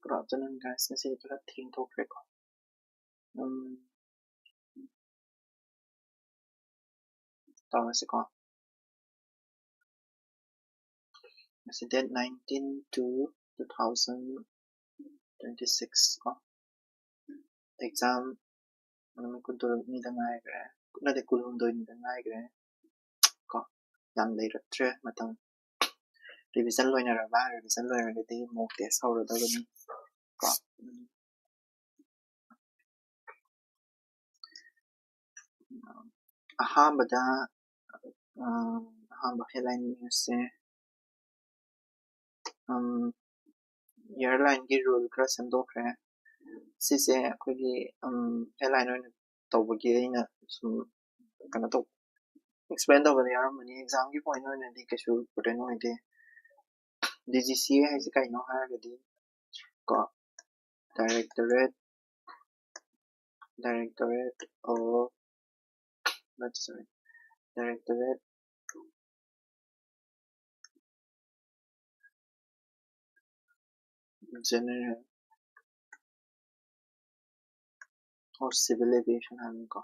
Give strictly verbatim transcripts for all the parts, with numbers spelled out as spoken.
Good afternoon, guys. ꯉꯁꯤꯗꯤ ꯈꯔ ꯊꯦꯡꯊꯣꯛꯈ꯭ꯔꯦꯀꯣ꯫ ꯎꯝ, ꯇꯧꯔꯁꯤꯀꯣ꯫ ꯉꯁꯤ date nineteen two two thousand twenty six ꯀꯣ꯫ Exam ꯅꯨꯃꯤꯠ ꯀꯨꯟꯇꯔꯨꯛꯅꯤꯗ ꯉꯥꯏꯈ꯭ꯔꯦ꯫ ꯅꯠꯇꯦ, ꯀꯨꯟꯍꯨꯝꯗꯣꯏꯅꯤꯗ ꯉꯥꯏꯈ꯭ꯔꯦ ꯀꯣ꯫ ꯌꯥꯝ ꯂꯩꯔꯛꯇ꯭ꯔꯦ ꯃꯇꯝ꯫ Revision ꯂꯣꯏꯅꯔꯕ? Revision ꯂꯣꯏꯔꯒꯗꯤ mock test ꯍꯧꯔꯗꯕꯅꯤ ꯀꯣ꯫ ꯎꯝ꯫ ꯑꯍꯥꯟꯕꯗ, ꯑ, ꯑꯍꯥꯟꯕ headline news ꯁꯦ, ꯎꯝ, airline ꯒꯤ rule ꯈꯔ ꯁꯦꯝꯗꯣꯛꯈ꯭ꯔꯦ꯫ ꯁꯤꯁꯦ ꯑꯩꯈꯣꯏꯒꯤ, ꯎꯝ, headline ꯑꯣꯏꯅ ꯇꯧꯕꯒꯤ ꯑꯩꯅ ꯁꯨꯝ ꯀꯩꯅꯣ ꯇꯧ-, explain ꯇꯧꯕꯗ ꯌꯥꯎꯔꯝꯕꯅꯤ꯫ Exam ꯒꯤ point ꯑꯣꯏꯅꯗꯤ ꯀꯩꯁꯨ important ꯑꯣꯏꯗꯦ꯫ D G C A ꯍꯥꯏꯁꯦ ꯀꯩꯅꯣ ꯍꯥꯏꯔꯒꯗꯤ ꯀꯣ, Directorate, Directorate of, not, sorry, Directorate General of Civil Aviation ꯍꯥꯏꯕꯅꯤꯀꯣ꯫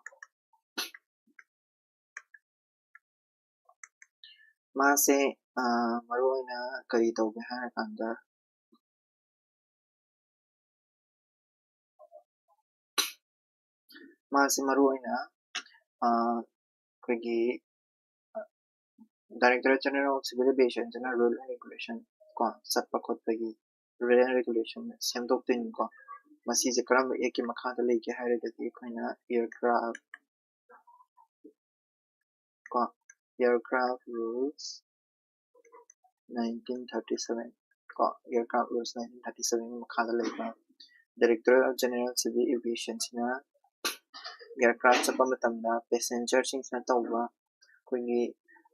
ꯃꯥꯁꯦ, ꯑ, ꯃꯔꯨꯑꯣꯏꯅ ꯀꯔꯤ ꯇꯧꯒꯦ ꯍꯥꯏꯔꯀꯥꯟꯗ, ꯃꯥꯁꯦ ꯃꯔꯨꯑꯣꯏꯅ, ꯑ, ꯑꯩꯈꯣꯏꯒꯤ, ꯑ, Directorate General of Civil Aviation ꯁꯤꯅ rule and regulation ꯀꯣ, ꯆꯠꯄ ꯈꯣꯠꯄꯒꯤ rule and regulation ꯁꯦꯝꯗꯣꯛꯇꯣꯏꯅꯤꯀꯣ꯫ ꯃꯁꯤꯁꯦ ꯀꯔꯝꯕ act ꯀꯤ ꯃꯈꯥꯗ ꯂꯩꯒꯦ ꯍꯥꯏꯔꯒꯗꯤ ꯑꯩꯈꯣꯏꯅ aircraft ꯀꯣ, Aircraft Rules nineteen thirty seven ꯀꯣ, Aircraft Rules nineteen thirty seven ꯒꯤ ꯃꯈꯥꯗ ꯂꯩꯕ Directorate General of Civil Aviation ꯁꯤꯅ aircraft ꯆꯠꯄ ꯃꯇꯝꯗ passenger ꯁꯤꯡꯁꯤꯅ ꯇꯧꯕ ꯑꯩꯈꯣꯏꯒꯤ,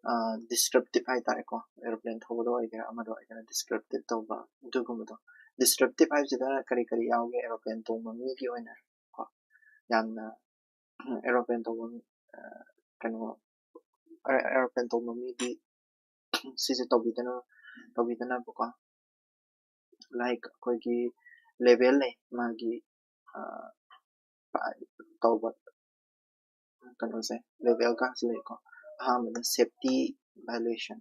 ꯑ, disruptive ꯍꯥꯏꯇꯥꯔꯦꯀꯣ, aeroplane ꯊꯧꯕꯗ ꯑꯣꯏꯒꯦꯔꯥ ꯑꯃꯗ ꯑꯣꯏꯒꯦꯔꯥ disruptive ꯇꯧꯕ ꯑꯗꯨꯒꯨꯝꯕꯗꯣ꯫ Disruptive ꯍꯥꯏꯕꯁꯤꯗ ꯀꯔꯤ ꯀꯔꯤ ꯌꯥꯎꯒꯦ? Aeroplane ꯇꯣꯡꯕ ꯃꯤꯒꯤ ꯑꯣꯏꯅ ꯀꯣ, ꯌꯥꯝꯅ aeroplane ꯇꯣꯡꯕ ꯃꯤ, ꯑ, ꯀꯩꯅꯣ, aeroplane ꯇꯣꯡꯕ ꯃꯤꯗꯤ ꯁꯤꯁꯦ ꯇꯧꯕꯤꯗꯅ, ꯇꯧꯕꯤꯗꯅꯕꯀꯣ꯫ Like ꯑꯩꯈꯣꯏꯒꯤ, ꯂꯦꯚꯦꯜ ꯂꯩ ꯃꯥꯒꯤ꯫ ꯑ, ꯄ-, ꯇꯧꯕ ꯀꯩꯅꯣꯁꯦ, ꯂꯦꯚꯦꯜ ꯀꯥꯁꯦ ꯂꯩꯀꯣ꯫ ꯑꯍꯥꯟꯕꯗ safety violation,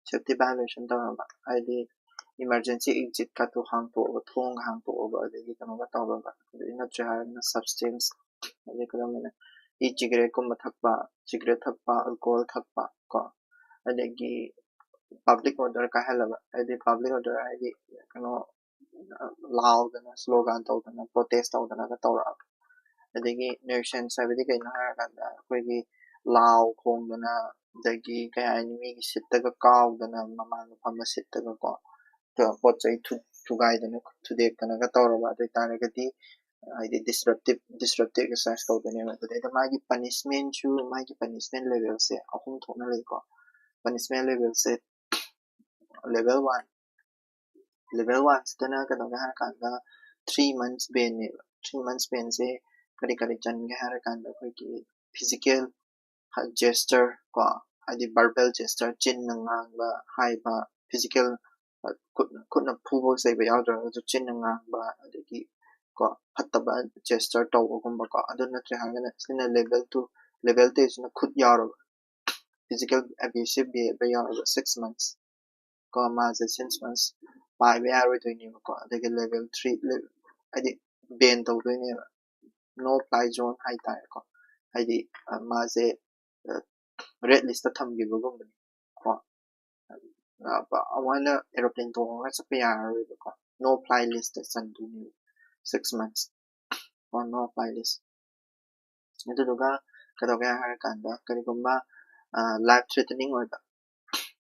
safety violation ꯇꯧꯔꯕ ꯍꯥꯏꯗꯤ emergency exit ꯀꯥꯇꯣ ꯍꯥꯡꯇꯣꯛꯑꯕ, ꯊꯣꯡꯒ ꯍꯥꯡꯇꯣꯛꯑꯕ, ꯑꯗꯒꯤ ꯀꯩꯅꯣꯒ ꯇꯧꯔꯕ, ꯑꯗꯩ ꯅꯠꯇ꯭ꯔꯦ ꯍꯥꯏꯔꯒꯅ substance, ꯑꯗꯩ ꯀꯔꯝꯕꯅ e cigarette ꯀꯨꯝꯕ ꯊꯛꯄ, cigarette ꯊꯛꯄ, alcohol ꯊꯛꯄ ꯀꯣ, ꯑꯗꯒꯤ public order ꯀꯥꯏꯍꯜꯂꯕ, ꯍꯥꯏꯗꯤ public order ꯍꯥꯏꯗꯤ ꯀꯩꯅꯣ, ꯂꯥꯎꯗꯅ slogan ꯇꯧꯗꯅ protest ꯇꯧꯗꯅꯒ ꯇꯧꯔꯛꯑꯕ꯫ ꯑꯗꯒꯤ nuisance ꯍꯥꯏꯕꯗꯤ ꯀꯩꯅꯣ ꯍꯥꯏꯔꯀꯥꯟꯗ ꯑꯩꯈꯣꯏꯒꯤ ꯂꯥꯎ ꯈꯣꯡꯗꯅ, ꯑꯗꯒꯤ ꯀꯩ ꯍꯥꯏꯅꯤ, ꯃꯤꯒꯤ ꯁꯤꯠꯇꯒ ꯀꯥꯎꯗꯅ, ꯃꯃꯥꯡꯗ ꯐꯝꯕ ꯁꯤꯠꯇꯒ ꯀꯣ, ꯄꯣꯠ ꯆꯩ ꯊꯨ-, ꯊꯨꯒꯥꯏꯗꯅ ꯊꯨꯗꯦꯛꯇꯅꯒ ꯇꯧꯔꯕ ꯑꯗꯨ ꯑꯣꯏꯇꯥꯔꯒꯗꯤ ꯍꯥꯏꯗꯤ disruptive, disruptive exercise ꯀꯧꯗꯣꯏꯅꯦꯕ꯫ ꯑꯗꯨꯗꯩꯗ ꯃꯥꯒꯤ punishment ꯁꯨ, ꯃꯥꯒꯤ punishment level ꯁꯦ ꯑꯍꯨꯝ ꯊꯣꯛꯅ ꯂꯩꯀꯣ꯫ Punishment level ꯁꯦ level one, level one ꯁꯤꯗꯅ ꯀꯩꯗꯧꯒꯦ ꯍꯥꯏꯔꯀꯥꯟꯗ three months ban ꯅꯦꯕ꯫ Three months ban ꯁꯦ ꯀꯔꯤ ꯀꯔꯤ ꯆꯟꯒꯦ ꯍꯥꯏꯔꯀꯥꯟꯗ ꯑꯩꯈꯣꯏꯒꯤ physical gesture ꯀꯣ, ꯍꯥꯏꯗꯤ verbal gesture, ꯆꯤꯟꯅ ꯉꯥꯡꯕ, ꯍꯥꯏꯕ, physical, ꯈꯨꯠ-, ꯈꯨꯠꯅ ꯐꯨꯕ ꯆꯩꯕ ꯌꯥꯎꯗ꯭ꯔꯒꯁꯨ ꯆꯤꯟꯅ ꯉꯥꯡꯕ, ꯑꯗꯒꯤ ꯀꯣ, ꯐꯠꯇꯕ gesture ꯇꯧꯕꯒꯨꯝꯕ ꯀꯣ꯫ ꯑꯗꯨ ꯅꯠꯇ꯭ꯔꯦ ꯍꯥꯏꯔꯒꯅ ꯁꯤꯅ level two, level two ꯁꯤꯅ ꯈꯨꯠ ꯌꯥꯎꯔꯕ, physical abusive behavior ꯌꯥꯎꯔꯕ six months ꯀꯣ, ꯃꯥꯁꯦ six months ꯄꯥꯏꯕ ꯌꯥꯔꯣꯏꯗꯣꯏꯅꯦꯕꯀꯣ꯫ ꯑꯗꯒꯤ level three, ꯍꯥꯏꯗꯤ ban ꯇꯧꯗꯣꯏꯅꯦꯕ, no fly zone ꯍꯥꯏꯇꯥꯔꯦꯀꯣ꯫ ꯍꯥꯏꯗꯤ, ꯑ, ꯃꯥꯁꯦ, ꯑ, red list ꯇ ꯊꯝꯈꯤꯕꯒꯨꯝꯕꯅꯤ ꯀꯣ꯫ ꯑ, ꯑꯃꯨꯛ ꯍꯟꯅ aeroplane ꯇꯣꯡꯉꯒ ꯆꯠꯄ ꯌꯥꯔꯔꯣꯏꯕꯀꯣ, no fly list ꯇ ꯆꯟꯗꯣꯏꯅꯦꯕ six months ꯀꯣ, no fly list꯫ ꯑꯗꯨꯗꯨꯒ ꯀꯩꯗꯧꯒꯦ ꯍꯥꯏꯔꯀꯥꯟꯗ ꯀꯔꯤꯒꯨꯝꯕ, ꯑ, life threatening ꯑꯣꯏꯕ,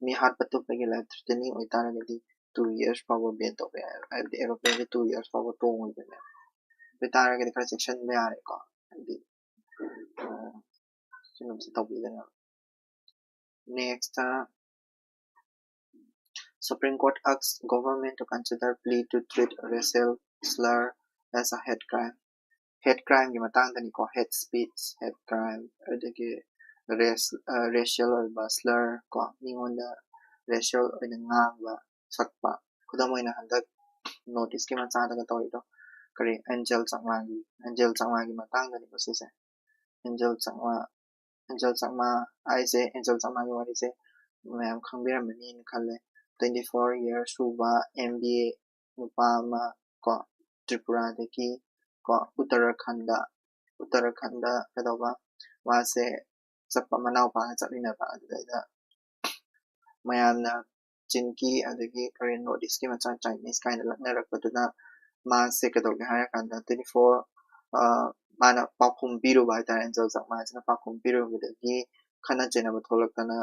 ꯃꯤ ꯍꯥꯠꯄ ꯇꯨꯞꯄꯒꯤ life threatening ꯑꯣꯏꯇꯥꯔꯒꯗꯤ two years ꯐꯥꯎꯕ ban ꯇꯧꯕ ꯌꯥꯏ, ꯍꯥꯏꯕꯗꯤ aeroplane ꯁꯦ two years ꯐꯥꯎꯕ ꯇꯣꯡꯉꯣꯏꯗꯣꯏꯅꯦꯕ꯫ ꯑꯗꯨ ꯑꯣꯏꯇꯥꯔꯒꯗꯤ ꯈꯔ ꯆꯦꯛꯁꯤꯟꯕ ꯌꯥꯔꯦꯀꯣ, ꯍꯥꯏꯕꯗꯤ, ꯑ, ꯁꯤꯒꯨꯝꯕꯁꯤ ꯇꯧꯕꯤꯗꯅꯕ꯫ Next, Supreme Court asks government to consider plea to treat racial slur as a hate crime. Hate crime ꯒꯤ ꯃꯇꯥꯡꯗꯅꯤꯀꯣ, hate speech, hate crime, ꯑꯗꯒꯤ race, ꯑ, racial ꯑꯣꯏꯕ slur ꯀꯣ, ꯃꯤꯉꯣꯟꯗ racial ꯑꯣꯏꯅ ꯉꯥꯡꯕ, ꯁꯛꯄ, ꯈꯨꯗꯝ ꯑꯣꯏꯅ ꯍꯟꯗꯛ ꯅꯣꯔꯠ ꯏꯁꯀꯤ ꯃꯆꯥꯗꯒ ꯇꯧꯔꯤꯗꯣ ꯀꯔꯤ, ꯑꯦꯟꯖꯦꯜ ꯆꯥꯛꯃꯥꯒꯤ ꯑꯦꯟꯖꯦꯜ ꯆꯥꯛꯃꯥꯒꯤ ꯃꯇꯥꯡꯗꯅꯤꯀꯣ ꯁꯤꯁꯦ꯫ ꯑꯦꯟꯖꯦꯜ ꯆꯥꯛꯃꯥ ꯑꯦꯟꯖꯦꯜ ꯆꯥꯛꯃꯥ ꯍꯥꯏꯁꯦ, ꯑꯦꯟꯖꯦꯜ ꯆꯥꯛꯃꯥꯒꯤ ꯋꯥꯔꯤꯁꯦ ꯃꯌꯥꯝ ꯈꯪꯕꯤꯔꯝꯃꯅꯤꯅ ꯈꯜꯂꯦ꯫ Twenty four year ꯁꯨꯕ M B A ꯅꯨꯄꯥ ꯑꯃ ꯀꯣ, ꯇ꯭ꯔꯤꯄꯨꯔꯥꯗꯒꯤ ꯀꯣ, ꯎꯠꯇꯔꯥꯈꯟꯗ ꯎꯠꯇꯔꯥꯈꯟꯗ ꯀꯩꯗꯧꯕ, ꯃꯥꯁꯦ ꯆꯠꯄ, ꯃꯅꯥꯎꯄꯥꯒ ꯆꯠꯃꯤꯟꯅꯕ꯫ ꯑꯗꯨꯗꯩꯗ ꯃꯌꯥꯝꯅ ꯆꯤꯟꯀꯤ ꯑꯗꯒꯤ ꯀꯔꯤ ꯅꯣꯔꯠ ꯏꯁꯀꯤ ꯃꯆꯥ ꯆꯥꯏꯅꯤꯁ ꯀꯥꯏꯅ ꯂꯛꯅꯔꯛꯄꯗꯨꯅ ꯃꯥꯁꯦ ꯀꯩꯗꯧꯒꯦ ꯍꯥꯏꯔꯀꯥꯟꯗ twenty four ꯃꯥꯅ ꯄꯥꯎꯈꯨꯝ ꯄꯤꯔꯨꯕ ꯍꯥꯏꯇꯥꯔꯦ꯫ ꯑꯦꯟꯖꯦꯜ ꯆꯥꯛꯃꯥꯁꯤꯅ ꯄꯥꯎꯈꯨꯝ ꯄꯤꯔꯨꯕꯗꯒꯤ ꯈꯠꯅ ꯆꯩꯅꯕ ꯊꯣꯛꯂꯛꯇꯅ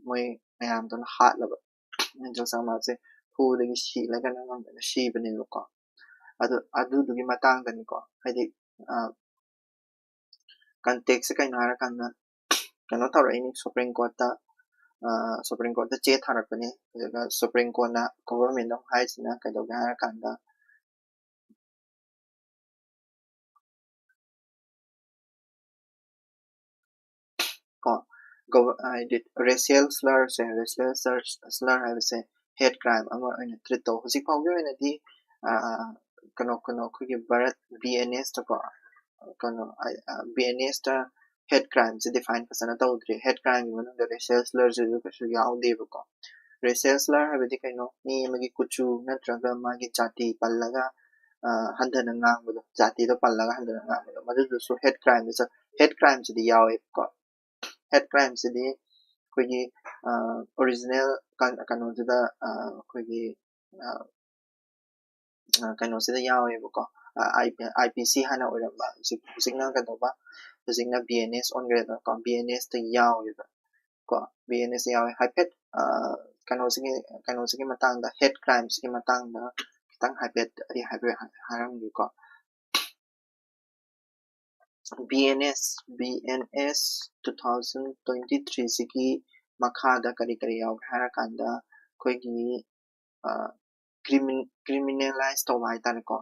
ꯃꯣꯏ ꯃꯌꯥꯝꯗꯨꯅ ꯍꯥꯠꯂꯕ꯫ ꯑꯦꯟꯖꯦꯜ ꯆꯥꯛꯃꯥꯁꯦ ꯐꯨꯕꯗꯒꯤ ꯁꯤꯔꯒ ꯅꯝꯗꯅ ꯁꯤꯕꯅꯦꯕꯀꯣ꯫ ꯑꯗꯨ ꯑꯗꯨꯗꯨꯒꯤ ꯃꯇꯥꯡꯗꯅꯤꯀꯣ, ꯍꯥꯏꯗꯤ ꯀꯟꯇꯦꯛꯁꯁꯦ ꯀꯩꯅꯣ ꯍꯥꯏꯔꯀꯥꯟꯗ ꯀꯩꯅꯣ ꯇꯧꯔꯛꯏꯅꯤ, ꯁꯨꯄ꯭ꯔꯤꯝ ꯀꯣꯔꯠꯇ ꯁꯨꯄ꯭ꯔꯤꯝ ꯀꯣꯔꯠꯇ ꯆꯦ ꯊꯥꯔꯛꯄꯅꯦ꯫ ꯑꯗꯨꯒ ꯁꯨꯄ꯭ꯔꯤꯝ ꯀꯣꯔꯠꯅ ꯒꯣꯚꯔꯟꯃꯦꯟꯠ ꯑꯃ ꯍꯥꯏꯁꯤꯅ ꯀꯩꯗꯧꯒꯦ ꯍꯥꯏꯔꯀꯥꯟꯗ ꯀꯣ, ꯍꯥꯏꯗꯤ ꯔꯦꯁꯤꯌꯦꯜ ꯁ꯭ꯂꯔꯁꯦ, ꯔꯦꯁꯤꯌꯦꯜ ꯁ꯭ꯂꯔ ꯍꯥꯏꯕꯁꯦ ꯍꯦꯠ ꯀ꯭ꯔꯥꯏꯝ ꯑꯃ ꯑꯣꯏꯅ ꯇ꯭ꯔꯤꯠ ꯇꯧ꯫ ꯍꯧꯖꯤꯛ ꯐꯥꯎꯒꯤ ꯑꯣꯏꯅꯗꯤ ꯀꯩꯅꯣ ꯀꯩꯅꯣ ꯑꯩꯈꯣꯏꯒꯤ ꯚꯥꯔꯠ B N S ꯇꯀꯣ, ꯀꯩꯅꯣ B N S ꯇ ꯍꯦꯠ ꯀ꯭ꯔꯥꯏꯝꯁꯦ ꯗꯤꯐꯥꯏꯟ ꯐꯖꯅ ꯇꯧꯗ꯭ꯔꯤ꯫ ꯍꯦꯠ ꯀ꯭ꯔꯥꯏꯝꯒꯤ ꯃꯅꯨꯡꯗ ꯔꯦꯁꯤꯌꯦꯜ ꯁ꯭ꯂꯔꯁꯤꯁꯨ ꯀꯩꯁꯨ ꯌꯥꯎꯗꯦꯕꯀꯣ꯫ ꯔꯦꯁꯤꯌꯦꯜ ꯁ꯭ꯂꯔ ꯍꯥꯏꯕꯗꯤ ꯀꯩꯅꯣ? ꯃꯤ ꯑꯃꯒꯤ ꯀꯨꯆꯨ ꯅꯠꯇ꯭ꯔꯒ ꯃꯥꯒꯤ ꯖꯥꯇꯤ ꯄꯜꯂꯒ ꯍꯟꯊꯅ ꯉꯥꯡꯕꯗꯣ, ꯖꯥꯇꯤꯗꯣ ꯄꯜꯂꯒ ꯍꯟꯊꯅ ꯉꯥꯡꯕꯗꯣ, ꯃꯗꯨꯗꯨꯁꯨ ꯍꯦꯠ ꯀ꯭ꯔꯥꯏꯝꯗ ꯍꯦꯠ ꯀ꯭ꯔꯥꯏꯝꯁꯤꯗꯤ ꯌꯥꯎꯋꯦꯕꯀꯣ꯫ ꯍꯦꯠ ꯀ꯭ꯔꯥꯏꯝꯁꯤꯗꯤ ꯑꯩꯈꯣꯏꯒꯤ ꯑꯣꯔꯤꯖꯤꯅꯦꯜ ꯀꯩꯅꯣꯁꯤꯗ ꯑꯩꯈꯣꯏꯒꯤ ꯀꯩꯅꯣꯁꯤꯗ ꯌꯥꯎꯋꯦꯕꯀꯣ꯫ I P C ꯍꯥꯟꯅ ꯑꯣꯏꯔꯝꯕ, ꯍꯧꯖꯤꯛ ꯍꯧꯖꯤꯛꯅ ꯀꯩꯗꯧꯕ, ꯍꯧꯖꯤꯛꯅ B N S ꯑꯣꯟꯈ꯭ꯔꯦꯗꯅꯀꯣ꯫ B N S ꯇ ꯌꯥꯎꯋꯦꯕ ꯀꯣ, B N S ꯇ ꯌꯥꯎꯋꯦ꯫ ꯍꯥꯏꯐꯦꯠ ꯀꯩꯅꯣꯁꯤꯒꯤ ꯀꯩꯅꯣꯁꯤꯒꯤ ꯃꯇꯥꯡꯗ, ꯍꯦꯠ ꯀ꯭ꯔꯥꯏꯝꯁꯤꯒꯤ ꯃꯇꯥꯡꯗ ꯈꯤꯇꯪ ꯍꯥꯏꯐꯦꯠ ꯑꯩ ꯍꯥꯏꯐꯦꯠ ꯍꯥꯏꯔꯝꯒꯦꯀꯣ꯫ B N S, B N S two thousand twenty three ꯁꯤꯒꯤ ꯃꯈꯥꯗ ꯀꯔꯤ ꯀꯔꯤ ꯌꯥꯎꯒꯦ ꯍꯥꯏꯔꯀꯥꯟꯗ ꯑꯩꯈꯣꯏꯒꯤ ꯀ꯭ꯔꯤꯃꯤꯅꯦꯂꯥꯏꯁ ꯇꯧꯕ ꯍꯥꯏꯇꯥꯔꯦꯀꯣ꯫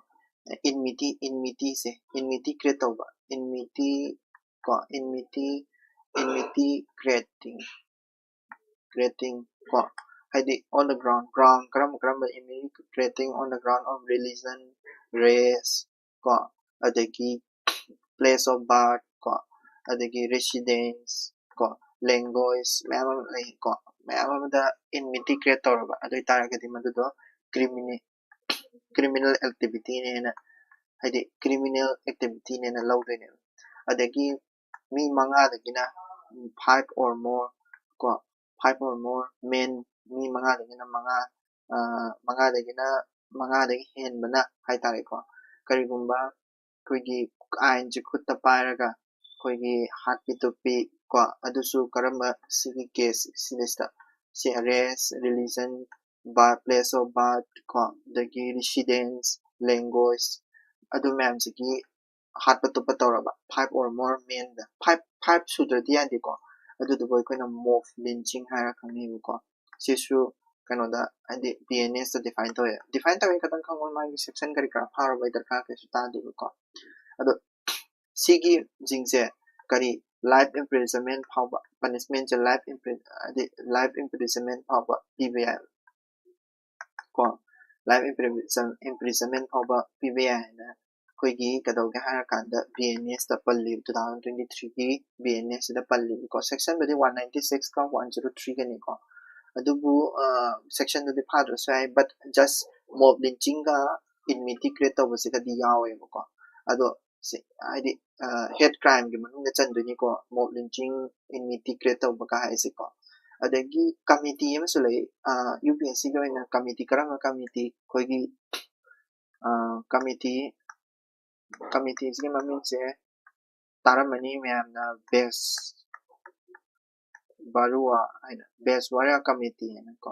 Enmity, enmity ꯁꯦ, enmity create ꯇꯧꯕ, enmity ꯀꯣ, enmity, enmity creating, creating ꯀꯣ, ꯍꯥꯏꯗꯤ on the ground, ground ꯀꯔꯝꯕ ꯀꯔꯝꯕ immigrating on the ground of religion, race, ꯀꯣ, ꯑꯗꯒꯤ place of birth, ꯀꯣ, ꯑꯗꯒꯤ residence, ꯀꯣ, language ꯃꯌꯥꯝ ꯑꯃ ꯂꯩ ꯀꯣ, ꯃꯌꯥꯝ ꯑꯃꯗ enmity create ꯇꯧꯔꯕ ꯑꯗꯨ ꯑꯣꯏꯇꯥꯔꯒꯗꯤ ꯃꯗꯨꯗꯣ criminal criminal activityꯅꯦꯅ, ꯍꯥꯏꯗꯤ criminal activityꯅꯦꯅ ꯂꯧꯗꯣꯏꯅꯦꯕ꯫ ꯑꯗꯒꯤ ꯃꯤ ꯃꯉꯥꯗꯒꯤꯅ five or more, ꯀꯣ, five or more men, ꯃꯤ ꯃꯉꯥꯗꯒꯤꯅ ꯃꯉꯥ, ꯃꯉꯥꯗꯒꯤꯅ ꯃꯉꯥꯗꯒꯤ ꯍꯦꯟꯕꯅ ꯍꯥꯏꯇꯥꯔꯦꯀꯣ, ꯀꯔꯤꯒꯨꯝꯕ ꯑꯩꯈꯣꯏꯒꯤ ꯑꯥꯏꯟꯁꯦ ꯈꯨꯠꯇ ꯄꯥꯏꯔꯒ ꯑꯩꯈꯣꯏꯒꯤ ꯍꯥꯠꯄꯤ ꯇꯨꯞꯄꯤ, ꯀꯣ, ꯑꯗꯨꯁꯨ ꯀꯔꯝꯕ ꯁꯤꯒꯤ case ꯁꯤꯗꯩꯁꯤꯗ ꯁꯤ race, religion, birth, place of birth, ꯀꯣ, ꯑꯗꯒꯤ residence, language, ꯑꯗꯨ ꯃꯌꯥꯝꯁꯤꯒꯤ ꯍꯥꯠꯄ ꯇꯨꯞꯄ ꯇꯧꯔꯕ five or more menꯗ, five five ꯁꯨꯗ꯭ꯔꯗꯤ ꯌꯥꯗꯦꯀꯣ꯫ ꯑꯗꯨꯗꯨꯕꯨ ꯑꯩꯈꯣꯏꯅ mob lynching ꯍꯥꯏꯔ ꯈꯪꯅꯩꯕꯀꯣ꯫ ꯁꯤꯁꯨ ꯀꯩꯅꯣꯗ, ꯍꯥꯏꯗꯤ BNSꯇ define ꯇꯧꯋꯦ꯫ Define ꯇꯧꯋꯦ ꯈꯛꯇꯪ ꯈꯪꯕ, ꯃꯥꯒꯤ section ꯀꯔꯤ ꯀꯔꯥ ꯐꯥꯔꯨꯕꯩ ꯗꯔꯀꯥꯔ ꯀꯩꯁꯨ ꯇꯥꯗꯦꯕꯀꯣ꯫ ꯑꯗꯣ ꯁꯤꯒꯤꯁꯤꯡꯁꯦ ꯀꯔꯤ, life imprisonment ꯐꯥꯎꯕ, punishmentꯁꯦ life impri ꯍꯥꯏꯗꯤ life imprisonment ꯐꯥꯎꯕ ꯄꯤꯕ ꯌꯥꯏ ꯀꯣ꯫ Life imprisonment ꯐꯥꯎꯕ ꯄꯤꯕ ꯌꯥꯏ ꯍꯥꯏꯅ ꯑꯩꯈꯣꯏꯒꯤ ꯀꯩꯗꯧꯒꯦ ꯍꯥꯏꯔꯀꯥꯟꯗ BNSꯇ ꯄꯜꯂꯤ, two thousand twenty threeꯒꯤ BNSꯁꯤꯗ ꯄꯜꯂꯤꯕꯀꯣ꯫ Sectionꯕꯨꯗꯤ one ninety sixꯀ one zero threeꯒꯅꯤꯀꯣ꯫ ꯑꯗꯨꯕꯨ sectionꯗꯨꯗꯤ ꯐꯥꯗ꯭ꯔꯁꯨ ꯌꯥꯏ, but just mob lynchingꯒ enmity create ꯇꯧꯕꯁꯤꯒꯗꯤ ꯌꯥꯎꯋꯦꯕꯀꯣ꯫ ꯑꯗꯣ ꯁꯤ ꯍꯥꯏꯗꯤ hate crimeꯒꯤ ꯃꯅꯨꯡꯗ ꯆꯟꯗꯣꯏꯅꯤꯀꯣ, mob lynching, enmity create ꯇꯧꯕꯒ ꯍꯥꯏꯁꯦꯀꯣ꯫ ꯑꯗꯒꯤ committee ꯑꯃꯁꯨ ꯂꯩ, UPSCꯒꯤ ꯑꯣꯏꯅ committee, ꯀꯔꯝꯕ committee? ꯑꯩꯈꯣꯏꯒꯤ committee, committeeꯁꯤꯒꯤ ꯃꯃꯤꯡꯁꯦ ꯇꯥꯔꯝꯃꯅꯤ ꯃꯌꯥꯝꯅ, ꯕꯦꯁ ꯕꯥꯔꯨꯋꯥ ꯍꯥꯏꯅ, ꯕꯦꯁ ꯋꯥꯔꯤꯌꯔ ꯀꯃꯤꯇꯤ ꯍꯥꯏꯅꯀꯣ꯫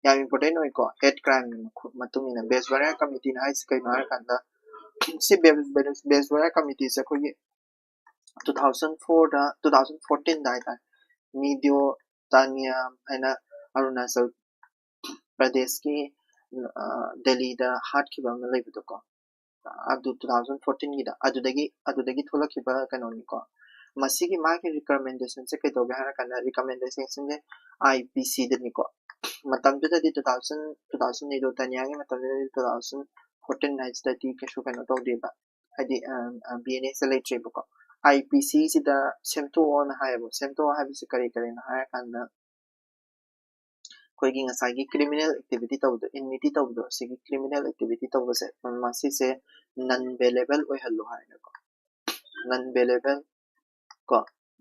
ꯌꯥꯝ important ꯑꯣꯏꯀꯣ, hate crimeꯒꯤ ꯃꯈꯨ- ꯃꯇꯨꯡ ꯏꯟꯅ ꯕꯦꯁ ꯋꯥꯔꯤꯌꯔ ꯀꯃꯤꯇꯤꯅ ꯍꯥꯏꯁꯤ ꯀꯩꯅꯣ ꯍꯥꯏꯔꯀꯥꯟꯗ, ꯁꯤ ꯕꯦꯁ ꯋꯥꯔꯤꯌꯔ ꯀꯃꯤꯇꯤꯁꯦ ꯑꯩꯈꯣꯏꯒꯤ two thousand fourꯗ, two thousand fourteenꯗ ꯍꯥꯏꯇꯥꯔꯦ, ꯅꯤꯗꯤꯌꯣ ꯇꯥꯅꯤꯌꯥꯝ ꯍꯥꯏꯅ ꯑꯔꯨꯅꯥꯆꯜ ꯄ꯭ꯔꯗꯦꯁꯀꯤ ꯗꯦꯜꯂꯤꯗ ꯍꯥꯠꯈꯤꯕ ꯑꯃ ꯂꯩꯕꯗꯣꯀꯣ꯫ ꯑꯗꯨ two thousand fourteenꯒꯤꯗ ꯑꯗꯨꯗꯒꯤ ꯑꯗꯨꯗꯒꯤ ꯊꯣꯛꯂꯛꯈꯤꯕ ꯀꯩꯅꯣꯅꯤꯀꯣ꯫ ꯃꯁꯤꯒꯤ ꯃꯥꯒꯤ recommendationꯁꯦ ꯀꯩꯗꯧꯒꯦ ꯍꯥꯏꯔꯀꯥꯟꯗ, recommendationꯁꯦ IPCꯗꯅꯤꯀꯣ꯫ ꯃꯇꯝꯗꯨꯗꯗꯤ two thousand two thousand ꯅꯤꯗꯣ ꯇꯅꯤꯌꯥꯒꯤ ꯃꯇꯝꯗꯨꯗꯗꯤ two thousand fourteen ꯍꯥꯏꯁꯤꯗꯗꯤ ꯀꯩꯁꯨ ꯀꯩꯅꯣ ꯇꯧꯗꯦꯕ, ꯍꯥꯏꯗꯤ ꯕꯤ ꯑꯦꯟ ꯑꯦꯁꯇ ꯂꯩꯇ꯭ꯔꯦꯕꯀꯣ꯫ ꯑꯥꯏ ꯄꯤ ꯁꯤꯁꯤꯗ ꯁꯦꯝꯗꯣꯛꯑꯣꯅ ꯍꯥꯏꯌꯦꯕ꯫ ꯁꯦꯝꯗꯣꯛꯑꯣ ꯍꯥꯏꯕꯁꯤ ꯀꯔꯤ ꯀꯔꯤꯅꯣ ꯍꯥꯏꯔꯀꯥꯟꯗ ꯑꯩꯈꯣꯏꯒꯤ ꯉꯁꯥꯏꯒꯤ criminal activity ꯇꯧꯕꯗꯣ, enmity ꯇꯧꯕꯗꯣ, ꯑꯁꯤꯒꯤ criminal activity ꯇꯧꯕꯁꯦ ꯃꯁꯤꯁꯦ non bailable ꯑꯣꯏꯍꯜꯂꯣ ꯍꯥꯏꯅꯀꯣ꯫ Non bailable ꯀꯣ,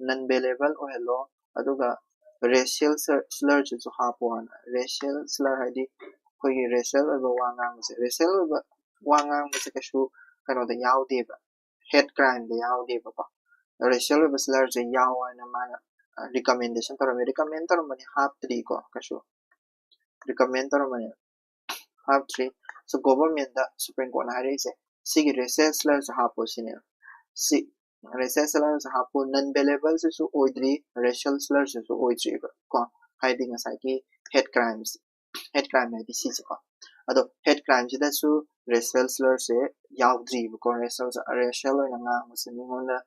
non bailable ꯑꯣꯏꯍꯜꯂꯣ꯫ ꯑꯗꯨꯒ racial slur ꯁꯤꯁꯨ ꯍꯥꯞꯄꯣ ꯍꯥꯏꯅ꯫ Racial slur ꯍꯥꯏꯗꯤ ꯑꯩꯈꯣꯏꯒꯤ racial ꯑꯣꯏꯕ ꯋꯥ ꯉꯥꯡꯕꯁꯦ, racial ꯑꯣꯏꯕ ꯋꯥ ꯉꯥꯡꯕꯁꯦ ꯀꯩꯁꯨ ꯀꯩꯅꯣꯗ ꯌꯥꯎꯗꯦꯕ, hate crimeꯗ ꯌꯥꯎꯗꯦꯕꯀꯣ꯫ Racial ꯑꯣꯏꯕ slurꯁꯦ ꯌꯥꯎ ꯍꯥꯏꯅ ꯃꯥꯅ recommendation ꯇꯧꯔꯝꯃꯤ꯫ Recommend ꯇꯧꯔꯝꯕꯅꯤ, ꯍꯥꯞꯇ꯭ꯔꯤꯀꯣ, ꯀꯩꯁꯨ recommend ꯇꯧꯔꯝꯕꯅꯤ, ꯍꯥꯞꯇ꯭ꯔꯤ꯫ So governmentꯗ, Supreme Courtꯅ ꯍꯥꯏꯔꯛꯏꯁꯦ ꯁꯤꯒꯤ racial slurꯁꯦ ꯍꯥꯞꯄꯣ ꯁꯤꯅꯦ꯫ ꯁꯤ racial slurꯁꯦ ꯍꯥꯞꯄꯣ, non bailableꯁꯤꯁꯨ ꯑꯣꯏꯗ꯭ꯔꯤ, racial slurꯁꯤꯁꯨ ꯑꯣꯏꯗ꯭ꯔꯤꯕ ꯀꯣ, ꯍꯥꯏꯗꯤ ꯉꯁꯥꯏꯒꯤ hate crimes, hate crime ꯍꯥꯏꯗꯤ ꯁꯤꯁꯦꯀꯣ꯫ ꯑꯗꯣ hate crimeꯁꯤꯗꯁꯨ racial slurꯁꯦ ꯌꯥꯎꯗ꯭ꯔꯤꯕꯀꯣ꯫ Racial, racial ꯑꯣꯏꯅ ꯉꯥꯡꯕꯁꯦ, ꯃꯤꯉꯣꯟꯗ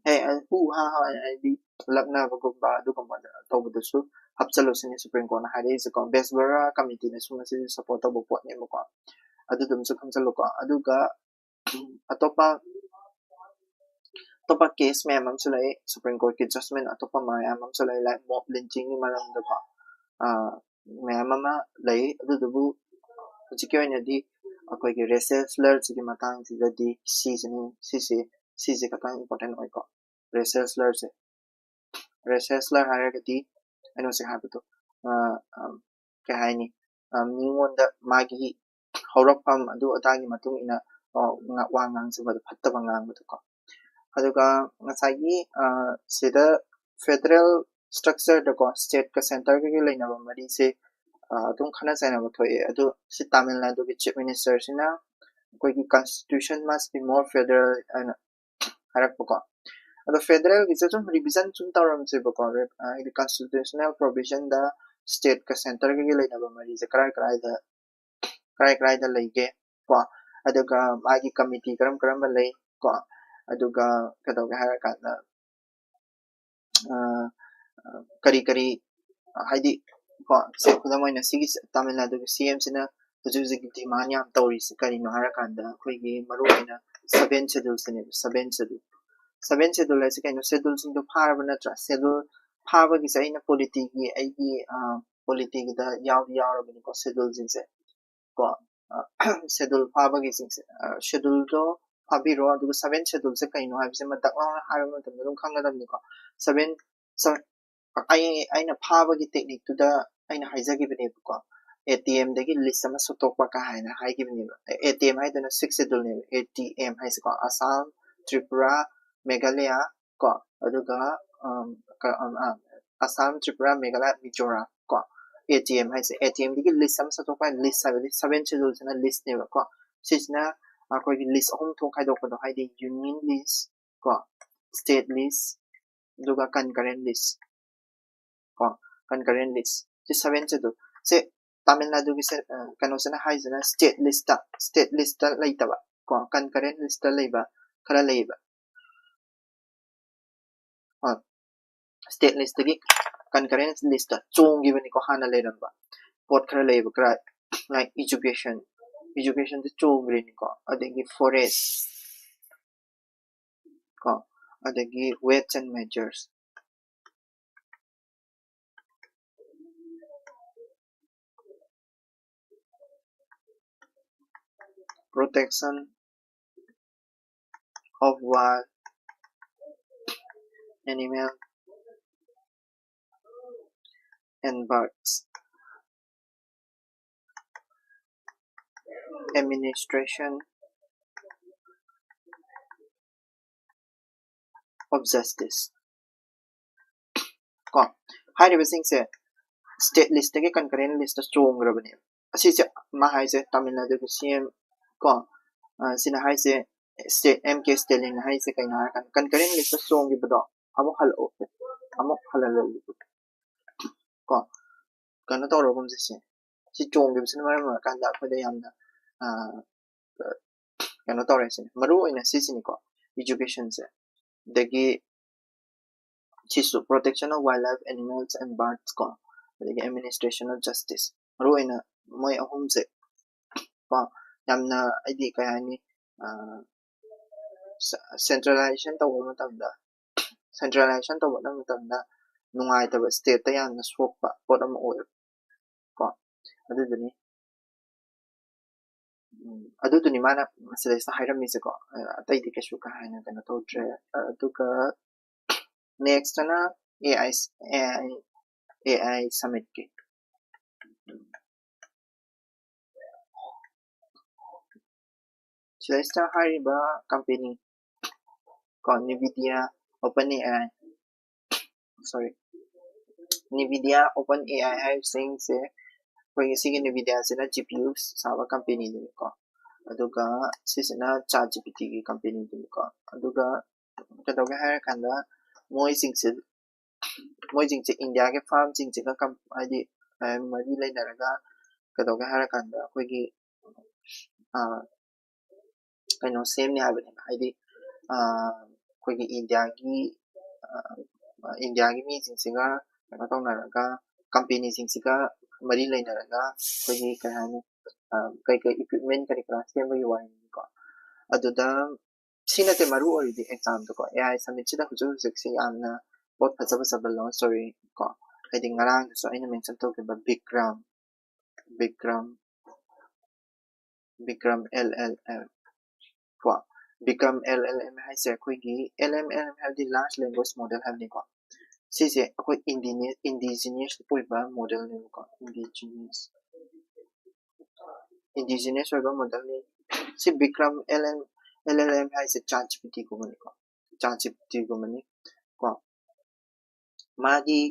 "ꯍꯦ, ꯍꯨ ꯍꯥ ꯍꯥ" ꯍꯥꯏꯗꯤ ꯂꯛꯅꯕꯒꯨꯝꯕ ꯑꯗꯨꯒꯨꯝꯕ ꯇꯧꯕꯗꯨꯁꯨ ꯍꯥꯞꯆꯜꯂꯨ ꯁꯤꯅꯤ Supreme Courtꯅ ꯍꯥꯏꯔꯛꯏꯁꯦꯀꯣ꯫ ꯕꯦꯁꯕꯔꯥ ꯀꯃꯤꯇꯤꯅꯁꯨ ꯃꯁꯤꯁꯦ support ꯇꯧꯕ ꯄꯣꯠꯅꯦꯕꯀꯣ꯫ ꯑꯗꯨꯗꯨꯝꯁꯨ ꯈꯪꯖꯜꯂꯨꯀꯣ꯫ ꯑꯗꯨꯒ ꯑꯇꯣꯞꯄ ꯑꯇꯣꯞꯄ case ꯃꯌꯥꯝ ꯑꯃꯁꯨ ꯂꯩ, Supreme Courtꯀꯤ judgement ꯑꯇꯣꯞꯄ ꯃꯌꯥꯝ ꯑꯃꯁꯨ ꯂꯩ, like mob lynchingꯒꯤ ꯃꯔꯝꯗꯀꯣ꯫ ꯑꯥ, ꯃꯌꯥꯝ ꯑꯃ ꯂꯩ꯫ ꯑꯗꯨꯗꯨꯕꯨ ꯍꯧꯖꯤꯛꯀꯤ ꯑꯣꯏꯅꯗꯤ ꯑꯩꯈꯣꯏꯒꯤ racial slurꯁꯤꯒꯤ ꯃꯇꯥꯡꯁꯤꯗꯗꯤ ꯁꯤꯁꯤꯅꯤ, ꯁꯤꯁꯤ, ꯁꯤꯁꯦ ꯈꯇꯪ important ꯑꯣꯏꯀꯣ꯫ Racial slurꯁꯦ, racial slur ꯍꯥꯏꯔꯒꯗꯤ ꯑꯩꯅ ꯍꯧꯖꯤꯛ ꯍꯥꯏꯕꯗꯣ, ꯑꯥ, ꯑꯥ, ꯀꯩ ꯍꯥꯏꯅꯤ, ꯑꯥ, ꯃꯤꯉꯣꯟꯗ ꯃꯥꯒꯤ ꯍꯧꯔꯛꯐꯝ ꯑꯗꯨ ꯑꯗꯥꯒꯤ ꯃꯇꯨꯡ ꯏꯟꯅ, ꯑꯥ, ꯉ-, ꯋꯥ ꯉꯥꯡꯖꯕꯗꯣ, ꯐꯠꯇꯕ ꯉꯥꯡꯕꯗꯣꯀꯣ꯫ ꯑꯗꯨꯒ ꯉꯁꯥꯏꯒꯤ, ꯑꯥ, ꯁꯤꯗ federal structureꯗꯀꯣ, stateꯀ centreꯒꯒꯤ ꯂꯩꯅꯕ ꯃꯔꯤꯁꯦ, ꯑꯥ, ꯑꯗꯨꯝ ꯈꯠꯅ ꯆꯩꯅꯕ ꯊꯣꯛꯑꯦ꯫ ꯑꯗꯨ ꯁꯤ ꯇꯥꯃꯤꯜ ꯅꯥꯗꯨꯒꯤ chief ministerꯁꯤꯅ ꯑꯩꯈꯣꯏꯒꯤ constitution must be more federal ꯍꯥꯏꯅ ꯍꯥꯏꯔꯛꯄꯀꯣ꯫ ꯑꯗꯣ federalꯒꯤꯁꯦ ꯁꯨꯝ revision ꯁꯨꯝ ꯇꯧꯔꯝꯁꯦꯕꯀꯣ, ꯍꯥꯏꯗꯤ constitutional provisionꯗ stateꯀ centreꯒꯒꯤ ꯂꯩꯅꯕ ꯃꯔꯤꯁꯦ ꯀꯔꯥꯏ ꯀꯔꯥꯏꯗ, ꯀꯔꯥꯏ ꯀꯔꯥꯏꯗ ꯂꯩꯒꯦ ꯀꯣ, ꯑꯗꯨꯒ ꯃꯥꯒꯤ committee ꯀꯔꯝ ꯀꯔꯝꯕ ꯂꯩ ꯀꯣ, ꯑꯗꯨꯒ ꯀꯩꯗꯧꯒꯦ ꯍꯥꯏꯔꯀꯥꯟꯗ, ꯑ, ꯀꯔꯤ ꯀꯔꯤ, ꯍꯥꯏꯗꯤ ꯀꯣ, ꯁꯦ ꯈꯨꯗꯝ ꯑꯣꯏꯅ ꯁꯤꯒꯤ ꯇꯥꯃꯤꯜ ꯅꯥꯗꯨꯒꯤ ꯁꯤ ꯑꯦꯝꯁꯤꯅ ꯍꯧꯖꯤꯛ ꯍꯧꯖꯤꯛ ꯗꯤꯃꯥꯟ ꯌꯥꯝ ꯇꯧꯔꯤꯁꯤ ꯀꯔꯤꯅꯣ ꯍꯥꯏꯔꯀꯥꯟꯗ ꯑꯩꯈꯣꯏꯒꯤ ꯃꯔꯨꯑꯣꯏꯅ ꯁꯕꯦꯟ ꯁꯦꯗꯨꯜꯁꯤꯅꯦꯕ꯫ ꯁꯕꯦꯟ ꯁꯦꯗꯨꯜ ꯁꯕꯦꯟ ꯁꯦꯗꯨꯜ ꯍꯥꯏꯁꯦ ꯀꯩꯅꯣ? ꯁꯦꯗꯨꯜꯁꯤꯡꯗꯣ ꯐꯥꯔꯕ ꯅꯠꯇ꯭ꯔꯥ? ꯁꯦꯗꯨꯜ ꯐꯥꯕꯒꯤꯁꯦ ꯑꯩꯅ ꯄꯣꯂꯤꯇꯤꯒꯤ ꯑꯩꯒꯤ ꯄꯣꯂꯤꯇꯤꯒꯤꯗ ꯌꯥꯎꯗꯤ ꯌꯥꯎꯔꯕꯅꯤꯀꯣ ꯁꯦꯗꯨꯜꯁꯤꯡꯁꯦ ꯀꯣ꯫ ꯁꯦꯗꯨꯜ ꯐꯥꯕꯒꯤꯁꯤꯡꯁꯦ, ꯁꯦꯗꯨꯜꯗꯣ ꯐꯥꯕꯤꯔꯣ꯫ ꯑꯗꯨꯒ ꯁꯕꯦꯟ ꯁꯦꯗꯨꯜꯁꯦ ꯀꯩꯅꯣ ꯍꯥꯏꯕꯁꯦ ꯃꯇꯛ ꯂꯥꯎꯅ ꯍꯥꯏꯕ ꯃꯇꯝꯗ ꯑꯗꯨꯝ ꯈꯪꯒꯗꯕꯅꯤꯀꯣ꯫ ꯁꯕꯦꯟ ꯑꯩ ꯑꯩꯅ ꯐꯥꯕꯒꯤ ꯇꯦꯛꯅꯤꯛꯇꯨꯗ ꯑꯩꯅ ꯍꯥꯏꯖꯈꯤꯕꯅꯦꯕꯀꯣ, ꯑꯦ ꯇꯤ ꯑꯦꯝꯗꯒꯤ ꯂꯤꯁ ꯑꯃ ꯁꯨꯇꯣꯛꯄ ꯀꯥ ꯍꯥꯏꯅ ꯍꯥꯏꯈꯤꯕꯅꯦꯕ꯫ ꯑꯦ ꯇꯤ ꯑꯦꯝ ꯍꯥꯏꯗꯨꯅ ꯁꯤꯛꯁ ꯁꯦꯗꯨꯜꯅꯦꯕ꯫ ꯑꯦ ꯇꯤ ꯑꯦꯝ ꯍꯥꯏꯁꯦꯀꯣ, ꯑꯁꯥꯝ, ꯇ꯭ꯔꯤꯄꯨꯔꯥ, ꯃꯦꯘꯥꯂꯌꯥ ꯀꯣ, ꯑꯗꯨꯒ ꯑꯁꯥꯝ, ꯇ꯭ꯔꯤꯄꯨꯔꯥ, ꯃꯦꯘꯥꯂꯌꯥ, ꯃꯤꯖꯣꯔꯥꯝ ꯀꯣ꯫ ꯑꯦ ꯇꯤ ꯑꯦꯝ ꯍꯥꯏꯁꯦ, ꯑꯦ ꯇꯤ ꯑꯦꯝꯗꯒꯤ ꯂꯤꯁ ꯑꯃ ꯁꯟꯗꯣꯛꯄ ꯍꯥꯏ꯫ ꯂꯤꯁ ꯍꯥꯏꯕꯗꯤ ꯁꯕꯦꯟ ꯁꯦꯗꯨꯜꯁꯤꯅ ꯂꯤꯁꯅꯦꯕꯀꯣ꯫ ꯁꯤꯁꯤꯅ ꯑꯩꯈꯣꯏꯒꯤ ꯂꯤꯁ ꯑꯍꯨꯝ ꯊꯣꯛ ꯈꯥꯏꯗꯣꯛꯄꯗꯣ, ꯍꯥꯏꯗꯤ ꯌꯨꯅꯤꯌꯟ ꯂꯤꯁ ꯀꯣ, ꯁ꯭ꯇꯦꯠ ꯂꯤꯁ, ꯑꯗꯨꯒ ꯀꯟꯀꯔꯦꯟ ꯂꯤꯁ ꯀꯣ꯫ ꯀꯟꯀꯔꯦꯟ ꯂꯤꯁ ꯁꯤ ꯁꯕꯦꯟ ꯁꯦꯗꯨꯜ ꯁꯦ ꯇꯥꯃꯤꯜ ꯅꯥꯗꯨꯒꯤ ꯁꯦ-, ꯑ, ꯀꯩꯅꯣꯁꯤꯅ ꯍꯥꯏꯁꯤꯅ ꯁ꯭ꯇꯦꯠ ꯂꯤꯁꯇ, ꯁ꯭ꯇꯦꯠ ꯂꯤꯁꯇ ꯂꯩꯇꯕ ꯀꯣ, ꯀꯟꯀꯔꯦꯟ ꯂꯤꯁꯇ ꯂꯩꯕ ꯈꯔ ꯂꯩꯌꯦꯕ꯫ ꯁ꯭ꯇꯦꯠ ꯂꯤꯁꯇꯒꯤ ꯀꯟꯀꯔꯦꯟ ꯂꯤꯁꯇ ꯆꯣꯡꯈꯤꯕꯅꯤꯀꯣ꯫ ꯍꯥꯟꯅ ꯂꯩꯔꯝꯕ ꯄꯣꯠ ꯈꯔ ꯂꯩꯌꯦꯕ, ꯈꯔ ꯂꯥꯏꯛ ꯏꯖꯨꯀꯦꯁꯟ, ꯏꯖꯨꯀꯦꯁꯟꯗ ꯆꯣꯡꯈ꯭ꯔꯤꯅꯤꯀꯣ꯫ ꯑꯗꯒꯤ ꯐꯣꯔꯦꯁ ꯀꯣ, ꯑꯗꯒꯤ weights and measures, protection of wild animal and birds, administration of justice ꯀꯣ꯫ ꯍꯥꯏꯔꯤꯕꯁꯤꯡꯁꯦ ꯁ꯭ꯇꯦꯠ ꯂꯤꯁꯇꯒꯤ ꯀꯟꯀꯔꯦꯟ ꯂꯤꯁꯇ ꯆꯣꯡꯈ꯭ꯔꯕꯅꯦꯕ꯫ ꯑꯁꯤꯁꯦ ꯃꯥ ꯍꯥꯏꯁꯦ ꯇꯥꯃꯤꯜ ꯅꯥꯗꯨꯒꯤ ꯁꯤ ꯑꯦꯝ ꯀꯣ, ꯑ, ꯁꯤꯅ ꯍꯥꯏꯁꯦ, ꯁ꯭ꯇꯦꯠ ꯑꯦꯝ ꯀꯦ ꯁ꯭ꯇꯦꯂꯤꯟꯅ ꯍꯥꯏꯁꯦ ꯀꯩꯅꯣ ꯍꯥꯏꯔꯀꯥꯟꯗ ꯀꯟꯀꯔꯦꯟ ꯂꯤꯁꯇ ꯆꯣꯡꯈꯤꯕꯗꯣ ꯑꯃꯨꯛ ꯍꯜꯂꯛꯑꯣ, ꯑꯃꯨꯛ ꯍꯜꯍꯜꯂꯛꯑꯣ ꯀꯣ꯫ ꯀꯩꯅꯣ ꯇꯧꯔꯒꯨꯝꯁꯦ ꯁꯤ꯫ ꯁꯤ ꯆꯣꯡꯈꯤꯕꯁꯤꯅ ꯃꯔꯝ ꯑꯣꯏꯔꯀꯥꯟꯗ ꯑꯩꯈꯣꯏꯗ ꯌꯥꯝꯅ, ꯑ, ꯀꯩꯅꯣ ꯇꯧꯔꯦ ꯁꯤꯅꯤ꯫ ꯃꯔꯨ ꯑꯣꯏꯅ ꯁꯤꯁꯤꯅꯤꯀꯣ, ꯏꯖꯨꯀꯦꯁꯟꯁꯦ꯫ ꯑꯗꯒꯤ ꯁꯤꯁꯨ protection of wildlife, animals and birds ꯀꯣ꯫ ꯑꯗꯒꯤ administration of justice꯫ ꯃꯔꯨꯑꯣꯏꯅ ꯃꯣꯏ ꯑꯍꯨꯝꯁꯦ ꯀꯣ, ꯌꯥꯝꯅ, ꯍꯥꯏꯗꯤ, ꯀꯩ ꯍꯥꯏꯅꯤ, centralization ꯇꯧꯕ ꯃꯇꯝꯗ, centralization ꯇꯧꯕ ꯃꯇꯝꯗ ꯅꯨꯡꯉꯥꯏꯇꯕ, stateꯇ ꯌꯥꯝꯅ ꯁꯣꯛꯄ ꯄꯣꯠ ꯑꯃ ꯑꯣꯏꯌꯦꯕ ꯀꯣ꯫ ꯑꯗꯨꯗꯨꯅꯤ꯫ ꯎꯝ, ꯑꯗꯨꯗꯨꯅꯤ ꯃꯥꯅ ꯁꯤꯗꯩꯁꯤꯗ ꯍꯥꯏꯔꯝꯃꯤꯁꯦꯀꯣ꯫ ꯑ, ꯑꯇꯩꯗꯤ ꯀꯩꯁꯨ ꯀꯥ ꯍꯦꯟꯅ ꯀꯩꯅꯣ ꯇꯧꯗ꯭ꯔꯦ꯫ ꯑ, ꯑꯗꯨꯒ next ꯇꯅ AI, AI, AI summitꯀꯤ꯫ ꯁꯤꯗꯩꯁꯤꯗ ꯍꯥꯏꯔꯤꯕ company ꯀꯣ, NVIDIA, OpenAI, sorry, NVIDIA, OpenAI ꯍꯥꯏꯔꯤꯕꯁꯤꯡꯁꯦ, ꯑꯩꯈꯣꯏꯒꯤ ꯁꯤꯒꯤ NVIDIAꯁꯤꯅ G P U ꯁꯥꯕ companyꯗꯨꯅꯤꯀꯣ꯫ ꯑꯗꯨꯒ ꯁꯤꯁꯤꯅ ChatGPTꯒꯤ companyꯗꯨꯅꯤꯀꯣ꯫ ꯑꯗꯨꯒ ꯀꯩꯗꯧꯒꯦ ꯍꯥꯏꯔꯀꯥꯟꯗ, ꯃꯣꯏꯁꯤꯡꯁꯦ, ꯃꯣꯏꯁꯤꯡꯁꯦ ꯏꯟꯗꯤꯌꯥꯒꯤ firmꯁꯤꯡꯁꯤꯒ ꯀꯝ-, ꯍꯥꯏꯗꯤ, ꯑ, ꯃꯔꯤ ꯂꯩꯅꯔꯒ ꯀꯩꯗꯧꯒꯦ ꯍꯥꯏꯔꯀꯥꯟꯗ, ꯑꯩꯈꯣꯏꯒꯤ, ꯑ, ꯀꯩꯅꯣ ꯁꯦꯝꯅꯤ ꯍꯥꯏꯕꯅꯦꯕ꯫ ꯍꯥꯏꯗꯤ, ꯑ, ꯑꯩꯈꯣꯏꯒꯤ ꯏꯟꯗꯤꯌꯥꯒꯤ, ꯑ, ꯏꯟꯗꯤꯌꯥꯒꯤ ꯃꯤꯁꯤꯡꯁꯤꯒ ꯀꯩꯅꯣ ꯇꯧꯅꯔꯒ, companyꯁꯤꯡꯁꯤꯒ ꯃꯔꯤ ꯂꯩꯅꯔꯒ, ꯑꯩꯈꯣꯏꯒꯤ, ꯀꯩ ꯍꯥꯏꯅꯤ, ꯑ, ꯀꯩ ꯀꯩ equipment ꯀꯔꯤ ꯀꯔꯥ ꯁꯦꯝꯕꯒꯤ ꯋꯥꯔꯤꯅꯤꯀꯣ꯫ ꯑꯗꯨꯗ ꯁꯤ ꯅꯠꯇꯦ ꯃꯔꯨ ꯑꯣꯏꯔꯤꯗꯤ examꯗꯀꯣ, AI summitꯁꯤꯗ ꯍꯧꯖꯤꯛ ꯍꯧꯖꯤꯛꯁꯦ ꯌꯥꯝꯅ ꯄꯣꯠ ꯐꯖ ꯐꯖꯕ launch ꯇꯧꯔꯤ ꯀꯣ꯫ ꯍꯥꯏꯗꯤ, ꯉꯔꯥꯡꯗꯁꯨ ꯑꯩꯅ mention ꯇꯧꯈꯤꯕ Vikram, Vikram, Vikram L L M ꯀꯣ꯫ Vikram L L M ꯍꯥꯏꯁꯦ ꯑꯩꯈꯣꯏꯒꯤ, L M L ꯍꯥꯏꯕꯗꯤ large language model ꯍꯥꯏꯕꯅꯤꯀꯣ꯫ ꯁꯤꯁꯦ ꯑꯩꯈꯣꯏ ꯏꯟꯗꯤꯅꯤ-, indigenous ꯑꯣꯏꯕ modelꯅꯦꯕꯀꯣ, indigenous, indigenous ꯑꯣꯏꯕ modelꯅꯤ꯫ ꯁꯤ Vikram L L M, L L M ꯍꯥꯏꯁꯦ ChatGPTꯒꯨꯝꯕꯅꯤꯀꯣ, ChatGPTꯒꯨꯝꯕꯅꯤ ꯀꯣ꯫ ꯃꯥꯒꯤ,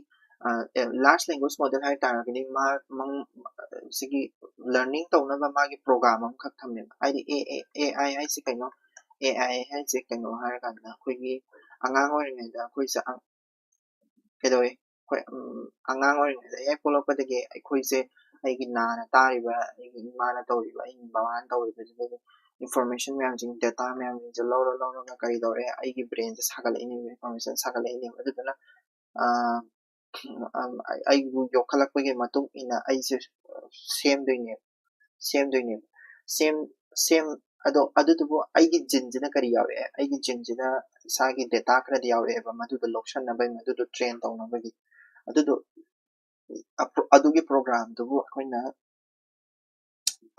ꯑ, ꯑꯦ, large language model ꯍꯥꯏ ꯇꯥꯔꯒꯗꯤ ꯃꯥ, ꯃꯪ-, ꯁꯤꯒꯤ learning ꯇꯧꯅꯕ ꯃꯥꯒꯤ program ꯑꯃꯈꯛ ꯊꯝꯃꯦꯕ꯫ ꯍꯥꯏꯗꯤ, A, A, AI ꯍꯥꯏꯁꯦ ꯀꯩꯅꯣ? AI ꯍꯥꯏꯁꯦ ꯀꯩꯅꯣ ꯍꯥꯏꯔꯀꯥꯟꯗ, ꯑꯩꯈꯣꯏꯒꯤ ꯑꯉꯥꯡ ꯑꯣꯏꯔꯤꯉꯩꯗ ꯑꯩꯈꯣꯏꯁꯦ ꯑ-, ꯀꯩꯗꯧꯋꯦ? ꯑꯩꯈꯣꯏ, ꯎꯝ, ꯑꯉꯥꯡ ꯑꯣꯏꯔꯤꯉꯩꯗ ꯍꯦꯛ ꯄꯣꯛꯂꯛꯄꯗꯒꯤ ꯑꯩꯈꯣꯏꯁꯦ, ꯑꯩꯒꯤ ꯅꯥꯅ ꯇꯥꯔꯤꯕ, ꯑꯩꯒꯤ ꯏꯃꯥꯅ ꯇꯧꯔꯤꯕ, ꯑꯩꯒꯤ ꯕꯕꯥꯅ ꯇꯧꯔꯤꯕꯁꯤꯗꯒꯤ information ꯃꯌꯥꯝꯁꯤꯡ, data ꯃꯌꯥꯝꯁꯤꯡꯁꯦ ꯂꯧꯔ ꯂꯧꯔꯒ ꯀꯔꯤ ꯇꯧꯔꯦ? ꯑꯩꯒꯤ brainꯁꯦ ꯁꯥꯒꯠꯂꯛꯏꯅꯦꯕ, information ꯁꯥꯒꯠꯂꯛꯏꯅꯦꯕ꯫ ꯑꯗꯨꯗꯨꯅ, ꯑ, ꯑꯩꯕꯨ ꯌꯣꯛꯈꯠꯂꯛꯄꯒꯤ ꯃꯇꯨꯡ ꯏꯟꯅ ꯑꯩꯁꯦ ꯁꯦꯝꯗꯣꯏꯅꯦꯕ ꯁꯦꯝꯗꯣꯏꯅꯦꯕ ꯁꯦꯝ ꯁꯦꯝ ꯑꯗꯣ ꯑꯗꯨꯗꯨꯕꯨ ꯑꯩꯒꯤ ꯖꯤꯟꯁꯤꯅ ꯀꯔꯤ ꯌꯥꯎꯔꯛꯑꯦ? ꯑꯩꯒꯤ ꯖꯤꯟꯁꯤꯅ ꯏꯁꯥꯒꯤ ꯗꯦꯇꯥ ꯈꯔꯗꯤ ꯌꯥꯎꯔꯛꯑꯦꯕ, ꯃꯗꯨꯗꯣ ꯂꯧꯁꯟꯅꯕꯒꯤ, ꯃꯗꯨꯗꯣ ꯇ꯭ꯔꯦꯟ ꯇꯧꯅꯕꯒꯤ꯫ ꯑꯗꯨꯗꯣ ꯑꯗꯨꯒꯤ ꯄ꯭ꯔꯣꯒ꯭ꯔꯥꯝꯗꯨꯕꯨ ꯑꯩꯈꯣꯏꯅ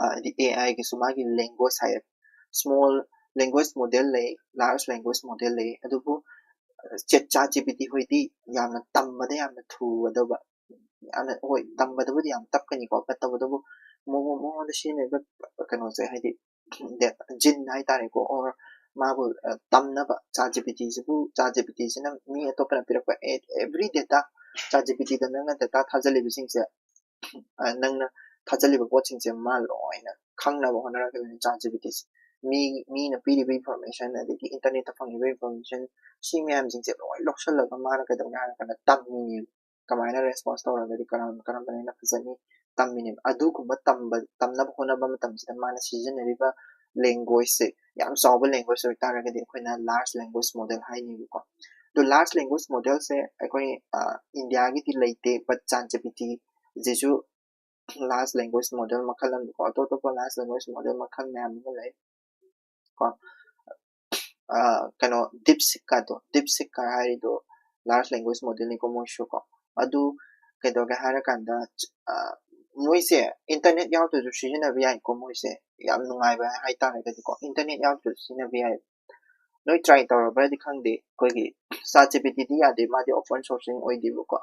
ꯍꯥꯏꯗꯤ ꯑꯦ ꯑꯥꯏꯒꯤꯁꯨ ꯃꯥꯒꯤ ꯂꯦꯡꯒ꯭ꯋꯦꯖ ꯍꯥꯏꯌꯦ, ꯁ꯭ꯃꯣꯜ ꯂꯦꯡꯒ꯭ꯋꯦꯖ ꯃꯣꯗꯦꯜ ꯂꯩ, ꯂꯥꯔꯖ ꯂꯦꯡꯒ꯭ꯋꯦꯖ ꯃꯣꯗꯦꯜ ꯂꯩ꯫ ꯑꯗꯨꯕꯨ ꯆꯦꯠ ꯆꯥꯠ ꯖꯤ ꯄꯤ ꯇꯤ ꯍꯣꯏꯗꯤ ꯌꯥꯝꯅ ꯇꯝꯕꯗ ꯌꯥꯝꯅ ꯊꯨꯒꯗꯕ, ꯌꯥꯝꯅ ꯍꯣꯏ ꯇꯝꯕꯗꯕꯨꯗꯤ ꯌꯥꯝ ꯇꯞꯀꯅꯤꯀꯣ, ꯇꯧꯕꯇꯕꯨ ꯃꯉꯣꯟꯗ ꯁꯤꯖꯤꯟꯅꯔꯤꯕ ꯀꯩꯅꯣꯁꯦ ꯍꯥꯏꯗꯤ ꯖꯤꯟ ꯍꯥꯏꯇꯥꯔꯦꯀꯣ, ꯑꯣꯔ ꯃꯥꯕꯨ ꯇꯝꯅꯕ ꯆꯥꯠ ꯖꯤ ꯄꯤ ꯇꯤꯁꯤꯕꯨ, ꯆꯥꯠ ꯖꯤ ꯄꯤ ꯇꯤꯁꯤꯅ ꯃꯤ ꯑꯇꯣꯞꯄꯅ ꯄꯤꯔꯛꯄ ꯑꯦꯚ꯭ꯔꯤ ꯗꯦꯇꯥ, ꯆꯥꯠ ꯖꯤ ꯄꯤ ꯇꯤꯗ ꯅꯪꯅ ꯗꯦꯇꯥ ꯊꯥꯖꯜꯂꯤꯕꯁꯤꯡꯁꯦ, ꯅꯪꯅ ꯊꯥꯖꯜꯂꯤꯕ ꯄꯣꯠꯁꯤꯡꯁꯦ ꯃꯥ ꯂꯣꯏꯅ ꯈꯪꯅꯕ ꯍꯣꯠꯅꯔꯛꯀꯗꯣꯏꯅꯤ ꯆꯥꯠ ꯖꯤ ꯄꯤ ꯇꯤꯁꯦ꯫ ꯃꯤ ꯃꯤꯅ ꯄꯤꯔꯤꯕ ꯏꯟꯐꯣꯔꯃꯦꯁꯟ, ꯑꯗꯒꯤ ꯏꯟꯇꯔꯅꯦꯠꯇ ꯐꯪꯉꯤꯕ ꯏꯟꯐꯣꯔꯃꯦꯁꯟ, ꯁꯤ ꯃꯌꯥꯝꯁꯤꯡꯁꯦ ꯂꯣꯏ ꯂꯧꯁꯜꯂꯒ ꯃꯥꯅ ꯀꯩꯗꯧꯅꯤ ꯍꯥꯏꯔ ꯀꯥꯟꯗ ꯇꯝꯃꯤꯅꯦꯕ꯫ ꯀꯃꯥꯏꯅ ꯔꯦꯁꯄꯣꯟꯁ ꯇꯧꯔꯒꯗꯤ ꯀꯔꯝ ꯀꯔꯝꯕꯅ ꯍꯦꯟꯅ ꯐꯖꯅꯤ ꯇꯝꯃꯤꯅꯦꯕ꯫ ꯑꯗꯨꯒꯨꯝꯕ ꯇꯝꯕ ꯇꯝꯅꯕ ꯍꯣꯠꯅꯕ ꯃꯇꯝꯁꯤꯗ ꯃꯥꯅ ꯁꯤꯖꯤꯟꯅꯔꯤꯕ ꯂꯦꯡꯒ꯭ꯋꯦꯖꯁꯦ ꯌꯥꯝ ꯆꯥꯎꯕ ꯂꯦꯡꯒ꯭ꯋꯦꯖ ꯑꯣꯏꯇꯥꯔꯒꯗꯤ ꯑꯩꯈꯣꯏꯅ ꯂꯥꯔꯖ ꯂꯦꯡꯒ꯭ꯋꯦꯖ ꯃꯣꯗꯦꯜ ꯍꯥꯏꯅꯦꯕꯀꯣ꯫ ꯑꯗꯣ ꯂꯥꯔꯖ ꯂꯦꯡꯒ꯭ꯋꯦꯖ ꯃꯣꯗꯦꯜꯁꯦ ꯑꯩꯈꯣꯏ ꯏꯟꯗꯤꯌꯥꯒꯤꯗꯤ ꯂꯩꯇꯦ, ꯕꯠ ꯆꯥꯠ ꯖꯤ ꯄꯤ ꯇꯤꯁꯤꯁꯨ ꯂꯥꯔꯖ ꯂꯦꯡꯒ꯭ꯋꯦꯖ ꯃꯣꯗꯦꯜ ꯃꯈꯜ ꯑꯃꯅꯤꯀꯣ꯫ ꯑꯇꯣꯞ ꯑꯇꯣꯞꯄ ꯂꯥꯔꯖ ꯂꯦꯡꯒ꯭ꯋꯦꯖ ꯃꯣꯗꯦꯜ ꯃꯈꯜ ꯃꯌꯥꯝ ꯑꯃ ꯂꯩ ꯀꯣ꯫ ꯀꯩꯅꯣ ꯗꯤꯞ ꯁꯤꯛꯀꯗꯣ, ꯗꯤꯞ ꯁꯤꯛꯀ ꯍꯥꯏꯔꯤꯗꯣ ꯂꯥꯔꯖ ꯂꯦꯡꯒ꯭ꯋꯦꯖ ꯃꯣꯗꯦꯜꯅꯤꯀꯣ ꯃꯣꯏꯁꯨ ꯀꯣ꯫ ꯑꯗꯨ ꯀꯩꯗꯧꯒꯦ ꯍꯥꯏꯔꯀꯥꯟꯗ ꯃꯣꯏꯁꯦ ꯏꯟꯇꯔꯅꯦꯠ ꯌꯥꯎꯗ꯭ꯔꯁꯨ ꯁꯤꯖꯤꯟꯅꯕ ꯌꯥꯏꯀꯣ꯫ ꯃꯣꯏꯁꯦ ꯌꯥꯝ ꯅꯨꯡꯉꯥꯏꯕ ꯍꯥꯏꯇꯥꯔꯒꯗꯤꯀꯣ, ꯏꯟꯇꯔꯅꯦꯠ ꯌꯥꯎꯗ꯭ꯔꯁꯨ ꯁꯤꯖꯤꯟꯅꯕ ꯌꯥꯏ꯫ ꯅꯣꯏ ꯇ꯭ꯔꯥꯏ ꯇꯧꯔꯕ꯭ꯔꯗꯤ ꯈꯪꯗꯦ, ꯑꯩꯈꯣꯏꯒꯤ ꯆꯥꯠ ꯖꯤ ꯄꯤ ꯇꯤꯗꯤ ꯌꯥꯗꯦ, ꯃꯥꯗꯤ ꯑꯣꯄꯟ ꯁꯣꯔꯁꯤꯡ ꯑꯣꯏꯗꯦꯕꯀꯣ꯫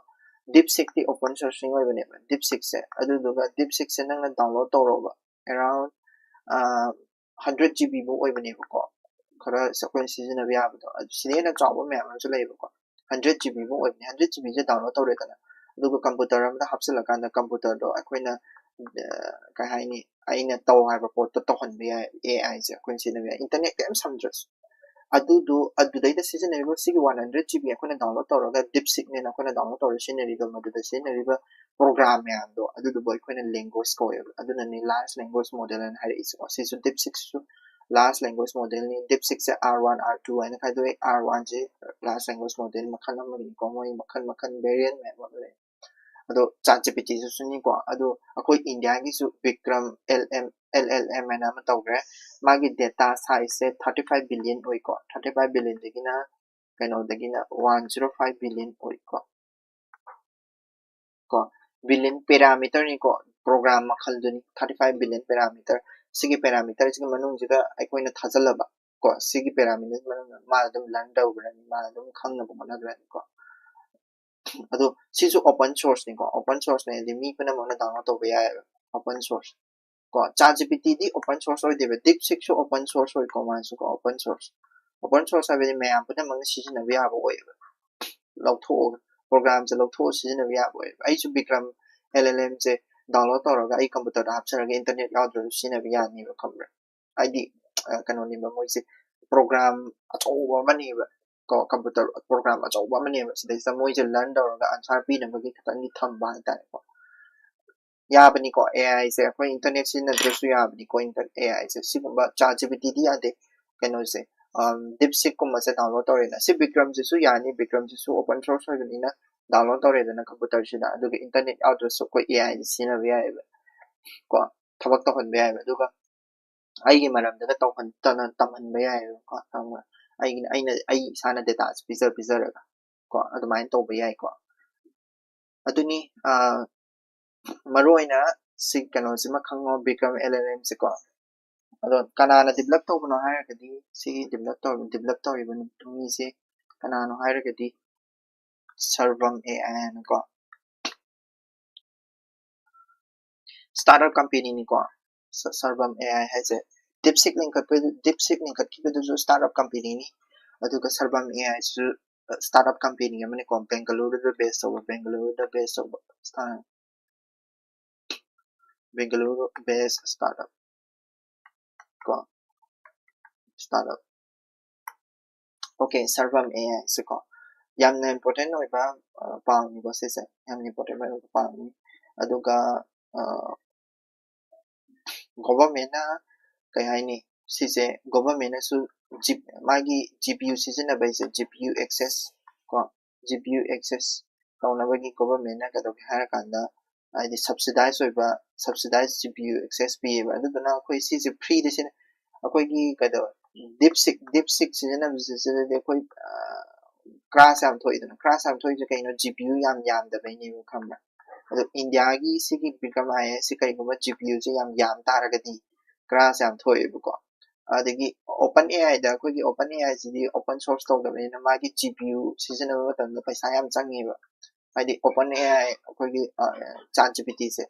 ꯗꯤꯞ ꯁꯤꯛꯇꯤ ꯑꯣꯄꯟ ꯁꯣꯔꯁꯤꯡ ꯑꯣꯏꯕꯅꯦꯕ, ꯗꯤꯞ ꯁꯤꯛꯁꯦ꯫ ꯑꯗꯨꯗꯨꯒ ꯗꯤꯞ ꯁꯤꯛꯁꯦ ꯅꯪꯅ ꯗꯥꯎꯟꯂꯣꯗ ꯇꯧꯔꯣꯕ, ꯑꯦꯔꯥꯎꯟ ꯍꯟꯗ꯭ꯔꯦꯠ ꯖꯤ ꯕꯤꯃꯨꯛ ꯑꯣꯏꯕꯅꯦꯕꯀꯣ꯫ ꯈꯔ ꯑꯩꯈꯣꯏꯅ ꯁꯤꯖꯤꯟꯅꯕ ꯌꯥꯕꯗꯣ, ꯑꯗꯨ ꯁꯤꯗꯩ ꯍꯦꯟꯅ ꯆꯥꯎꯕ ꯃꯌꯥꯝ ꯑꯃꯁꯨ ꯂꯩꯌꯦꯕꯀꯣ꯫ ꯍꯟꯗ꯭ꯔꯦꯠ ꯖꯤ ꯕꯤꯃꯨꯛ ꯑꯣꯏꯕꯅꯦ꯫ ꯍꯟꯗ꯭ꯔꯦꯠ ꯖꯤ ꯕꯤꯁꯦ ꯗꯥꯎꯟꯂꯣꯗ ꯇꯧꯔꯦꯗꯅ, ꯑꯗꯨꯒ ꯀꯝꯄ꯭ꯌꯨꯇꯔ ꯑꯃꯗ ꯍꯥꯞꯆꯤꯜꯂꯀꯥꯟꯗ ꯀꯝꯄ꯭ꯌꯨꯇꯔꯗꯣ ꯑꯩꯈꯣꯏꯅ ꯀꯩ ꯍꯥꯏꯅꯤ, ꯑꯩꯅ ꯇꯧ ꯍꯥꯏꯕ ꯄꯣꯠꯇꯣ ꯇꯧꯍꯟꯕ ꯌꯥꯏ꯫ ꯑꯦ ꯑꯥꯏꯁꯦ ꯑꯩꯈꯣꯏꯅ ꯁꯤꯖꯤꯟꯅꯕ ꯌꯥꯏ, ꯏꯟꯇꯔꯅꯦꯠ ꯀꯔꯤꯝ ꯁꯝꯗ꯭ꯔꯁꯨ꯫ ꯑꯗꯨꯗꯣ ꯑꯗꯨꯗꯩꯗ ꯁꯤꯖꯤꯟꯅꯔꯤꯕ ꯁꯤꯒꯤ ꯋꯥꯟ ꯍꯟꯗ꯭ꯔꯦꯠ ꯖꯤ ꯕꯤ ꯑꯩꯈꯣꯏꯅ ꯗꯥꯎꯟꯂꯣꯗ ꯇꯧꯔꯒ, ꯗꯤꯞ ꯁꯤꯛꯅꯦꯅ ꯑꯩꯈꯣꯏꯅ ꯗꯥꯎꯟꯂꯣꯗ ꯇꯧꯔꯒ ꯁꯤꯖꯤꯟꯅꯔꯤꯕ, ꯃꯗꯨꯗ ꯁꯤꯖꯤꯟꯅꯔꯤꯕ ꯄ꯭ꯔꯣꯒ꯭ꯔꯥꯝ ꯃꯌꯥꯝꯗꯣ, ꯑꯗꯨꯗꯨꯕꯨ ꯑꯩꯈꯣꯏꯅ ꯂꯦꯡꯒ꯭ꯋꯦꯖ ꯀꯧꯋꯦꯕ꯫ ꯑꯗꯨꯅꯅꯤ ꯂꯥꯔꯖ ꯂꯦꯡꯒ꯭ꯋꯦꯖ ꯃꯣꯗꯦꯜ ꯍꯥꯏꯅ ꯍꯥꯏꯔꯛꯏꯁꯦꯀꯣ꯫ ꯁꯤꯁꯨ ꯗꯤꯞ ꯁꯤꯛꯁꯁꯨ large language model ꯅꯤ꯫ DeepSeek ꯁꯦ R one, R two ꯍꯥꯏꯅ ꯈꯥꯏꯗꯣꯛꯑꯦ꯫ R one ꯁꯦ large language model ꯃꯈꯜ ꯑꯃꯒꯤꯅꯤꯀꯣ, ꯃꯣꯏ ꯃꯈꯜ ꯃꯈꯜ variant ꯃꯌꯥꯝ ꯑꯃ ꯂꯩ꯫ ꯑꯗꯣ ChatGPT ꯁꯨꯅꯤꯀꯣ꯫ ꯑꯗꯣ ꯑꯩꯈꯣꯏ ꯏꯟꯗꯤꯌꯥꯒꯤꯁꯨ Vikram LM, LLM ꯍꯥꯏꯅ ꯑꯃ ꯇꯧꯈ꯭ꯔꯦ꯫ ꯃꯥꯒꯤ data size ꯁꯦ thirty five billion ꯑꯣꯏꯀꯣ꯫ Thirty five billion ꯗꯒꯤꯅ ꯀꯩꯅꯣꯗꯒꯤꯅ one zero five billion ꯑꯣꯏꯀꯣ꯫ ꯀꯣ, billion parameter ꯅꯤꯀꯣ, program ꯃꯈꯜꯗꯨꯅꯤ, thirty five billion parameter꯫ ꯁꯤꯒꯤ parameter ꯁꯤꯒꯤ ꯃꯅꯨꯡꯁꯤꯗ ꯑꯩꯈꯣꯏꯅ ꯊꯥꯖꯜꯂꯕ ꯀꯣ, ꯁꯤꯒꯤ parameter ꯃꯅꯨꯡꯗ ꯃꯥꯅ ꯑꯗꯨꯝ learn ꯇꯧꯈ꯭ꯔꯅꯤ, ꯃꯥꯅ ꯑꯗꯨꯝ ꯈꯪꯅꯕ ꯍꯣꯠꯅꯈ꯭ꯔꯅꯤꯀꯣ꯫ ꯑꯗꯣ ꯁꯤꯁꯨ open source ꯅꯤꯀꯣ꯫ Open source ꯅꯦ ꯍꯥꯏꯗꯤ ꯃꯤ ꯄꯨꯝꯅꯃꯛꯅ download ꯇꯧꯕ ꯌꯥꯏꯑꯕ, open source ꯀꯣ꯫ ChatGPT ꯗꯤ open source ꯑꯣꯏꯗꯦꯕ, DeepSeek ꯁꯨ open source ꯑꯣꯏꯀꯣ, ꯃꯥꯁꯨ ꯀꯣ, open source꯫ Open source ꯍꯥꯏꯕꯗꯤ ꯃꯌꯥꯝ ꯄꯨꯝꯅꯃꯛꯅ ꯁꯤꯖꯤꯟꯅꯕ ꯌꯥꯕ ꯑꯣꯏꯌꯦꯕ꯫ ꯂꯧꯊꯣꯛꯑꯒ, program ꯁꯦ ꯂꯧꯊꯣꯛꯑ ꯁꯤꯖꯤꯟꯅꯕ ꯌꯥꯕ ꯑꯣꯏꯌꯦꯕ꯫ ꯑꯩꯁꯨ Vikram LLM ꯁꯦ download ꯇꯧꯔꯒ ꯑꯩ computer ꯗ ꯍꯥꯞꯆꯔꯒ internet ꯌꯥꯎꯗ꯭ꯔꯁꯨ ꯁꯤꯖꯤꯟꯅꯕ ꯌꯥꯅꯤꯕ, ꯈꯪꯕ꯭ꯔꯥ? ꯍꯥꯏꯗꯤ, ꯑ, ꯀꯩꯅꯣꯅꯦꯕ, ꯃꯣꯏꯁꯦ program ꯑꯆꯧꯕ ꯑꯃꯅꯦꯕ ꯀꯣ, computer program ꯑꯆꯧꯕ ꯑꯃꯅꯦꯕ꯫ ꯁꯤꯗꯩꯁꯤꯗ ꯃꯣꯏꯁꯦ learn ꯇꯧꯔꯒ answer ꯄꯤꯅꯕꯒꯤ ꯈꯤꯇꯪꯗꯤ ꯊꯝꯕ ꯍꯥꯏꯇꯥꯔꯦꯀꯣ꯫ ꯌꯥꯕꯅꯤꯀꯣ, AI ꯁꯦ ꯑꯩꯈꯣꯏ internet ꯁꯤꯖꯤꯟꯅꯗ꯭ꯔꯁꯨ ꯌꯥꯕꯅꯤꯀꯣ, inter-, AI ꯁꯦ꯫ ꯁꯤꯒꯨꯝꯕ ChatGPT ꯗꯤ ꯌꯥꯗꯦ꯫ ꯀꯩꯅꯣꯁꯦ, ꯑꯝ, DeepSeek ꯀꯨꯝꯕꯁꯦ download ꯇꯧꯔꯦꯅ, ꯁꯤ Vikram ꯁꯤꯁꯨ ꯌꯥꯅꯤ, Vikram ꯁꯤꯁꯨ open source ꯑꯣꯏꯕꯅꯤꯅ download ꯇꯧꯔꯦꯗꯅ computer ꯁꯤꯗ, ꯑꯗꯨꯒ internet ꯌꯥꯎꯗ꯭ꯔꯁꯨ ꯑꯩꯈꯣꯏ AI ꯁꯦ ꯁꯤꯖꯤꯟꯅꯕ ꯌꯥꯏꯑꯕ ꯀꯣ, ꯊꯕꯛ ꯇꯧꯍꯟꯕ ꯌꯥꯏꯑꯕ꯫ ꯑꯗꯨꯒ ꯑꯩꯒꯤ ꯃꯔꯝꯗꯒ ꯇꯧꯍꯟ-, ꯇꯅ-, ꯇꯝꯍꯟꯕ ꯌꯥꯏꯑꯕꯀꯣ, ꯈꯪꯕ꯭ꯔꯥ? ꯑꯩꯒꯤꯅ, ꯑꯩꯅ, ꯑꯩ ꯏꯁꯥꯅ data ꯁꯦ ꯄꯤꯖ ꯄꯤꯖꯔꯒ ꯀꯣ, ꯑꯗꯨꯃꯥꯏꯅ ꯇꯧꯕ ꯌꯥꯏꯀꯣ꯫ ꯑꯗꯨꯅꯤ, ꯑ, ꯃꯔꯨ ꯑꯣꯏꯅ ꯁꯤ ꯀꯩꯅꯣꯁꯤꯃ ꯈꯪꯉꯣ, Vikram LLM ꯁꯦꯀꯣ꯫ ꯑꯗꯣ ꯀꯅꯥꯅ develop ꯇꯧꯕꯅꯣ ꯍꯥꯏꯔꯒꯗꯤ, ꯁꯤꯒꯤ develop ꯇꯧ-, develop ꯇꯧꯔꯤꯕ ꯃꯤꯁꯦ ꯀꯅꯥꯅꯣ ꯍꯥꯏꯔꯒꯗꯤ, Sarvam AI ꯍꯥꯏꯅꯀꯣ, startup company ꯅꯤꯀꯣ꯫ ꯁ-, Sarvam AI ꯍꯥꯏꯁꯦ DeepSeek ꯂꯤꯡꯈꯠꯄ-, DeepSeek ꯂꯤꯡꯈꯠꯈꯤꯕꯗꯨꯁꯨ startup company ꯅꯤ꯫ ꯑꯗꯨꯒ Sarvam AI ꯁꯤꯁꯨ, ꯑ, startup company ꯑꯃꯅꯤꯀꯣ, ꯕꯦꯡꯒꯂꯨꯔꯨꯗ base ꯇꯧꯕ, ꯕꯦꯡꯒꯂꯨꯔꯨꯗ base ꯇꯧꯕ ꯁ꯭ꯇꯥꯔ-, ꯕꯦꯡꯒꯂꯨꯔꯨ base startup ꯀꯣ, startup꯫ Okay, Sarvam AI ꯁꯦꯀꯣ, ꯌꯥꯝꯅ important ꯑꯣꯏꯕ, ꯑ, ꯄꯥꯎꯅꯤꯀꯣ ꯁꯤꯁꯦ, ꯌꯥꯝꯅ important ꯑꯣꯏꯕ ꯄꯥꯎꯅꯤ꯫ ꯑꯗꯨꯒ, ꯑ, government ꯅ ꯀꯩ ꯍꯥꯏꯅꯤ, ꯁꯤꯁꯦ ꯒꯣꯚꯔꯟꯃꯦꯟꯅꯁꯨ ꯃꯥꯒꯤ ꯖꯤ ꯄꯤ ꯌꯨ ꯁꯤꯖꯤꯟꯅꯕꯩꯁꯦ, ꯖꯤ ꯄꯤ ꯌꯨ ꯑꯦꯛꯁꯦꯁ ꯀꯣ, ꯖꯤ ꯄꯤ ꯌꯨ ꯑꯦꯛꯁꯦꯁ ꯇꯧꯅꯕꯒꯤ ꯒꯣꯚꯔꯟꯃꯦꯟꯅ ꯀꯩꯗꯧꯒꯦ ꯍꯥꯏꯔꯀꯥꯟꯗ, ꯍꯥꯏꯗꯤ ꯁꯕꯁꯤꯗꯥꯏꯁ ꯑꯣꯏꯕ, subsidise G P U access ꯄꯤꯌꯦꯕ꯫ ꯑꯗꯨꯗꯨꯅ ꯑꯩꯈꯣꯏ ꯁꯤꯁꯦ ꯐ꯭ꯔꯤꯗ ꯁꯤꯅ ꯑꯩꯈꯣꯏꯒꯤ ꯀꯩꯗꯧ DeepSeek, DeepSeek ꯁꯤꯖꯤꯟꯅꯕꯁꯤꯗꯗꯤ ꯑꯩꯈꯣꯏ ꯀ꯭ꯔꯥꯁ ꯌꯥꯝ ꯊꯣꯛꯏꯗꯅ꯫ ꯀ꯭ꯔꯥꯁ ꯌꯥꯝ ꯊꯣꯛꯏꯁꯦ ꯀꯩꯅꯣ? ꯖꯤ ꯄꯤ ꯌꯨ ꯌꯥꯝ ꯌꯥꯝꯗꯕꯩꯅꯦꯕ, ꯈꯪꯕ꯭ꯔꯥ? ꯑꯗꯣ ꯏꯟꯗꯤꯌꯥꯒꯤ ꯁꯤꯒꯤ ꯕꯤꯀ꯭ꯔꯝ ꯑꯥꯏ ꯑꯦꯁ ꯁꯤ ꯀꯩꯒꯨꯝꯕ ꯖꯤ ꯄꯤ ꯌꯨꯁꯦ ꯌꯥꯝ ꯌꯥꯝ ꯇꯥꯔꯒꯗꯤ ꯀ꯭ꯔꯥꯁ ꯌꯥꯝ ꯊꯣꯛꯑꯦꯕꯀꯣ꯫ ꯑꯗꯒꯤ ꯑꯣꯄꯟ ꯑꯦ ꯑꯥꯏꯗ, ꯑꯩꯈꯣꯏꯒꯤ ꯑꯣꯄꯟ ꯑꯦ ꯑꯥꯏꯁꯤꯗꯤ ꯑꯣꯄꯟ ꯁꯣꯔꯁ ꯇꯧꯗꯕꯅꯤꯅ ꯃꯥꯒꯤ ꯖꯤ ꯄꯤ ꯌꯨ ꯁꯤꯖꯤꯟꯅꯕ ꯃꯇꯝꯗ ꯄꯩꯁꯥ ꯌꯥꯝ ꯆꯪꯉꯦꯕ꯫ ꯍꯥꯏꯗꯤ ꯑꯣꯄꯟ ꯑꯦ ꯑꯥꯏ ꯑꯩꯈꯣꯏꯒꯤ ꯆꯥꯠ ꯖꯤ ꯄꯤ ꯇꯤꯁꯦ,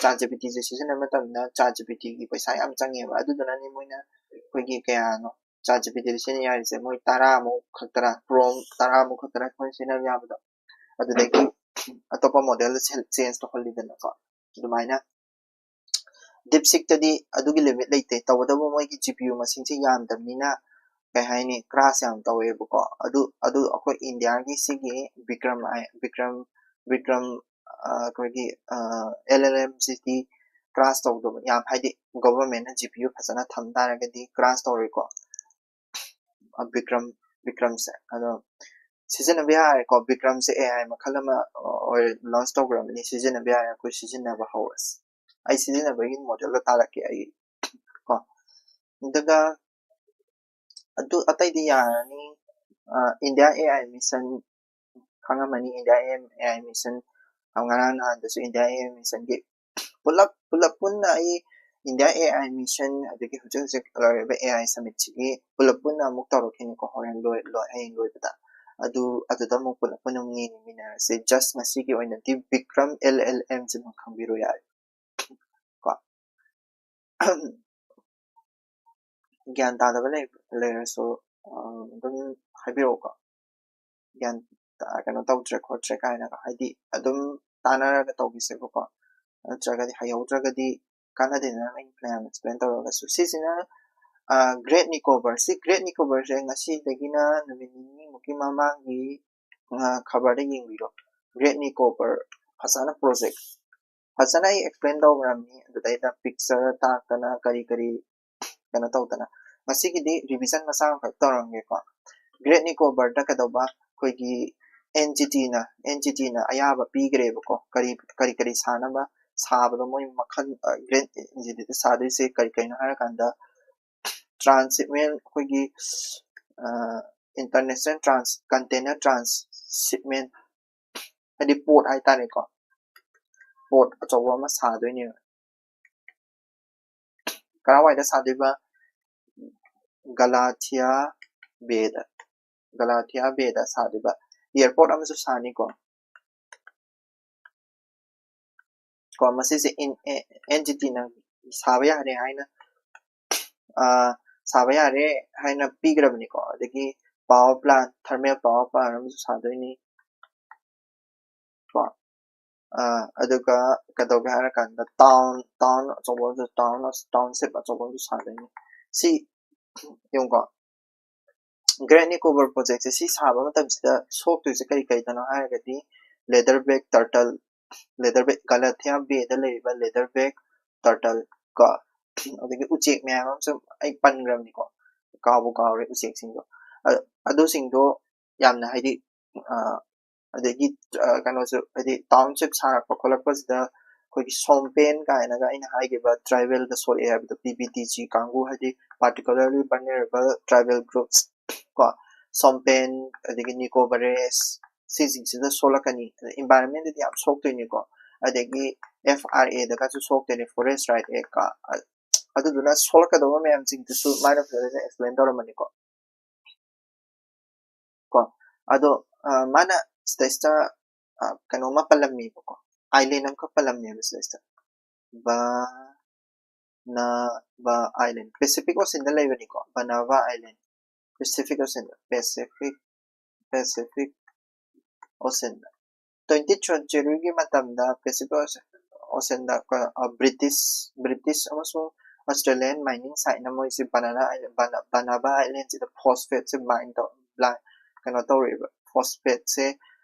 ꯆꯥꯠ ꯖꯤ ꯄꯤ ꯇꯤꯁꯦ ꯁꯤꯖꯤꯟꯅꯕ ꯃꯇꯝꯗ ꯆꯥꯠ ꯖꯤ ꯄꯤ ꯇꯤꯒꯤ ꯄꯩꯁꯥ ꯌꯥꯝ ꯆꯪꯉꯦꯕ꯫ ꯑꯗꯨꯗꯨꯅꯅꯤ ꯃꯣꯏꯅ ꯑꯩꯈꯣꯏꯒꯤ ꯀꯌꯥꯅꯣ ꯆꯥꯠ ꯖꯤ ꯄꯤ ꯇꯤꯗ ꯁꯤꯖꯤꯟꯅ ꯌꯥꯔꯤꯁꯦ, ꯃꯣꯏ ꯇꯔꯥꯃꯨꯛ ꯈꯛꯇꯔꯥ, ꯄ꯭ꯔꯣꯝ ꯇꯔꯥꯃꯨꯛ ꯈꯛꯇꯔꯥ ꯑꯩꯈꯣꯏꯅ ꯁꯤꯖꯤꯟꯅꯕ ꯌꯥꯕꯗꯣ꯫ ꯑꯗꯨꯗꯒꯤ ꯑꯇꯣꯞꯄ ꯃꯣꯗꯦꯜꯗ ꯆꯦꯟꯖ ꯇꯧꯍꯜꯂꯤꯗꯅꯀꯣ꯫ ꯑꯗꯨꯃꯥꯏꯅ DeepSeekꯇꯗꯤ ꯑꯗꯨꯒꯤ ꯂꯤꯃꯤꯠ ꯂꯩꯇꯦ꯫ ꯇꯧꯕꯇꯕꯨ ꯃꯣꯏꯒꯤ ꯖꯤ ꯄꯤ ꯌꯨ ꯃꯁꯤꯡꯁꯦ ꯌꯥꯝꯗꯕꯅꯤꯅ, ꯀꯩ ꯍꯥꯏꯅꯤ, ꯀ꯭ꯔꯥꯁ ꯌꯥꯝ ꯇꯧꯋꯦꯕꯀꯣ꯫ ꯑꯗꯨ, ꯑꯗꯨ ꯑꯩꯈꯣꯏ ꯏꯟꯗꯤꯌꯥꯒꯤ ꯁꯤꯒꯤ ꯕꯤꯀ꯭ꯔꯝ, ꯕꯤꯀ꯭ꯔꯝ, ꯕꯤꯀ꯭ꯔꯝ, ꯑ, ꯑꯩꯈꯣꯏꯒꯤ, ꯑ, ꯑꯦꯜ ꯑꯦꯜ ꯑꯦꯝꯁꯤꯗꯤ ꯀ꯭ꯔꯥꯁ ꯇꯧꯗꯕ, ꯌꯥꯝ, ꯍꯥꯏꯗꯤ ꯒꯣꯚꯔꯟꯃꯦꯟꯅ ꯖꯤ ꯄꯤ ꯌꯨ ꯐꯖꯅ ꯊꯝ ꯇꯥꯔꯒꯗꯤ ꯀ꯭ꯔꯥꯁ ꯇꯧꯔꯣꯏꯀꯣ꯫ ꯑ, ꯕꯤꯀ꯭ꯔꯝ, ꯕꯤꯀ꯭ꯔꯝꯁꯦ꯫ ꯑꯗꯣ ꯁꯤꯖꯤꯟꯅꯕ ꯌꯥꯔꯦꯀꯣ꯫ ꯕꯤꯀ꯭ꯔꯝꯁꯦ ꯑꯦ ꯑꯥꯏ ꯃꯈꯜ ꯑꯃ ꯑꯣꯏ ꯂꯣꯟꯁ ꯇꯧꯈ꯭ꯔꯕꯅꯤ, ꯁꯤꯖꯤꯟꯅꯕ ꯌꯥꯔꯦ꯫ ꯑꯩꯈꯣꯏ ꯁꯤꯖꯤꯟꯅꯕ ꯍꯧꯔꯁꯤ꯫ ꯑꯩ ꯁꯤꯖꯤꯟꯅꯕꯒꯤ ꯃꯣꯗꯦꯜꯗꯣ ꯇꯥꯛꯂꯛꯀꯦ ꯑꯩ ꯀꯣ꯫ ꯑꯗꯨꯒ ꯑꯗꯨ ꯑꯇꯩꯗꯤ ꯌꯥꯔꯅꯤ꯫ ꯑ, ꯏꯟꯗꯤꯌꯥ ꯑꯦ ꯑꯥꯏ ꯃꯤꯁꯟ ꯈꯪꯉꯝꯃꯅꯤ, ꯏꯟꯗꯤꯌꯥ ꯑꯦ ꯑꯥꯏ ꯃꯤꯁꯟ꯫ ꯉꯔꯥꯡ ꯅꯍꯥꯟꯗꯁꯨ ꯏꯟꯗꯤꯌꯥ ꯑꯦ ꯑꯥꯏ ꯃꯤꯁꯟꯒꯤ ꯄꯨꯂꯞ, ꯄꯨꯂꯞ ꯄꯨꯟꯅ ꯑꯩ ꯏꯟꯗꯤꯌꯥ ꯑꯦ ꯑꯥꯏ ꯃꯤꯁꯟ, ꯑꯗꯒꯤ ꯍꯧꯖꯤꯛ ꯍꯧꯖꯤꯛ ꯂꯩꯔꯤꯕ ꯑꯦ ꯑꯥꯏ ꯁꯃꯤꯠꯁꯤꯒꯤ ꯄꯨꯂꯞ ꯄꯨꯟꯅ ꯑꯃꯨꯛ ꯇꯧꯔꯛꯈꯤꯅꯤꯀꯣ, ꯍꯣꯔꯦꯟ ꯂꯣꯏ-, ꯂꯣꯏ-, ꯍꯌꯦꯡ ꯂꯣꯏꯕꯗ꯫ ꯑꯗꯨ, ꯑꯗꯨꯗ ꯑꯃꯨꯛ ꯄꯨꯂꯞ ꯄꯨꯟꯅ ꯑꯃꯨꯛ ꯌꯦꯡꯃꯤꯟꯅꯔꯁꯦ꯫ Just ꯉꯁꯤꯒꯤ ꯑꯣꯏꯅꯗꯤ ꯕꯤꯀ꯭ꯔꯝ ꯑꯦꯜ ꯑꯦꯜ ꯑꯦꯝꯁꯤꯃ ꯈꯪꯕꯤꯔꯣ ꯌꯥꯔꯦ ꯀꯣ꯫ ꯒ꯭ꯌꯥꯟ ꯇꯥꯗꯕ ꯂꯩ-, ꯂꯩꯔꯁꯨ, ꯑ, ꯑꯗꯨꯝ ꯍꯥꯏꯕꯤꯔꯛꯎꯀꯣ꯫ ꯒ꯭ꯌꯥꯟ ꯇꯥ-, ꯀꯩꯅꯣ ꯇꯧꯗ꯭ꯔꯦ ꯈꯣꯠꯇ꯭ꯔꯦ ꯀꯥꯏꯅꯒ, ꯍꯥꯏꯗꯤ ꯑꯗꯨꯝ ꯇꯥꯟꯅꯔꯒ ꯇꯧꯈꯤꯁꯦꯕꯀꯣ꯫ ꯅꯠꯇ꯭ꯔꯒꯗꯤ ꯍꯩꯍꯧꯗ꯭ꯔꯒꯗꯤ ꯀꯥꯟꯅꯗꯦꯗꯅ, ꯑꯩꯅ ꯐꯅꯌꯥꯝ ꯑꯦꯛꯁꯄ꯭ꯂꯦꯟ ꯇꯧꯔꯒꯁꯨ꯫ ꯁꯤꯁꯤꯅ, ꯑ, ꯒ꯭ꯔꯦꯠ ꯅꯤꯀꯣꯕꯔ꯫ ꯁꯤ ꯒ꯭ꯔꯦꯠ ꯅꯤꯀꯣꯕꯔꯁꯦ ꯉꯁꯤꯗꯒꯤꯅ ꯅꯨꯃꯤꯠ ꯅꯤꯅꯤꯃꯨꯛꯀꯤ ꯃꯃꯥꯡꯒꯤ, ꯑ, ꯈꯕꯔꯗ ꯌꯦꯡꯕꯤꯔꯣ꯫ ꯒ꯭ꯔꯦꯠ ꯅꯤꯀꯣꯕꯔ ꯐꯖꯅ ꯄ꯭ꯔꯣꯖꯦꯛ ꯐꯖꯅ ꯑꯩ ꯑꯦꯛꯁꯄ꯭ꯂꯦꯟ ꯇꯧꯈ꯭ꯔꯕꯅꯤ꯫ ꯑꯗꯨꯗꯩꯗ ꯄꯤꯛꯆꯔ ꯇꯥꯛꯇꯅ ꯀꯔꯤ ꯀꯔꯤ ꯀꯩꯅꯣ ꯇꯧꯗꯅ꯫ ꯃꯁꯤꯒꯤꯗꯤ revision ꯃꯆꯥ ꯑꯃꯈꯛ ꯇꯧꯔꯝꯒꯦꯀꯣ꯫ Great Nicobarꯗ ꯀꯩꯗꯧꯕ, ꯑꯩꯈꯣꯏꯒꯤ NGTꯅ NGTꯅ ꯑꯌꯥꯕ ꯄꯤꯈ꯭ꯔꯦꯕꯀꯣ, ꯀꯔꯤ ꯀꯔꯤ ꯀꯔꯤ ꯁꯥꯅꯕ ꯁꯥꯕꯗꯣ, ꯃꯣꯏ ꯃꯈꯜ, Great NGTꯗ ꯁꯥꯗꯣꯏꯁꯦ ꯀꯔꯤ ꯀꯔꯤꯅꯣ ꯍꯥꯏꯔꯀꯥꯟꯗ, transshipment, ꯑꯩꯈꯣꯏꯒꯤ international trans container transshipment, ꯍꯥꯏꯗꯤ port ꯍꯥꯏꯇꯥꯔꯦꯀꯣ, port ꯑꯆꯧꯕ ꯑꯃ ꯁꯥꯗꯣꯏꯅꯦꯕ꯫ ꯀꯔꯥꯏꯋꯥꯏꯗ ꯁꯥꯗꯣꯏꯕ? Galathea Bayꯗ, Galathea Bayꯗ ꯁꯥꯗꯣꯏꯕ꯫ Airport ꯑꯃꯁꯨ ꯁꯥꯅꯤꯀꯣ꯫ ꯀꯣ, ꯃꯁꯤꯁꯦ NGTꯅ ꯁꯥꯕ ꯌꯥꯔꯦ ꯍꯥꯏꯅ, ꯁꯥꯕ ꯌꯥꯔꯦ ꯍꯥꯏꯅ ꯄꯤꯈ꯭ꯔꯕꯅꯤꯀꯣ꯫ ꯑꯗꯒꯤ power plant, thermal power plant ꯑꯃꯁꯨ ꯁꯥꯗꯣꯏꯅꯤ ꯀꯣ꯫ ꯑꯗꯨꯒ ꯀꯩꯗꯧꯒꯦ ꯍꯥꯏꯔꯀꯥꯟꯗ town, town ꯑꯆꯧꯕ ꯑꯃꯁꯨ, town, township ꯑꯆꯧꯕ ꯑꯃꯁꯨ ꯁꯥꯗꯣꯏꯅꯤ꯫ ꯁꯤ ꯌꯦꯡꯉꯨꯀꯣ, Great Nicobar Projectꯁꯦ ꯁꯤ ꯁꯥꯕ ꯃꯇꯝꯁꯤꯗ ꯁꯣꯛꯇꯣꯏꯁꯦ ꯀꯔꯤ ꯀꯔꯤꯗꯅꯣ ꯍꯥꯏꯔꯒꯗꯤ, leatherback turtle, leatherback, Galathea Bayꯗ ꯂꯩꯔꯤꯕ leatherback turtle ꯀꯣ, ꯑꯗꯒꯤ ꯎꯆꯦꯛ ꯃꯌꯥꯝ ꯑꯃꯁꯨ ꯑꯩ ꯄꯟꯈ꯭ꯔꯕꯅꯤꯀꯣ, ꯀꯥꯎꯕꯨ ꯀꯥꯎꯔꯦ ꯎꯆꯦꯛꯁꯤꯡꯗꯣ꯫ ꯑꯗꯨꯁꯤꯡꯗꯣ ꯌꯥꯝꯅ ꯍꯥꯏꯗꯤ, ꯑꯗꯒꯤ ꯀꯩꯅꯣꯁꯨ, ꯍꯥꯏꯗꯤ township ꯁꯥꯔꯛꯄ ꯈꯣꯠꯂꯛꯄꯁꯤꯗ ꯑꯩꯈꯣꯏꯒꯤ ꯁꯣꯝꯄꯦꯟ ꯀꯥꯏꯅꯒ ꯑꯩꯅ ꯍꯥꯏꯈꯤꯕ tribalꯗ ꯁꯣꯛꯑꯦ ꯍꯥꯏꯕꯗꯣ, PVTG ꯀꯥꯡꯕꯨ, ꯍꯥꯏꯗꯤ particularly vulnerable tribal groups ꯀꯣ, ꯁꯣꯝꯄꯦꯟ, ꯑꯗꯒꯤ Nicobarese, ꯁꯤꯁꯤꯡꯁꯤꯗ ꯁꯣꯛꯂꯛꯀꯅꯤ꯫ ꯑꯗ environmentꯗꯗꯤ ꯌꯥꯝ ꯁꯣꯛꯇꯣꯏꯅꯤꯀꯣ꯫ ꯑꯗꯒꯤ FRAꯗꯒꯁꯨ ꯁꯣꯛꯇꯣꯏꯅꯤ, Forest Rights Actꯀ꯫ ꯑꯗꯨꯗꯨꯅ ꯁꯣꯛꯂꯛꯀꯗꯧꯕ ꯃꯌꯥꯝꯁꯤꯡꯗꯨꯁꯨ ꯃꯥꯅ ꯐꯖꯅ explain ꯇꯧꯔꯝꯕꯅꯤꯀꯣ꯫ ꯀꯣ, ꯑꯗꯣ ꯃꯥꯅ ꯁꯤꯗꯩꯁꯤꯗ ꯀꯩꯅꯣꯝꯃ ꯄꯜꯂꯝꯃꯦꯕꯀꯣ, island ꯑꯃꯈꯛ ꯄꯜꯂꯝꯃꯦꯕ ꯁꯤꯗꯩꯁꯤꯗ, Banaba Island, Pacific Oceanꯗ ꯂꯩꯕꯅꯤꯀꯣ, Banaba Island, Pacific Oceanꯗ, Pacific, Pacific Oceanꯗ꯫ Twentieth centuryꯒꯤ ꯃꯇꯝꯗ Pacific Oceanꯗ British, British ꯑꯃꯁꯨꯡ Australian mining siteꯅ ꯃꯣꯏꯁꯦ Banana Island, Banaba Islandꯁꯤꯗ phosphateꯁꯦ mine ꯇꯧ, ꯀꯩꯅꯣ ꯇꯧꯔꯤꯕ, phosphateꯁꯦ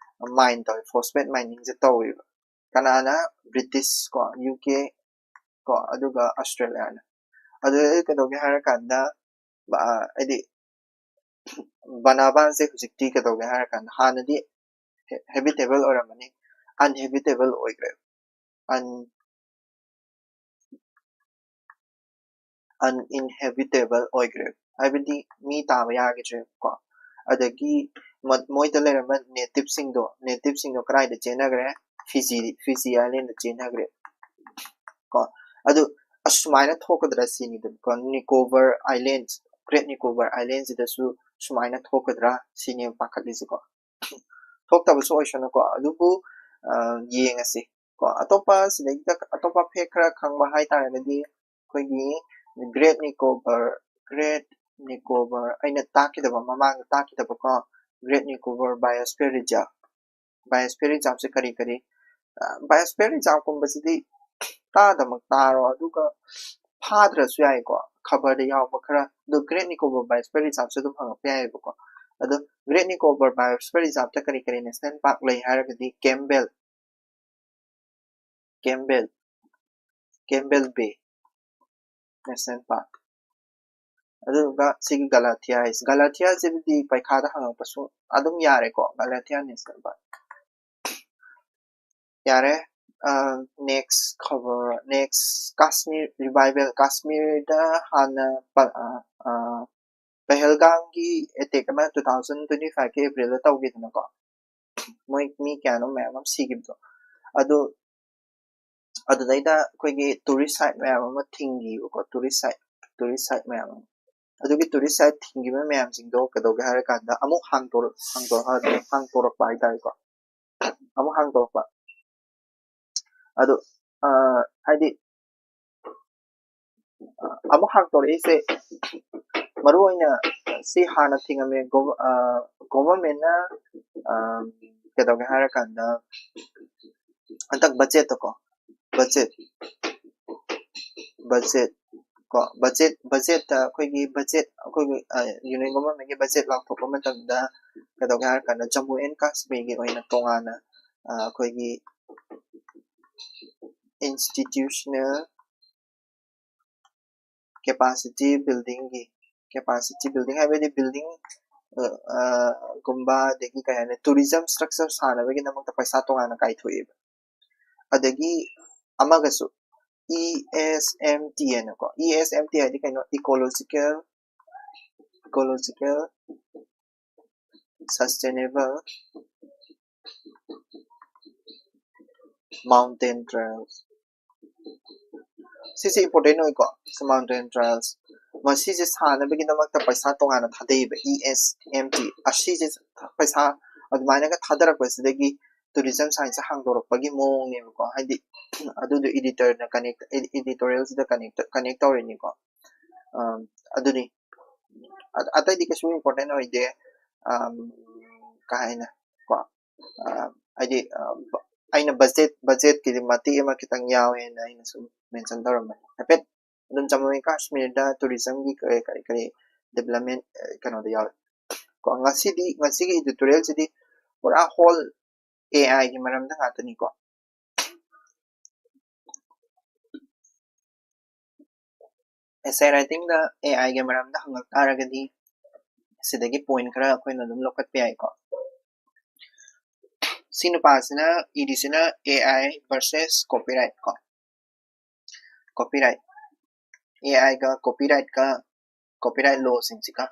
mine ꯇꯧꯋꯤ, phosphate miningꯁꯦ ꯇꯧꯋꯦꯕ꯫ ꯀꯅꯥꯅ? British ꯀꯣ, UK ꯀꯣ, ꯑꯗꯨꯒ Australiaꯅ꯫ ꯑꯗꯨꯗꯩ ꯀꯩꯗꯧꯒꯦ ꯍꯥꯏꯔꯀꯥꯟꯗ, ꯑ, ꯍꯥꯏꯗꯤ ꯕꯅꯥꯕꯥꯟꯁꯦ ꯍꯧꯖꯤꯛꯇꯤ ꯀꯩꯗꯧꯒꯦ ꯍꯥꯏꯔꯀꯥꯟꯗ, ꯍꯥꯟꯅꯗꯤ habitable ꯑꯣꯏꯔꯝꯕꯅꯤ, uninhabitable ꯑꯣꯏꯈ꯭ꯔꯦ꯫ Un uninhabitable ꯑꯣꯏꯈ꯭ꯔꯦ, ꯍꯥꯏꯕꯗꯤ ꯃꯤ ꯇꯥꯕ ꯌꯥꯈꯤꯗ꯭ꯔꯦꯕꯀꯣ꯫ ꯑꯗꯒꯤ ꯃ- ꯃꯣꯏꯗ ꯂꯩꯔꯝꯕ nativeꯁꯤꯡꯗꯣ, nativeꯁꯤꯡꯗꯣ ꯀꯗꯥꯏꯗ ꯆꯦꯟꯅꯈ꯭ꯔꯦ? ꯐꯤꯖꯤ, ꯐꯤꯖꯤ islandꯗ ꯆꯦꯟꯅꯈ꯭ꯔꯦ ꯀꯣ꯫ ꯑꯗꯨ ꯑꯁꯨꯃꯥꯏꯅ ꯊꯣꯛꯀꯗ꯭ꯔꯥ ꯁꯤꯅꯤꯗꯅꯀꯣ, Nicobar Islands, Great Nicobar Islandsꯁꯤꯗꯁꯨ ꯁꯨꯃꯥꯏꯅ ꯊꯣꯛꯀꯗ꯭ꯔꯥ ꯁꯤꯅꯦꯕ ꯄꯥꯈꯠꯂꯤꯁꯦꯀꯣ꯫ ꯊꯣꯛꯇꯕꯁꯨ ꯑꯣꯏꯁꯅꯨꯀꯣ, ꯑꯗꯨꯕꯨ, ꯑ, ꯌꯦꯡꯉꯁꯤ ꯀꯣ꯫ ꯑꯇꯣꯞꯄ ꯁꯤꯗꯩꯗ ꯑꯇꯣꯞꯄ fact ꯈꯔ ꯈꯪꯕ ꯍꯥꯏꯇꯥꯔꯒꯗꯤ, ꯑꯩꯈꯣꯏꯒꯤ Great Nicobar, Great Nicobar, ꯑꯩꯅ ꯇꯥꯛꯈꯤꯗꯕ, ꯃꯃꯥꯡꯗ ꯇꯥꯛꯈꯤꯗꯕꯀꯣ, Great Nicobar Biosphere Reserve, Biosphere Reserveꯁꯦ ꯀꯔꯤ ꯀꯔꯤ, ꯑ, Biosphere Reserveꯀꯨꯝꯕꯁꯤꯗꯤ ꯇꯥꯗꯃꯛ ꯇꯥꯔꯣ, ꯑꯗꯨꯒ ꯐꯥꯗ꯭ꯔꯁꯨ ꯌꯥꯏꯀꯣ, ꯈꯕꯔꯗ ꯌꯥꯎꯕ ꯈꯔ꯫ ꯑꯗꯣ Great Nicobar Biosphere Reserveꯁꯨ ꯑꯗꯨꯝ ꯍꯪꯉꯛꯄ ꯌꯥꯏꯑꯕꯀꯣ꯫ ꯑꯗꯣ Great Nicobar Biosphere Reserveꯇ ꯀꯔꯤ ꯀꯔꯤ national park ꯂꯩ ꯍꯥꯏꯔꯒꯗꯤ, Campbell, Campbell, Campbell Bay National Park, ꯑꯗꯨꯗꯨꯒ ꯁꯤꯒꯤ Galathias, Galathiasꯁꯤꯕꯨꯗꯤ ꯄꯩꯈꯥꯗ ꯍꯪꯉꯛꯄꯁꯨ ꯑꯗꯨꯝ ꯌꯥꯔꯦꯀꯣ, Galathia National Park꯫ ꯌꯥꯔꯦ꯫ ꯑ, next ꯈꯕꯔ, next Kashmir revival, ꯀꯥꯁꯃꯤꯔꯗ ꯍꯥꯟꯅ ꯄ-, ꯑ, ꯑ, ꯄꯍꯜꯒꯥꯝꯒꯤ attack ꯑꯃ two thousand twenty fiveꯀꯤ Aprilꯗ ꯇꯧꯈꯤꯗꯅꯀꯣ, ꯃꯣꯏ ꯃꯤ ꯀꯌꯥꯅꯣ ꯃꯌꯥꯝ ꯑꯃ ꯁꯤꯈꯤꯕꯗꯣ꯫ ꯑꯗꯨ, ꯑꯗꯨꯗꯩꯗ ꯑꯩꯈꯣꯏꯒꯤ tourist site ꯃꯌꯥꯝ ꯑꯃ ꯊꯤꯡꯈꯤꯕꯀꯣ, tourist site, tourist site ꯃꯌꯥꯝ ꯑꯃ꯫ ꯑꯗꯨꯒꯤ tourist site ꯊꯤꯡꯈꯤꯕ ꯃꯌꯥꯝꯁꯤꯡꯗꯣ ꯀꯩꯗꯧꯒꯦ ꯍꯥꯏꯔꯀꯥꯟꯗ ꯑꯃꯨꯛ ꯍꯥꯡꯇꯣꯔꯛ-, ꯍꯥꯡꯇꯣꯔꯛ-, ꯍꯥꯡꯇꯣꯔꯛꯄ ꯍꯥꯏꯇꯥꯔꯦꯀꯣ꯫ ꯑꯃꯨꯛ ꯍꯥꯡꯇꯣꯔꯛꯄ꯫ ꯑꯗꯨ, ꯑ, ꯍꯥꯏꯗꯤ, ꯑ, ꯑꯃꯨꯛ ꯍꯥꯡꯇꯣꯔꯛꯏꯁꯦ, ꯃꯔꯨ ꯑꯣꯏꯅ ꯁꯤ ꯍꯥꯟꯅ ꯊꯤꯡꯉꯝꯃꯦ, gov-, ꯑ, governmentꯅ, ꯑ, ꯀꯩꯗꯧꯒꯦ ꯍꯥꯏꯔꯀꯥꯟꯗ, ꯍꯟꯗꯛ budgetꯇꯀꯣ, budget, budget ꯀꯣ, budget, budgetꯇ ꯑꯩꯈꯣꯏꯒꯤ budget, ꯑꯩꯈꯣꯏꯒꯤ, ꯑ, union governmentꯀꯤ budget ꯂꯥꯎꯊꯣꯛꯄ ꯃꯇꯝꯗ ꯀꯩꯗꯧꯒꯦ ꯍꯥꯏꯔꯀꯥꯟꯗ, Jammu and Kashmirꯒꯤ ꯑꯣꯏꯅ ꯇꯣꯉꯥꯟꯅ, ꯑ, ꯑꯩꯈꯣꯏꯒꯤ institutional, capacity buildingꯒꯤ capacity building ꯍꯥꯏꯕꯗꯤ building ꯒꯨꯝꯕ ꯑꯗꯒꯤ ꯀꯩ ꯍꯥꯏꯅꯤ tourism structure ꯁꯥꯅꯕꯒꯤꯗꯃꯛꯇ ꯄꯩꯁꯥ ꯇꯣꯉꯥꯟꯅ ꯀꯥꯏꯊꯣꯛꯑꯦꯕ꯫ ꯑꯗꯒꯤ ꯑꯃꯒꯁꯨ E S M T ꯍꯥꯏꯅꯀꯣ, E S M T ꯍꯥꯏꯗꯤ ꯀꯩꯅꯣ? Ecological, ecological sustainable mountain trails꯫ ꯁꯤꯁꯦ important ꯑꯣꯏꯀꯣ, mountain trails꯫ ꯃꯁꯤꯁꯦ ꯁꯥꯅꯕꯒꯤꯗꯃꯛꯇ ꯄꯩꯁꯥ ꯇꯣꯉꯥꯟꯅ ꯊꯥꯗꯩꯑꯕ, E S M T꯫ ꯑꯁꯤꯁꯦ ꯄꯩꯁꯥ ꯑꯗꯨꯃꯥꯏꯅꯒ ꯊꯥꯗꯔꯛꯄꯁꯤꯗꯒꯤ tourism science ꯍꯥꯡꯗꯣꯔꯛꯄꯒꯤ ꯃꯑꯣꯡꯅꯦꯕꯀꯣ꯫ ꯍꯥꯏꯗꯤ ꯑꯗꯨꯗꯣ editorꯅ connect, editorialꯁꯤꯗ connect, connect ꯇꯧꯔꯤꯅꯤꯀꯣ꯫ ꯑꯝ, ꯑꯗꯨꯅꯤ꯫ ꯑ-, ꯑꯇꯩꯗꯤ ꯀꯩꯁꯨ important ꯑꯣꯏꯗꯦ꯫ ꯑꯝ, ꯀꯥ ꯍꯦꯟꯅ ꯀꯣ꯫ ꯑ, ꯍꯥꯏꯗꯤ, ꯑ, ꯕ-, ꯑꯩꯅ budget, budgetꯀꯤꯗꯤ ꯃꯇꯦꯛ ꯑꯃ ꯈꯤꯇꯪ ꯌꯥꯎꯋꯦꯅ ꯑꯩꯅ ꯁꯨꯝ mention ꯇꯧꯔꯝꯕꯅꯤ꯫ ꯍꯥꯏꯐꯦꯠ ꯑꯗꯨꯝ ꯆꯃꯝꯅꯩ, ꯀꯥꯁꯃꯤꯔꯗ tourismꯒꯤ ꯀꯔꯤ, ꯀꯔꯤ, ꯀꯔꯤ development, ꯑ, ꯀꯩꯅꯣꯗ ꯌꯥꯎꯋꯦ꯫ ꯀꯣ, ꯉꯁꯤꯗꯤ, ꯉꯁꯤꯒꯤ editorialꯁꯤꯗꯤ ꯄꯨꯔꯥ whole A Iꯒꯤ ꯃꯔꯝꯗ ꯉꯥꯛꯇꯅꯤꯀꯣ꯫ Essay writingꯗ A Iꯒꯤ ꯃꯔꯝꯗ ꯍꯪꯉꯛ ꯇꯥꯔꯒꯗꯤ ꯁꯤꯗꯒꯤ point ꯈꯔ ꯑꯩꯈꯣꯏꯅ ꯑꯗꯨꯝ ꯂꯧꯈꯠꯄ ꯌꯥꯏꯀꯣ꯫ ꯁꯤ ꯅꯨꯄꯥꯁꯤꯅ ꯏꯔꯤꯁꯤꯅ A I versus copyright ꯀꯣ꯫ Copyright, A Iꯒ copyrightꯀ, copyright lawꯁꯤꯡꯁꯤꯒ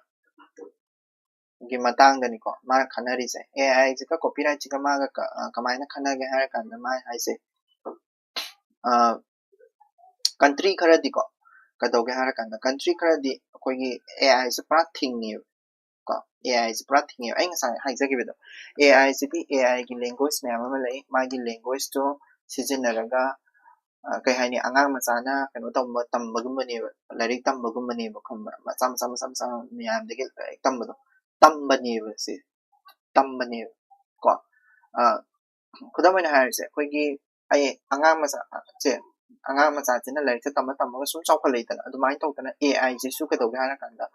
ꯒꯤ ꯃꯇꯥꯡꯗꯅꯤꯀꯣ ꯃꯥꯅ ꯈꯟꯅꯔꯤꯁꯦ꯫ A Iꯁꯤꯒ copyrightꯁꯤꯒ ꯃꯥꯒ ꯀ-, ꯑ, ꯀꯃꯥꯏꯅ ꯈꯟꯅꯒꯦ ꯍꯥꯏꯔ ꯀꯥꯟꯗ ꯃꯥ ꯍꯥꯏꯁꯦ, ꯑ, country ꯈꯔꯗꯤꯀꯣ ꯀꯩꯗꯧꯒꯦ ꯍꯥꯏꯔ ꯀꯥꯟꯗ country ꯈꯔꯗꯤ ꯑꯩꯈꯣꯏꯒꯤ A Iꯁꯦ ꯄꯨꯔꯥ ꯊꯤꯡꯉꯦꯕ꯫ ꯀꯣ, A Iꯁꯦ ꯄꯨꯔꯥ ꯊꯤꯡꯉꯦꯕ꯫ ꯑꯩ ꯉꯁꯥꯏ ꯍꯥꯏꯖꯈꯤꯕꯗꯣ, A Iꯁꯤꯗꯤ A Iꯒꯤ language ꯃꯌꯥꯝ ꯑꯃ ꯂꯩ꯫ ꯃꯥꯒꯤ languageꯇꯣ ꯁꯤꯖꯤꯟꯅꯔꯒ, ꯑ, ꯀꯩ ꯍꯥꯏꯅꯤ, ꯑꯉꯥꯡ ꯃꯆꯥꯅ ꯀꯩꯅꯣ ꯇꯧꯕ, ꯇꯝꯕꯒꯨꯝꯕꯅꯦꯕ, ꯂꯥꯏꯔꯤꯛ ꯇꯝꯕꯒꯨꯝꯕꯅꯦꯕ, ꯈꯪꯕ꯭ꯔꯥ? ꯃꯆꯥ, ꯃꯆꯥ, ꯃꯆꯥ, ꯃꯆꯥ ꯃꯌꯥꯝꯗꯒꯤ ꯂꯥꯏꯔꯤꯛ ꯇꯝꯕꯗꯣ, ꯇꯝꯕꯅꯦꯕ ꯁꯤ, ꯇꯝꯕꯅꯦꯕ ꯀꯣ꯫ ꯑ, ꯈꯨꯗꯝ ꯑꯣꯏꯅ ꯍꯥꯏꯔꯁꯦ, ꯑꯩꯈꯣꯏꯒꯤ, ꯑꯩ ꯑꯉꯥꯡ ꯃꯆꯥ, ꯁꯦ, ꯑꯉꯥꯡ ꯃꯆꯥꯁꯤꯅ ꯂꯥꯏꯔꯤꯛꯁꯦ ꯇꯝꯃ ꯇꯝꯃꯒ ꯁꯨꯝ ꯆꯥꯎꯈꯠꯂꯛꯏꯗꯅ, ꯑꯗꯨꯃꯥꯏꯅ ꯇꯧꯗꯅ A Iꯁꯤꯁꯨ ꯀꯩꯗꯧꯒꯦ ꯍꯥꯏꯔꯀꯥꯟꯗ,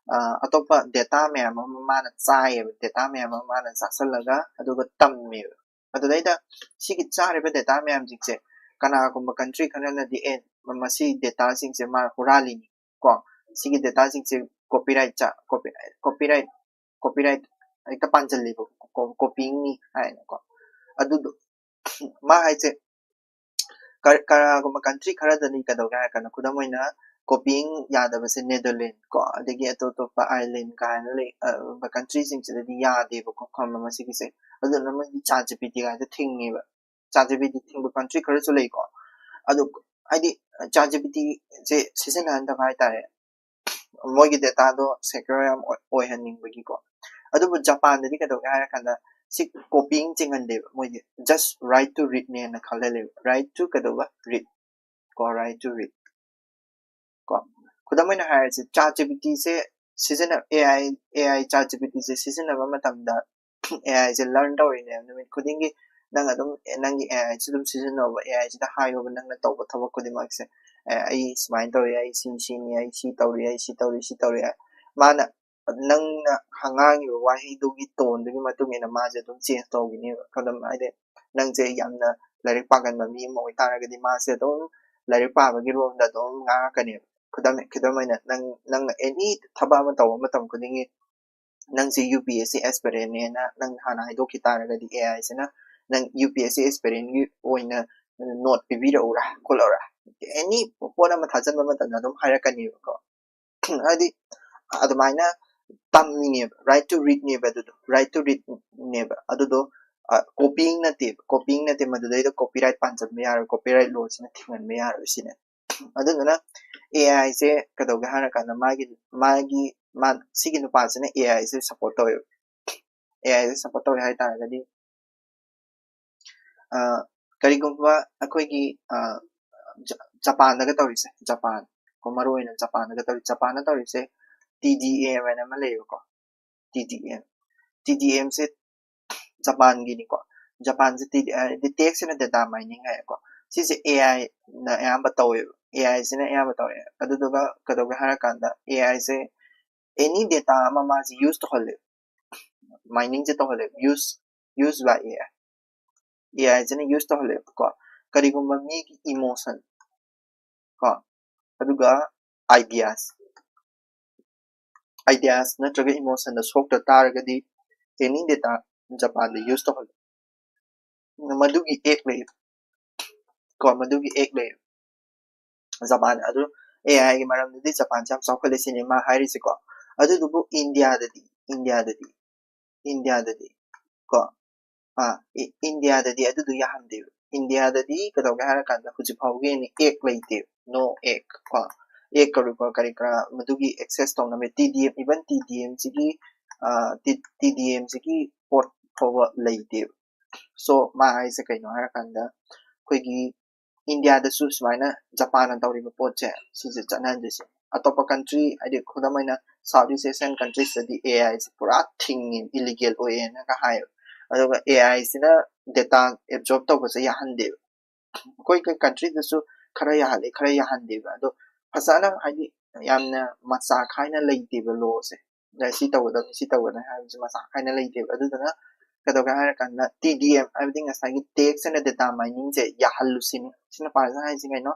ꯑ, ꯑꯇꯣꯞꯄ data ꯃꯌꯥꯝ ꯑꯃ ꯃꯥꯅ ꯆꯥꯏꯌꯦꯕ, data ꯃꯌꯥꯝ ꯑꯃ ꯃꯥꯅ ꯆꯥꯁꯜꯂꯒ ꯑꯗꯨꯒ ꯇꯝꯃꯦꯕ꯫ ꯑꯗꯨꯗꯩꯗ ꯁꯤꯒꯤ ꯆꯥꯔꯤꯕ data ꯃꯌꯥꯝꯁꯤꯡꯁꯦ ꯀꯅꯥꯒꯨꯝꯕ country ꯈꯔꯅꯗꯤ, "ꯑꯦ, ꯃ-, ꯃꯁꯤ dataꯁꯤꯡꯁꯦ ꯃꯥ ꯍꯨꯔꯥꯜꯂꯤꯅꯤ" ꯀꯣ, ꯁꯤꯒꯤ dataꯁꯤꯡꯁꯦ copyright ꯆꯥ copy copyright copyright ꯍꯦꯛꯇ ꯄꯥꯟꯁꯤꯜꯂꯦꯕ, copyingꯅꯤ ꯍꯥꯏꯅꯀꯣ꯫ ꯑꯗꯨꯗꯣ ꯃꯥ ꯍꯥꯏꯁꯦ ꯀ- ꯀꯅꯥꯒꯨꯝꯕ country ꯈꯔꯗꯗꯤ ꯀꯩꯗꯧꯒꯦ ꯍꯥꯏꯔ ꯀꯥꯟꯗ, ꯈꯨꯗꯝ ꯑꯣꯏꯅ copying ꯌꯥꯗꯕꯁꯦ Netherlands ꯀꯣ, ꯑꯗꯒꯤ ꯑꯇꯣꯞ ꯑꯇꯣꯞꯄ Ireland ꯀꯥꯏꯅ ꯂꯩ, ꯑ, countryꯁꯤꯡꯁꯤꯗꯗꯤ ꯌꯥꯗꯦꯕꯀꯣ, ꯈꯪꯕ ꯃꯁꯤꯒꯤꯁꯦ꯫ ꯑꯗꯨꯅ ꯃꯣꯏꯗꯤ ChatGPT ꯀꯥꯏꯁꯦ ꯊꯤꯡꯉꯦꯕ꯫ ChatGPT ꯊꯤꯡꯕ country ꯈꯔꯁꯨ ꯂꯩꯀꯣ꯫ ꯑꯗꯨ ꯍꯥꯏꯗꯤ ChatGPTꯁꯦ ꯁꯤꯖꯤꯟꯅꯍꯟꯗꯕ ꯍꯥꯏꯇꯥꯔꯦ, ꯃꯣꯏꯒꯤ dataꯗꯣ secure ꯌꯥꯝ ꯑꯣꯏ- ꯑꯣꯏꯍꯟꯅꯤꯡꯕꯒꯤꯀꯣ꯫ ꯑꯗꯨꯕꯨ ꯖꯄꯥꯟꯗꯗꯤ ꯀꯩꯗꯧꯒꯦ ꯍꯥꯏꯔ ꯀꯥꯟꯗ ꯁꯤ copying ꯆꯤꯡꯍꯟꯗꯦꯕ, ꯃꯣꯏꯗꯤ just right to readꯅꯦꯅ ꯈꯜꯍꯜꯂꯦꯕ꯫ Right to ꯀꯩꯗꯧꯕ? Read ꯀꯣ, right to read ꯀꯣ꯫ ꯈꯨꯗꯝ ꯑꯣꯏꯅ ꯍꯥꯏꯔꯁꯦ, ChatGPTꯁꯦ ꯁꯤꯖꯤꯟꯅ AI AI ChatGPTꯁꯦ ꯁꯤꯖꯤꯟꯅꯕ ꯃꯇꯝꯗ AIꯁꯦ learn ꯇꯧꯔꯤꯅꯦꯕ꯫ ꯅꯨꯃꯤꯠ ꯈꯨꯗꯤꯡꯒꯤ ꯅꯪ ꯑꯗꯨꯝ, ꯑꯦ, ꯅꯪꯒꯤ AIꯁꯦ ꯑꯗꯨꯝ ꯁꯤꯖꯤꯟꯅꯧꯕ, AIꯁꯤꯗ ꯍꯥꯏꯌꯣꯕ, ꯅꯪꯅ ꯇꯧꯕ ꯊꯕꯛ ꯈꯨꯗꯤꯡꯃꯛꯁꯦ, "ꯑꯦ, ꯑꯩ ꯁꯨꯃꯥꯏꯅ ꯇꯧꯔꯤ, ꯑꯩ ꯁꯤ ꯁꯤꯅꯤ, ꯑꯩ ꯁꯤ ꯇꯧꯔꯤ, ꯑꯩ ꯁꯤ ꯇꯧꯔꯤ, ꯁꯤ ꯇꯧꯔꯤ" ꯍꯥꯏ꯫ ꯃꯥꯅ ꯅꯪꯅ ꯉꯥꯡꯉꯤꯕ ꯋꯥꯍꯩꯗꯨꯒꯤ toneꯗꯨꯒꯤ ꯃꯇꯨꯡ ꯏꯟꯅ ꯃꯥꯁꯦ ꯑꯗꯨꯝ change ꯇꯧꯈꯤꯅꯦꯕ꯫ ꯈꯨꯗꯝ ꯍꯥꯏꯗꯤ, ꯅꯪꯁꯦ ꯌꯥꯝꯅ ꯂꯥꯏꯔꯤꯛ ꯄꯥꯒꯟꯕ ꯃꯤ ꯑꯃ ꯑꯣꯏꯇꯥꯔꯒꯗꯤ, ꯃꯥꯁꯦ ꯑꯗꯨꯝ ꯂꯥꯏꯔꯤꯛ ꯄꯥꯕꯒꯤ ꯔꯣꯝꯗ ꯑꯗꯨꯝ ꯉꯥꯡꯉꯛꯀꯅꯦꯕ꯫ ꯈꯨꯗꯝ ꯈꯨꯗꯝ ꯑꯣꯏꯅ, ꯅꯪ ꯅꯪꯅ any ꯊꯕꯛ ꯑꯃ ꯇꯧꯕ ꯃꯇꯝ ꯈꯨꯗꯤꯡꯒꯤ, "ꯅꯪꯁꯦ UPSC aspirantꯅꯦꯅ ꯅꯪ ꯍꯥꯟꯅ ꯍꯥꯏꯗꯣꯛꯈꯤ ꯇꯥꯔꯒꯗꯤ, AIꯁꯤꯅ ꯅꯪ UPSC aspirantꯀꯤ ꯑꯣꯏꯅ note ꯄꯤꯕꯤꯔꯛꯎꯔꯥ, ꯈꯣꯠꯂꯛꯎꯔꯥ?" Any ꯄꯣꯠ ꯑꯃ ꯊꯥꯖꯟꯕ ꯃꯇꯝꯗ ꯑꯗꯨꯝ ꯍꯥꯏꯔꯛꯀꯅꯦꯕꯀꯣ꯫ ꯍꯥꯏꯗꯤ ꯑꯗꯨꯃꯥꯏꯅ ꯇꯝꯃꯤꯅꯦꯕ, right to readꯅꯦꯕ ꯑꯗꯨꯗꯣ, right to readꯅꯦꯕ ꯑꯗꯨꯗꯣ꯫ Copying ꯅꯠꯇꯦꯕ, copying ꯅꯠꯇꯦ, ꯃꯗꯨꯗꯩꯗ copyright ꯄꯥꯟꯁꯤꯟꯕ ꯌꯥꯔꯣꯏ, copyright lawꯁꯤꯅ ꯊꯤꯡꯍꯟꯕ ꯌꯥꯔꯣꯏ ꯁꯤꯅꯦ꯫ ꯑꯗꯨꯗꯨꯅ AIꯁꯦ ꯀꯩꯗꯧꯒꯦ ꯍꯥꯏꯔꯀꯥꯟꯗ, ꯃꯥꯒꯤ ꯃꯥꯒꯤ ꯃꯥ ꯁꯤꯒꯤ ꯅꯨꯄꯥꯁꯤꯅ AIꯁꯦ support ꯇꯧꯋꯦꯕ꯫ AIꯁꯦ support ꯇꯧꯋꯦ ꯍꯥꯏꯇꯥꯔꯒꯗꯤ, ꯑ, ꯀꯔꯤꯒꯨꯝꯕ ꯑꯩꯈꯣꯏꯒꯤ, ꯑ, ꯖ- ꯖꯄꯥꯟꯗꯒ ꯇꯧꯔꯤꯁꯦ, ꯖꯄꯥꯟ ꯀꯣ, ꯃꯔꯨ ꯑꯣꯏꯅ ꯖꯄꯥꯟꯗꯒ ꯇꯧꯔꯤ, ꯖꯄꯥꯟꯗ ꯇꯧꯔꯤꯁꯦ TDM ꯍꯥꯏꯅ ꯑꯃ ꯂꯩꯌꯦꯕꯀꯣ꯫ TDM, TDMꯁꯦ ꯖꯄꯥꯟꯒꯤꯅꯤꯀꯣ꯫ ꯖꯄꯥꯟꯁꯦ ꯇꯤ ꯍꯥꯏꯗꯤ text ꯑꯣꯏꯅ data mining ꯍꯥꯏꯌꯦꯀꯣ꯫ ꯁꯤꯁꯦ AIꯅ ꯑꯌꯥꯝꯕ ꯇꯧꯋꯦꯕ, AIꯁꯤꯅ ꯑꯌꯥꯝꯕ ꯇꯧꯋꯦ꯫ ꯑꯗꯨꯗꯨꯒ ꯀꯩꯗꯧꯒꯦ ꯍꯥꯏꯔꯀꯥꯟꯗ, AIꯁꯦ any data ꯑꯃ ꯃꯥꯁꯦ use ꯇꯧꯍꯜꯂꯦ, miningꯁꯦ ꯇꯧꯍꯜꯂꯦ, use use by AI, AIꯁꯤꯅ use ꯇꯧꯍꯜꯂꯦꯕꯀꯣ꯫ ꯀꯔꯤꯒꯨꯝꯕ ꯃꯤꯒꯤ emotion ꯀꯣ, ꯑꯗꯨꯒ ideas ideas ꯅꯠꯇ꯭ꯔꯒ emotionꯗ ꯁꯣꯛꯇ ꯇꯥꯔꯒꯗꯤ any data ꯖꯄꯥꯟꯗ use ꯇꯧꯍꯜꯂꯨ꯫ ꯃꯗꯨꯒꯤ act ꯂꯩ ꯀꯣ, ꯃꯗꯨꯒꯤ act ꯂꯩ꯫ ꯖꯄꯥꯟ ꯑꯗꯨ AI ꯒꯤ ꯃꯔꯝꯗꯗꯤ ꯖꯄꯥꯟꯁꯦ ꯌꯥꯝ ꯆꯥꯎꯈꯠꯂꯦ ꯁꯤꯅꯤ ꯃꯥ ꯍꯥꯏꯔꯤꯁꯦꯀꯣ꯫ ꯑꯗꯨꯗꯨꯕꯨ ꯏꯟꯗꯤꯌꯥꯗꯗꯤ, ꯏꯟꯗꯤꯌꯥꯗꯗꯤ, ꯏꯟꯗꯤꯌꯥꯗꯗꯤ ꯀꯣ, ꯑꯥ, ꯏ-, ꯏꯟꯗꯤꯌꯥꯗꯗꯤ ꯑꯗꯨꯗꯣ ꯌꯥꯍꯟꯗꯦꯕ꯫ ꯏꯟꯗꯤꯌꯥꯗꯗꯤ ꯀꯩꯗꯧꯒꯦ ꯍꯥꯏꯔꯀꯥꯟꯗ ꯍꯧꯖꯤꯛ ꯐꯥꯎꯒꯤ ꯑꯣꯏꯅ act ꯂꯩꯇꯦꯕ, no act ꯀꯣ꯫ Act ꯀꯔꯤ ꯀꯔꯥ ꯃꯗꯨꯒꯤ access ꯇꯧꯅꯕ TDM, even TDM ꯁꯤꯒꯤ, ꯑꯥ, ꯇꯤ-, TDM ꯁꯤꯒꯤ ꯄꯣꯠ ꯐꯥꯎꯕ ꯂꯩꯇꯦꯕ꯫ So ꯃꯥ ꯍꯥꯏꯁꯦ ꯀꯩꯅꯣ ꯍꯥꯏꯔꯀꯥꯟꯗ ꯑꯩꯈꯣꯏꯒꯤ ꯏꯟꯗꯤꯌꯥꯗꯁꯨ ꯁꯨꯃꯥꯏꯅ ꯖꯄꯥꯟꯅ ꯇꯧꯔꯤꯕ ꯄꯣꯠꯁꯦ ꯁꯤꯁꯦ ꯆꯠꯅꯍꯟꯁꯦ ꯁꯤꯅꯤ꯫ ꯑꯇꯣꯞꯄ country ꯍꯥꯏꯗꯤ ꯈꯨꯗꯝ ꯑꯣꯏꯅ South East Asian countries ꯇꯗꯤ AI ꯁꯦ ꯄꯨꯔꯥ ꯊꯤꯡꯉꯦ, illegal ꯑꯣꯏꯌꯦꯅꯒ ꯍꯥꯏꯌꯦꯕ꯫ ꯑꯗꯨꯒ AI ꯁꯤꯅ data absorb ꯇꯧꯕꯁꯦ ꯌꯥꯍꯟꯗꯦꯕ꯫ ꯑꯩꯈꯣꯏ country ꯗꯁꯨ ꯈꯔ ꯌꯥꯍꯜꯂꯦ, ꯈꯔ ꯌꯥꯍꯟꯗꯦꯕ꯫ ꯑꯗꯣ ꯐꯖꯅ ꯍꯥꯏꯗꯤ ꯌꯥꯝꯅ ꯃꯆꯥ ꯈꯥꯏꯅ ꯂꯩꯇꯦꯕ law ꯁꯦ꯫ ꯁꯤ ꯇꯧꯒꯗꯕꯅꯤ, ꯁꯤ ꯇꯧꯒꯗꯕꯅꯤ ꯍꯥꯏꯕꯁꯦ ꯃꯆꯥ ꯈꯥꯏꯅ ꯂꯩꯇꯦꯕ꯫ ꯑꯗꯨꯗꯨꯅ ꯀꯩꯗꯧꯒꯦ ꯍꯥꯏꯔꯀꯥꯟꯗ TDM ꯍꯥꯏꯕꯗꯤ ꯉꯁꯥꯏꯒꯤ text and data mining ꯁꯦ ꯌꯥꯍꯜꯂꯨ ꯁꯤꯅꯤ꯫ ꯁꯤꯅ ꯄꯥꯁꯅ ꯍꯥꯏꯁꯦ ꯀꯩꯅꯣ?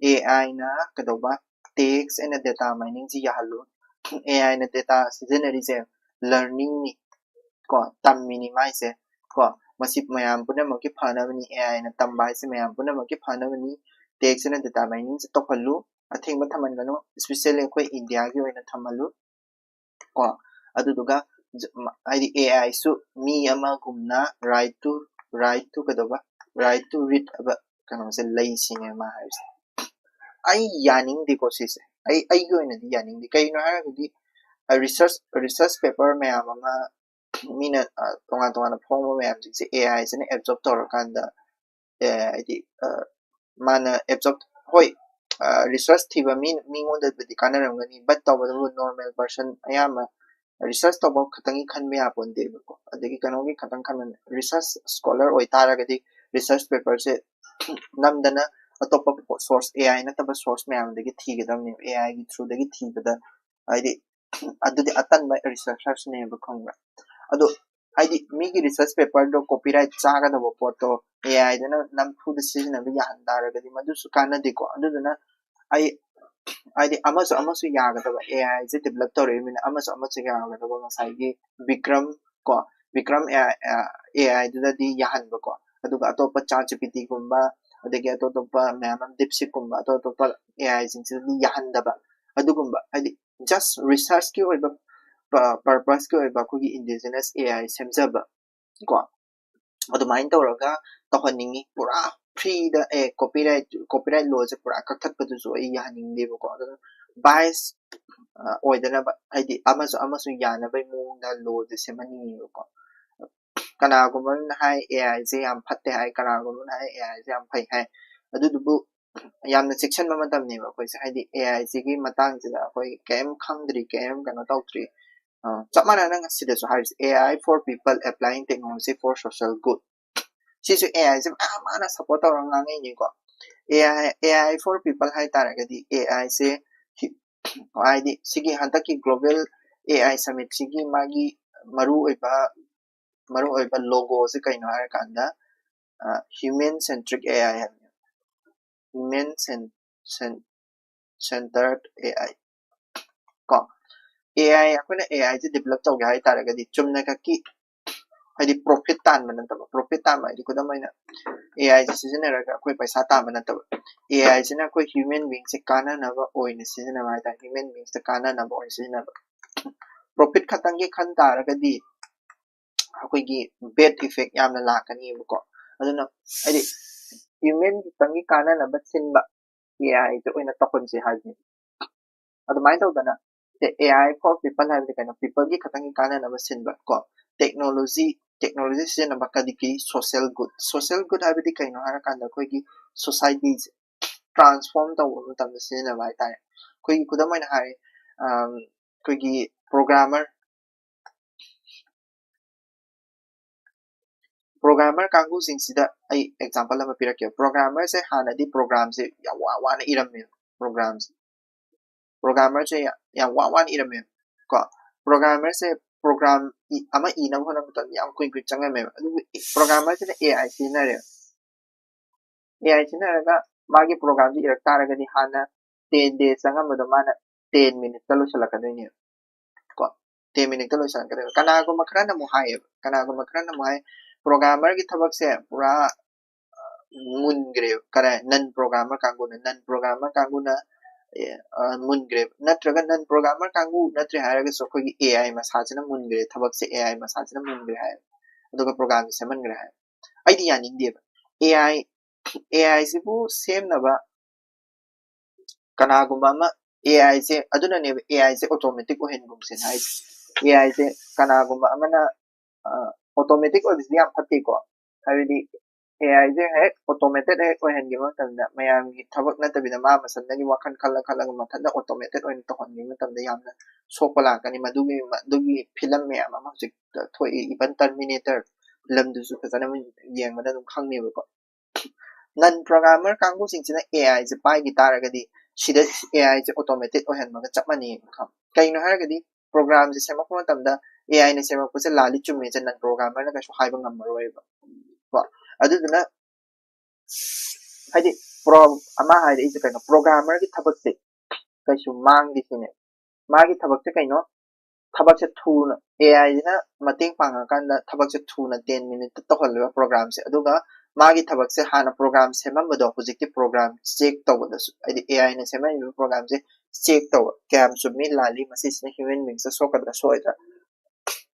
AI ꯅ ꯀꯩꯗꯧꯕ? Text and data mining ꯁꯤ ꯌꯥꯍꯜꯂꯨ꯫ AI ꯅ data ꯁꯤꯖꯤꯟꯅꯔꯤꯁꯦ learning ꯅꯤ ꯀꯣ, ꯇꯝꯃꯤꯅꯤ ꯃꯥꯏꯁꯦ ꯀꯣ꯫ ꯃꯁꯤ ꯃꯌꯥꯝ ꯄꯨꯝꯅꯃꯛꯀꯤ ꯐꯅꯕꯅꯤ, AI ꯅ ꯇꯝꯕ ꯍꯥꯏꯁꯦ ꯃꯌꯥꯝ ꯄꯨꯝꯅꯃꯛꯀꯤ ꯐꯅꯕꯅꯤ꯫ Text and data mining ꯁꯦ ꯇꯧꯍꯜꯂꯨ, ꯑꯊꯤꯡꯕ ꯊꯝꯍꯟꯒꯅꯨ, especially ꯑꯩꯈꯣꯏ ꯏꯟꯗꯤꯌꯥꯒꯤ ꯑꯣꯏꯅ ꯊꯝꯍꯜꯂꯨ ꯀꯣ꯫ ꯑꯗꯨꯗꯨꯒ ꯖ-, ꯃ-, ꯍꯥꯏꯗꯤ AI ꯁꯨ ꯃꯤ ꯑꯃꯒꯨꯝꯅ right to, right to ꯀꯩꯗꯧꯕ, right to read ꯍꯥꯏꯕ ꯀꯩꯅꯣꯁꯦ ꯂꯩ ꯁꯤꯅꯦ ꯃꯥ ꯍꯥꯏꯔꯤꯁꯦ꯫ ꯑꯩ ꯌꯥꯅꯤꯡꯗꯦꯀꯣ ꯁꯤꯁꯦ, ꯑꯩ, ꯑꯩꯒꯤ ꯑꯣꯏꯅꯗꯤ ꯌꯥꯅꯤꯡꯗꯦ꯫ ꯀꯩꯒꯤꯅꯣ ꯍꯥꯏꯔꯒꯗꯤ, ꯑ, research, research paper ꯃꯌꯥꯝ ꯑꯃ ꯃꯤꯅ, ꯑ, ꯇꯣꯉꯥꯟ ꯇꯣꯉꯥꯟꯅ ꯐꯣꯡꯕ ꯃꯌꯥꯝꯁꯤꯡꯁꯦ AI ꯁꯤꯅ absorb ꯇꯧꯔꯀꯥꯟꯗ, ꯑ, ꯍꯥꯏꯗꯤ, ꯑ, ꯃꯥꯅ absorb, ꯍꯣꯏ, ꯑ, research ꯊꯤꯕ ꯃꯤ, ꯃꯤꯉꯣꯟꯗꯕꯨꯗꯤ ꯀꯥꯟꯅꯔꯝꯒꯅꯤ, but ꯇꯧꯕꯇꯕꯨ normal person ꯑꯌꯥꯝꯕ research ꯇꯧꯕ ꯈꯛꯇꯪꯒꯤ ꯈꯟꯕ ꯌꯥꯄꯣꯟꯇꯦꯕꯀꯣ꯫ ꯑꯗꯒꯤ ꯀꯩꯅꯣꯒꯤ ꯈꯛꯇꯪ ꯈꯟꯕ, research scholar ꯑꯣꯏꯇꯥꯔꯒꯗꯤ research paper ꯁꯦ ꯅꯝꯗꯅ ꯑꯇꯣꯞꯄ source, AI ꯅꯠꯇꯕ source ꯃꯌꯥꯝꯗꯒꯤ ꯊꯤꯒꯗꯕꯅꯦꯕ, AI ꯒꯤ through ꯗꯒꯤ ꯊꯤꯕꯗ, ꯍꯥꯏꯗꯤ ꯑꯗꯨꯗꯤ ꯑꯇꯟꯕ researcher ꯅꯦꯕ, ꯈꯪꯕ꯭ꯔꯥ? ꯑꯗꯣ ꯍꯥꯏꯗꯤ ꯃꯤꯒꯤ research paper ꯗꯣ copyright ꯆꯥꯒꯗꯕ ꯄꯣꯠꯇꯣ AI ꯗꯨꯅ ꯅꯝꯐꯨꯗ ꯁꯤꯖꯤꯟꯅꯕ ꯌꯥꯍꯟ ꯇꯥꯔꯒꯗꯤ ꯃꯗꯨꯁꯨ ꯀꯥꯟꯅꯗꯦꯀꯣ꯫ ꯑꯗꯨꯗꯨꯅ ꯑꯩ ꯍꯥꯏꯗꯤ ꯑꯃꯁꯨ ꯑꯃꯁꯨ ꯌꯥꯒꯗꯕ, ꯑꯦ ꯑꯥꯏꯁꯦ ꯗꯤꯕꯂꯞ ꯇꯧꯔꯛꯏꯕꯅꯤꯅ ꯑꯃꯁꯨ ꯑꯃꯁꯨ ꯌꯥꯒꯗꯕ, ꯉꯁꯥꯏꯒꯤ ꯕꯤꯀ꯭ꯔꯝ ꯀꯣ, ꯕꯤꯀ꯭ꯔꯝ ꯑꯦ ꯑꯥꯏ, ꯑꯦ ꯑꯥꯏꯗꯨꯗꯗꯤ ꯌꯥꯍꯟꯕꯀꯣ, ꯑꯗꯨꯒ ꯑꯇꯣꯞꯄ ꯆꯥꯠ ꯖꯤ ꯄꯤ ꯇꯤꯒꯨꯝꯕ, ꯑꯗꯒꯤ ꯑꯇꯣꯞ ꯑꯇꯣꯞꯄ ꯃꯌꯥꯝ ꯑꯃ, ꯗꯤꯞꯁꯤꯛꯀꯨꯝꯕ, ꯑꯇꯣꯞ ꯑꯇꯣꯞꯄ ꯑꯦ ꯑꯥꯏꯁꯤꯡꯁꯤꯗꯗꯤ ꯌꯥꯍꯟꯗꯕ꯫ ꯑꯗꯨꯒꯨꯝꯕ ꯍꯥꯏꯗꯤ ꯖꯁ ꯔꯤꯁꯔꯁꯀꯤ ꯑꯣꯏꯕ ꯄꯔꯄꯁꯀꯤ ꯑꯣꯏꯕ ꯑꯩꯈꯣꯏꯒꯤ ꯏꯟꯗꯤꯖꯤꯅꯁ ꯑꯦ ꯑꯥꯏ ꯁꯦꯝꯖꯕ ꯀꯣ, ꯑꯗꯨꯃꯥꯏꯅ ꯇꯧꯔꯒ ꯇꯧꯍꯟꯅꯤꯡꯉꯤ꯫ ꯄꯨꯔꯥ ꯐ꯭ꯔꯤꯗ ꯑꯦ ꯀꯣꯄꯤꯔꯥꯏꯠ, ꯀꯣꯄꯤꯔꯥꯏꯠ ꯂꯣꯁꯦ ꯄꯨꯔꯥ ꯀꯛꯊꯠꯄꯗꯨꯁꯨ ꯑꯩ ꯌꯥꯍꯟꯅꯤꯡꯗꯦꯕꯀꯣ꯫ ꯑꯗꯨꯅ ꯕꯥꯏꯁ ꯑꯣꯏꯗꯅꯕ, ꯍꯥꯏꯗꯤ ꯑꯃꯁꯨ ꯑꯃꯁꯨ ꯌꯥꯅꯕꯒꯤ ꯃꯑꯣꯡꯗ ꯂꯣꯁꯦ ꯁꯦꯝꯍꯟꯅꯤꯡꯉꯦꯕꯀꯣ꯫ ꯀꯅꯥꯒꯨꯝꯕ ꯑꯃꯅ ꯍꯥꯏ ꯑꯦ ꯑꯥꯏꯁꯦ ꯌꯥꯝ ꯐꯠꯇꯦ ꯍꯥꯏ, ꯀꯅꯥꯒꯨꯝꯕ ꯑꯃꯅ ꯍꯥꯏ ꯑꯦ ꯑꯥꯏꯁꯦ ꯌꯥꯝ ꯐꯩ ꯍꯥꯏ꯫ ꯑꯗꯨꯗꯨꯕꯨ ꯌꯥꯝꯅ ꯆꯦꯛꯁꯤꯟꯕ ꯃꯇꯝꯅꯦꯕ ꯑꯩꯈꯣꯏꯁꯦ, ꯍꯥꯏꯗꯤ ꯑꯦ ꯑꯥꯏꯁꯤꯒꯤ ꯃꯇꯥꯡꯁꯤꯗ ꯑꯩꯈꯣꯏ ꯀꯔꯤꯝ ꯈꯪꯗ꯭ꯔꯤ, ꯀꯔꯤꯝ ꯀꯩꯅꯣ ꯇꯧꯗ꯭ꯔꯤ꯫ ꯑ, ꯆꯞ ꯃꯥꯟꯅꯅ ꯉꯁꯤꯗꯁꯨ ꯍꯥꯏꯔꯤꯁꯦ, "AI for people applying technology for social good"꯫ ꯁꯤꯁꯨ ꯑꯦ ꯑꯥꯏꯁꯦ ꯃꯌꯥꯝ ꯃꯥꯅ ꯁꯞꯄꯣꯔꯠ ꯇꯧꯔꯒ ꯉꯥꯡꯉꯛꯏꯅꯤꯀꯣ꯫ A I, A I for people ꯍꯥꯏ ꯇꯥꯔꯒꯗꯤ ꯑꯦ ꯑꯥꯏꯁꯦ ꯍꯤ-, ꯍꯥꯏꯗꯤ ꯁꯤꯒꯤ ꯍꯟꯗꯛꯀꯤ ꯒ꯭ꯂꯣꯕꯦꯜ ꯑꯦ ꯑꯥꯏ ꯁꯃꯤꯠꯁꯤꯒꯤ ꯃꯥꯒꯤ ꯃꯔꯨꯑꯣꯏꯕ, ꯃꯔꯨꯑꯣꯏꯕ ꯂꯣꯒꯣꯁꯦ ꯀꯩꯅꯣ ꯍꯥꯏꯔꯀꯥꯟꯗ, ꯑ, human centric A I ꯍꯥꯏꯕꯅꯦ꯫ Human cen-, cen-, centered A I꯫ ꯀꯣ, ꯑꯦ ꯑꯥꯏ, ꯑꯩꯈꯣꯏꯅ ꯑꯦ ꯑꯥꯏꯁꯦ ꯗꯤꯕꯂꯞ ꯇꯧꯒꯦ ꯍꯥꯏ ꯇꯥꯔꯒꯗꯤ ꯆꯨꯝꯅ ꯈꯛꯀꯤ, ꯍꯥꯏꯗꯤ ꯄ꯭ꯔꯣꯐꯤꯠ ꯇꯥꯟꯕ ꯅꯠꯇꯕ, ꯄ꯭ꯔꯣꯐꯤꯠ ꯇꯥꯟꯕ ꯍꯥꯏꯗꯤ ꯈꯨꯗꯝ ꯑꯣꯏꯅ ꯑꯦ ꯑꯥꯏꯁꯦ ꯁꯤꯖꯤꯟꯅꯔꯒ ꯑꯩꯈꯣꯏ ꯄꯩꯁꯥ ꯇꯥꯟꯕ ꯅꯠꯇꯕ, ꯑꯦ ꯑꯥꯏꯁꯤꯅ ꯑꯩꯈꯣꯏ ꯍ꯭ꯌꯨꯃꯦꯟ ꯕꯤꯡꯁꯦ ꯀꯥꯟꯅꯅꯕ ꯑꯣꯏꯅ ꯁꯤꯖꯤꯟꯅꯕ ꯍꯥꯏꯇꯥꯔꯦ, ꯍ꯭ꯌꯨꯃꯦꯟ ꯕꯤꯡꯁꯇ ꯀꯥꯟꯅꯅꯕ ꯑꯣꯏꯅ ꯁꯤꯖꯤꯟꯅꯕ꯫ ꯄ꯭ꯔꯣꯐꯤꯠ ꯈꯛꯇꯪꯒꯤ ꯈꯟ ꯇꯥꯔꯒꯗꯤ ꯑꯩꯈꯣꯏꯒꯤ ꯕꯦꯗ ꯏꯐꯦꯛ ꯌꯥꯝꯅ ꯂꯥꯛꯀꯅꯤꯕꯀꯣ꯫ ꯑꯗꯨꯅ ꯍꯥꯏꯗꯤ ꯍ꯭ꯌꯨꯃꯦꯟ ꯈꯛꯇꯪꯒꯤ ꯀꯥꯟꯅꯅꯕ ꯁꯤꯟꯕ ꯑꯦ ꯑꯥꯏꯗ ꯑꯣꯏꯅ ꯇꯧꯍꯟꯁꯦ ꯍꯥꯏꯕꯅꯤ꯫ ꯑꯗꯨꯃꯥꯏꯅ ꯇꯧꯗꯅ ꯑꯦ ꯑꯥꯏ for people ꯍꯥꯏꯕꯗꯤ ꯀꯩꯅꯣ? ꯄꯤꯄꯜꯒꯤ ꯈꯛꯇꯪꯒꯤ ꯀꯥꯟꯅꯅꯕ ꯁꯤꯟꯕ ꯀꯣ꯫ ꯇꯦꯛꯅꯣꯂꯣꯖꯤ, ꯇꯦꯛꯅꯣꯂꯣꯖꯤ ꯁꯤꯖꯤꯟꯅꯕ ꯀꯔꯤꯒꯤ? Social good. ꯁꯣꯁꯦꯜ ꯒꯨꯗ ꯍꯥꯏꯕꯗꯤ ꯀꯩꯅꯣ ꯍꯥꯏꯔꯀꯥꯟꯗ ꯑꯩꯈꯣꯏꯒꯤ ꯁꯣꯁꯥꯏꯇꯤꯁꯦ ꯇ꯭ꯔꯥꯟꯁꯐꯣꯔꯝ ꯇꯧꯕ ꯃꯇꯝꯗ ꯁꯤꯖꯤꯟꯅꯕ ꯍꯥꯏꯇꯥꯔꯦ꯫ ꯑꯩꯈꯣꯏꯒꯤ ꯈꯨꯗꯝ ꯑꯣꯏꯅ ꯍꯥꯏ, ꯑꯝ, ꯑꯩꯈꯣꯏꯒꯤ ꯄ꯭ꯔꯣꯒ꯭ꯔꯥꯃꯔ, ꯄ꯭ꯔꯣꯒ꯭ꯔꯥꯃꯔ ꯀꯥꯡꯕꯨꯁꯤꯡꯁꯤꯗ ꯑꯩ ꯑꯦꯛꯖꯥꯝꯄꯜ ꯑꯃ ꯄꯤꯔꯛꯀꯦ꯫ ꯄ꯭ꯔꯣꯒ꯭ꯔꯥꯃꯔꯁꯦ ꯍꯥꯟꯅꯗꯤ ꯄ꯭ꯔꯣꯒ꯭ꯔꯥꯝꯁꯦ ꯌꯥꯝ ꯋꯥ ꯋꯥꯅ ꯏꯔꯝꯃꯦꯕ꯫ ꯄ꯭ꯔꯣꯒ꯭ꯔꯥꯝꯁꯦ, ꯄ꯭ꯔꯣꯒ꯭ꯔꯥꯃꯔꯁꯦ ꯌꯥꯝ ꯋꯥ ꯋꯥꯅ ꯏꯔꯝꯃꯦꯕ ꯀꯣ꯫ ꯄ꯭ꯔꯣꯒ꯭ꯔꯥꯃꯔꯁꯦ ꯄ꯭ꯔꯣꯒ꯭ꯔꯥꯝ ꯏ-, ꯑꯃ ꯏꯅꯕ ꯍꯣꯠꯅꯕ ꯃꯇꯝꯗ ꯌꯥꯝ ꯀꯨꯏ ꯀꯨꯏ ꯆꯪꯉꯝꯃꯦꯕ꯫ ꯑꯗꯨꯕꯨ ꯄ꯭ꯔꯣꯒ꯭ꯔꯥꯃꯔꯁꯤꯅ ꯑꯦ ꯑꯥꯏ ꯁꯤꯖꯤꯟꯅꯔꯦꯕ꯫ ꯑꯦ ꯑꯥꯏ ꯁꯤꯖꯤꯟꯅꯔꯒ ꯃꯥꯒꯤ ꯄ꯭ꯔꯣꯒ꯭ꯔꯥꯝꯁꯤ ꯏꯔꯛ ꯇꯥꯔꯒꯗꯤ ꯍꯥꯟꯅ ten days ꯆꯪꯉꯝꯕꯗꯣ ꯃꯥꯅ ten minute ꯇ ꯂꯣꯏꯁꯤꯜꯂꯛꯀꯗꯣꯏꯅꯦꯕ꯫ ꯀꯣ, ten minute ꯇ ꯂꯣꯏꯁꯤꯜꯂꯛꯀꯗꯣꯏꯅꯦꯕ꯫ ꯀꯅꯥꯒꯨꯝꯕ ꯈꯔꯅ ꯑꯃꯨꯛ ꯍꯥꯏꯌꯦꯕ, ꯀꯅꯥꯒꯨꯝꯕ ꯈꯔꯅ ꯑꯃꯨꯛ ꯍꯥꯏ, programmer ꯒꯤ ꯊꯕꯛꯁꯦ ꯄꯨꯔꯥ, ꯑ, ꯃꯨꯟꯈ꯭ꯔꯦꯕ꯫ ꯀꯗꯥꯏ? Non programmer ꯀꯥꯡꯕꯨꯅ, non programmer ꯀꯥꯡꯕꯨꯅ, ꯑꯦ, ꯑ, ꯃꯨꯟꯈ꯭ꯔꯦꯕ꯫ ꯅꯠꯇ꯭ꯔꯒ non programmer ꯀꯥꯡꯕꯨ ꯅꯠꯇ꯭ꯔꯦ ꯍꯥꯏꯔꯒꯁꯨ ꯑꯩꯈꯣꯏꯒꯤ A I ꯃꯁꯥꯁꯤꯅ ꯃꯨꯟꯈ꯭ꯔꯦ, ꯊꯕꯛꯁꯦ A I ꯃꯁꯥꯁꯤꯅ ꯃꯨꯟꯈ꯭ꯔꯦ ꯍꯥꯏꯌꯦꯕ꯫ ꯑꯗꯨꯒ program ꯁꯦ ꯁꯦꯝꯍꯟꯈ꯭ꯔꯦ ꯍꯥꯏꯌꯦꯕ꯫ ꯑꯩꯗꯤ ꯌꯥꯅꯤꯡꯗꯦꯕ꯫ A I, A I ꯁꯤꯕꯨ ꯁꯦꯝꯅꯕ ꯀꯅꯥꯒꯨꯝꯕ ꯑꯃ, A I say, ꯑꯗꯨꯅꯅꯦꯕ A I say automatic ꯑꯣꯏꯍꯟꯒꯨꯝꯁꯦꯅ ꯍꯥꯏꯁꯦ꯫ A I ꯁꯦ ꯀꯅꯥꯒꯨꯝꯕ ꯑꯃꯅ, ꯑ, automatic ꯑꯣꯏꯕꯁꯤꯗꯤ ꯌꯥꯝ ꯐꯠꯇꯦꯀꯣ꯫ ꯍꯥꯏꯕꯗꯤ A I ꯁꯦ ꯍꯦꯛ automated ꯍꯦꯛ ꯑꯣꯏꯍꯟꯈꯤꯕ ꯃꯇꯝꯗ, ꯃꯌꯥꯝꯒꯤ ꯊꯕꯛ ꯅꯠꯇꯕꯤꯗ ꯃꯥ ꯃꯊꯟꯗꯒꯤ ꯋꯥꯈꯜ ꯈꯜꯂ ꯈꯜꯂꯒ ꯃꯊꯟꯇ automated ꯑꯣꯏꯅ ꯇꯧꯍꯟꯈꯤꯕ ꯃꯇꯝꯗ ꯌꯥꯝꯅ ꯁꯣꯛꯄ ꯂꯥꯛꯀꯅꯤ꯫ ꯃꯗꯨꯒꯤ, ꯑꯗꯨꯒꯤ ꯐꯤꯂꯝ ꯃꯌꯥꯝ ꯑꯃ ꯍꯧꯖꯤꯛ ꯊꯣꯛꯏ, even Terminator ꯐꯤꯂꯝꯗꯨꯁꯨ ꯐꯖꯅ ꯌꯦꯡꯕꯗ ꯑꯗꯨꯝ ꯈꯪꯅꯦꯕꯀꯣ꯫ Non programmer ꯀꯥꯡꯕꯨꯁꯤꯡꯁꯤꯅ A I ꯁꯦ ꯄꯥꯏꯈꯤ ꯇꯥꯔꯒꯗꯤ, ꯁꯤꯗ A I ꯁꯦ automated ꯑꯣꯏꯍꯟꯕꯒ ꯆꯞ ꯃꯥꯟꯅꯩꯌꯦꯕ, ꯈꯪꯉꯕ? ꯀꯩꯅꯣ ꯍꯥꯏꯔꯒꯗꯤ, program ꯁꯦ ꯁꯦꯝꯃꯛꯄ ꯃꯇꯝꯗ A I ꯅ ꯁꯦꯝꯃꯛꯄꯁꯦ ꯂꯥꯜꯂꯤ ꯆꯨꯝꯃꯤꯁꯦ non programmer ꯅ ꯀꯩꯁꯨ ꯍꯥꯏꯕ ꯉꯝꯃꯔꯣꯏꯕ꯫ ꯀꯣ? ꯑꯗꯨꯗꯨꯅ, ꯍꯥꯏꯗꯤ, pro-, ꯑꯃ ꯍꯥꯏꯔꯛꯏꯁꯦ ꯀꯩꯅꯣ, programmer ꯒꯤ ꯊꯕꯛꯁꯦ ꯀꯩꯁꯨ ꯃꯥꯡꯗꯦ ꯁꯤꯅꯦ꯫ ꯃꯥꯒꯤ ꯊꯕꯛꯁꯦ ꯀꯩꯅꯣ? ꯊꯕꯛꯁꯦ ꯊꯨꯅ, A I ꯁꯤꯅ ꯃꯇꯦꯡ ꯄꯥꯡꯉꯀꯥꯟꯗ ꯊꯕꯛꯁꯦ ꯊꯨꯅ ten minute ꯇ ꯇꯧꯍꯜꯂꯦꯕ program ꯁꯦ꯫ ꯑꯗꯨꯒ ꯃꯥꯒꯤ ꯊꯕꯛꯁꯦ ꯍꯥꯟꯅ program ꯁꯦꯝꯃꯝꯕꯗꯣ ꯍꯧꯖꯤꯛꯇꯤ program check ꯇꯧꯕꯗꯁꯨ, ꯍꯥꯏꯗꯤ A I ꯅ ꯁꯦꯝꯃꯛꯏꯕ program ꯁꯦ check ꯇꯧꯕ, ꯀꯌꯥꯝ ꯆꯨꯝꯃꯤ ꯂꯥꯜꯂꯤ, ꯃꯁꯤꯁꯤꯅ human beings ꯇ ꯁꯣꯛꯀꯗ꯭ꯔꯥ ꯁꯣꯛꯑꯣꯏꯗ꯭ꯔꯥ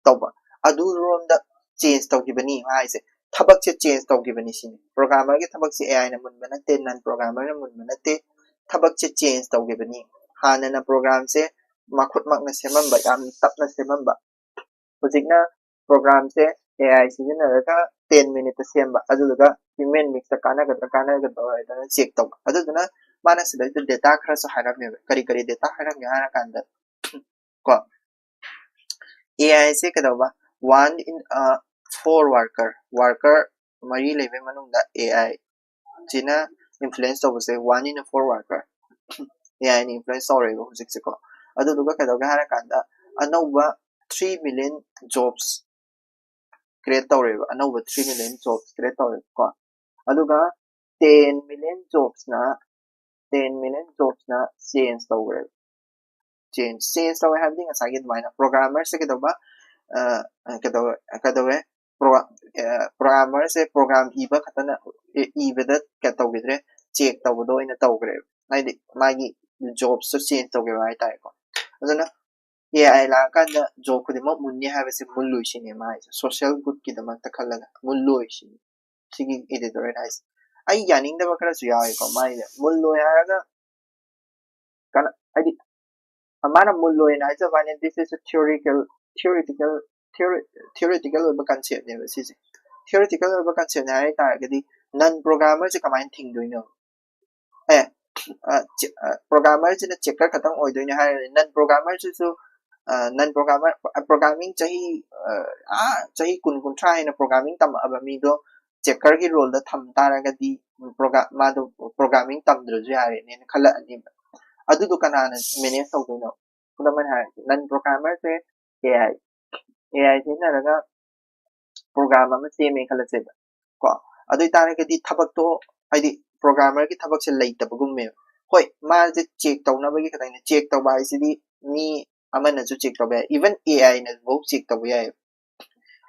ꯇꯧꯕ, ꯑꯗꯨꯔꯣꯝꯗ change ꯇꯧꯈꯤꯕꯅꯤ ꯍꯥꯏꯁꯦ꯫ ꯊꯕꯛꯁꯦ change ꯇꯧꯈꯤꯕꯅꯤ ꯁꯤꯅꯤ꯫ Programmer ꯒꯤ ꯊꯕꯛꯁꯦ A I ꯅ ꯃꯨꯟꯕ ꯅꯠꯇꯦ, non programmer ꯅ ꯃꯨꯟꯕ ꯅꯠꯇꯦ, ꯊꯕꯛꯁꯦ change ꯇꯧꯈꯤꯕꯅꯤ꯫ ꯍꯥꯟꯅꯅ program ꯁꯦ ꯃꯈꯨꯠꯃꯛꯅ ꯁꯦꯝꯃꯝꯕ, ꯌꯥꯝꯅ ꯇꯞꯅ ꯁꯦꯝꯃꯝꯕ, ꯍꯧꯖꯤꯛꯅ program ꯁꯦ A I ꯁꯤꯖꯤꯟꯅꯔꯒ ten minute ꯇ ꯁꯦꯝꯕ, ꯑꯗꯨꯗꯨꯒ human beings ꯇ ꯀꯥꯟꯅꯒꯗ꯭ꯔꯥ ꯀꯥꯟꯅꯒꯗ꯭ꯔꯥ ꯍꯥꯏꯗꯅ check ꯇꯧꯕ꯫ ꯑꯗꯨꯗꯨꯅ ꯃꯥꯅ ꯁꯤꯗꯩꯗ data ꯈꯔꯁꯨ ꯍꯥꯏꯔꯝꯃꯦꯕ꯫ ꯀꯔꯤ ꯀꯔꯤ data ꯍꯥꯏꯔꯝꯒꯦ ꯍꯥꯏꯔ ꯀꯥꯟꯗ, ꯀꯣ, A I ꯁꯦ ꯀꯩꯗꯧꯕ? One in, ꯑ, four worker, worker ꯃꯔꯤ ꯂꯩꯕꯩ ꯃꯅꯨꯡꯗ A I ꯁꯤꯅ influence ꯇꯧꯕꯁꯦ one in a four worker꯫ A I ꯅ influence ꯇꯧꯔꯦꯕ ꯍꯧꯖꯤꯛꯁꯦꯀꯣ꯫ ꯑꯗꯨꯗꯨꯒ ꯀꯩꯗꯧꯒꯦ ꯍꯥꯏꯔ ꯀꯥꯟꯗ, ꯑꯅꯧꯕ three million jobs create ꯇꯧꯔꯦꯕ, ꯑꯅꯧꯕ three million jobs create ꯇꯧꯔꯦꯕꯀꯣ꯫ ꯑꯗꯨꯒ ten million jobs ꯅ ten million jobs ꯅ change ꯇꯧꯈ꯭ꯔꯦꯕ꯫ Change change ꯇꯧꯋꯦ ꯍꯥꯏꯕꯗꯤ ꯉꯁꯥꯏꯒꯤ ꯑꯗꯨꯃꯥꯏꯅ programmer ꯁꯦ ꯀꯩꯗꯧꯕ, ꯑ, ꯀꯩꯗꯧꯋꯦ ꯀꯩꯗꯧꯋꯦ programmer ꯁꯦ program ꯏꯕ ꯈꯛꯇꯅ, ꯏꯕꯗ ꯀꯩꯅꯣ ꯇꯧꯈꯤꯗ꯭ꯔꯦ, check ꯇꯧꯕꯗꯣ ꯑꯣꯏꯅ ꯇꯧꯈ꯭ꯔꯦꯕ꯫ ꯍꯥꯏꯗꯤ ꯃꯥꯒꯤ jobs ꯇꯣ change ꯇꯧꯈꯤꯕ ꯍꯥꯏꯇꯥꯔꯦꯀꯣ꯫ ꯑꯗꯨꯅ AI ꯂꯥꯛꯑꯀꯥꯟꯗ job ꯈꯨꯗꯤꯡꯃꯛ ꯃꯨꯟꯅꯤ ꯍꯥꯏꯕꯁꯦ ꯃꯨꯜꯂꯣꯏ ꯁꯤꯅꯦ ꯃꯥ ꯍꯥꯏꯁꯦ꯫ Social good ꯀꯤꯗꯃꯛꯇ ꯈꯜꯂꯒ ꯃꯨꯜꯂꯣꯏ ꯁꯤꯅꯤ ꯁꯤꯒꯤ editorial ꯍꯥꯏꯁꯦ꯫ ꯑꯩ ꯌꯥꯅꯤꯡꯗꯕ ꯈꯔꯁꯨ ꯌꯥꯎꯋꯦꯀꯣ ꯃꯥꯏꯁꯦ꯫ ꯃꯨꯜꯂꯣꯏ ꯍꯥꯏꯔꯒ ꯀꯅꯥ, ꯍꯥꯏꯗꯤ ꯃꯥꯅ ꯃꯨꯜꯂꯣꯏꯅ ꯍꯥꯏꯖꯕ ꯋꯥꯅꯤ, this is a theoretical, theoretical, theoretical ꯑꯣꯏꯕ concept ꯅꯦꯕ ꯁꯤꯁꯦ꯫ Theoretical ꯑꯣꯏꯕ concept ꯅꯦ ꯍꯥꯏ ꯇꯥꯔꯒꯗꯤ non programmer ꯁꯦ ꯀꯃꯥꯏꯅ ꯊꯤꯡꯗꯣꯏꯅꯣ? ꯑꯦ, programmer ꯁꯤꯅ checker ꯈꯛꯇꯪ ꯑꯣꯏꯗꯣꯏꯅꯦ ꯍꯥꯏꯔꯗꯤ, non programmer ꯁꯤꯁꯨ, non programmer, programming ꯆꯍꯤ, ꯑꯥ, ꯆꯍꯤ ꯀꯨꯟ ꯀꯨꯟꯊ꯭ꯔꯥ ꯍꯦꯟꯅ programming ꯇꯝꯃꯛꯑꯕ ꯃꯤꯗꯣ checker ꯒꯤ role ꯗ ꯊꯝ ꯇꯥꯔꯒꯗꯤ, ꯃꯥꯗꯣ programming ꯇꯝꯗ꯭ꯔꯁꯨ ꯌꯥꯔꯦꯅꯦꯅ ꯈꯜꯂꯛꯑꯅꯦꯕ꯫ ꯑꯗꯨꯗꯣ ꯀꯅꯥꯅ manage ꯇꯧꯗꯣꯏꯅꯣ? ꯈꯨꯗꯝ ꯑꯣꯏꯅ ꯍꯥꯏꯔꯁꯦ, non programmer ꯁꯦ AI, AI ꯁꯤꯖꯤꯟꯅꯔꯒ program ꯑꯃ ꯁꯦꯝꯃꯦ ꯈꯜꯂꯁꯦꯕ ꯀꯣ꯫ ꯑꯗꯨ ꯑꯣꯏꯇꯥꯔꯒꯗꯤ ꯊꯕꯛꯇꯣ, ꯍꯥꯏꯗꯤ programmer ꯒꯤ ꯊꯕꯛꯁꯦ ꯂꯩꯇꯕꯒꯨꯝꯃꯦꯕ꯫ ꯍꯣꯏ, ꯃꯥꯁꯦ check ꯇꯧꯅꯕꯒꯤ ꯈꯛꯇꯪꯅꯦ꯫ Check ꯇꯧꯕ ꯍꯥꯏꯁꯤꯗꯤ ꯃꯤ ꯑꯃꯅꯁꯨ check ꯇꯧꯕ ꯌꯥꯏ, even AI ꯅꯐꯧ check ꯇꯧꯕ ꯌꯥꯏꯌꯦꯕ꯫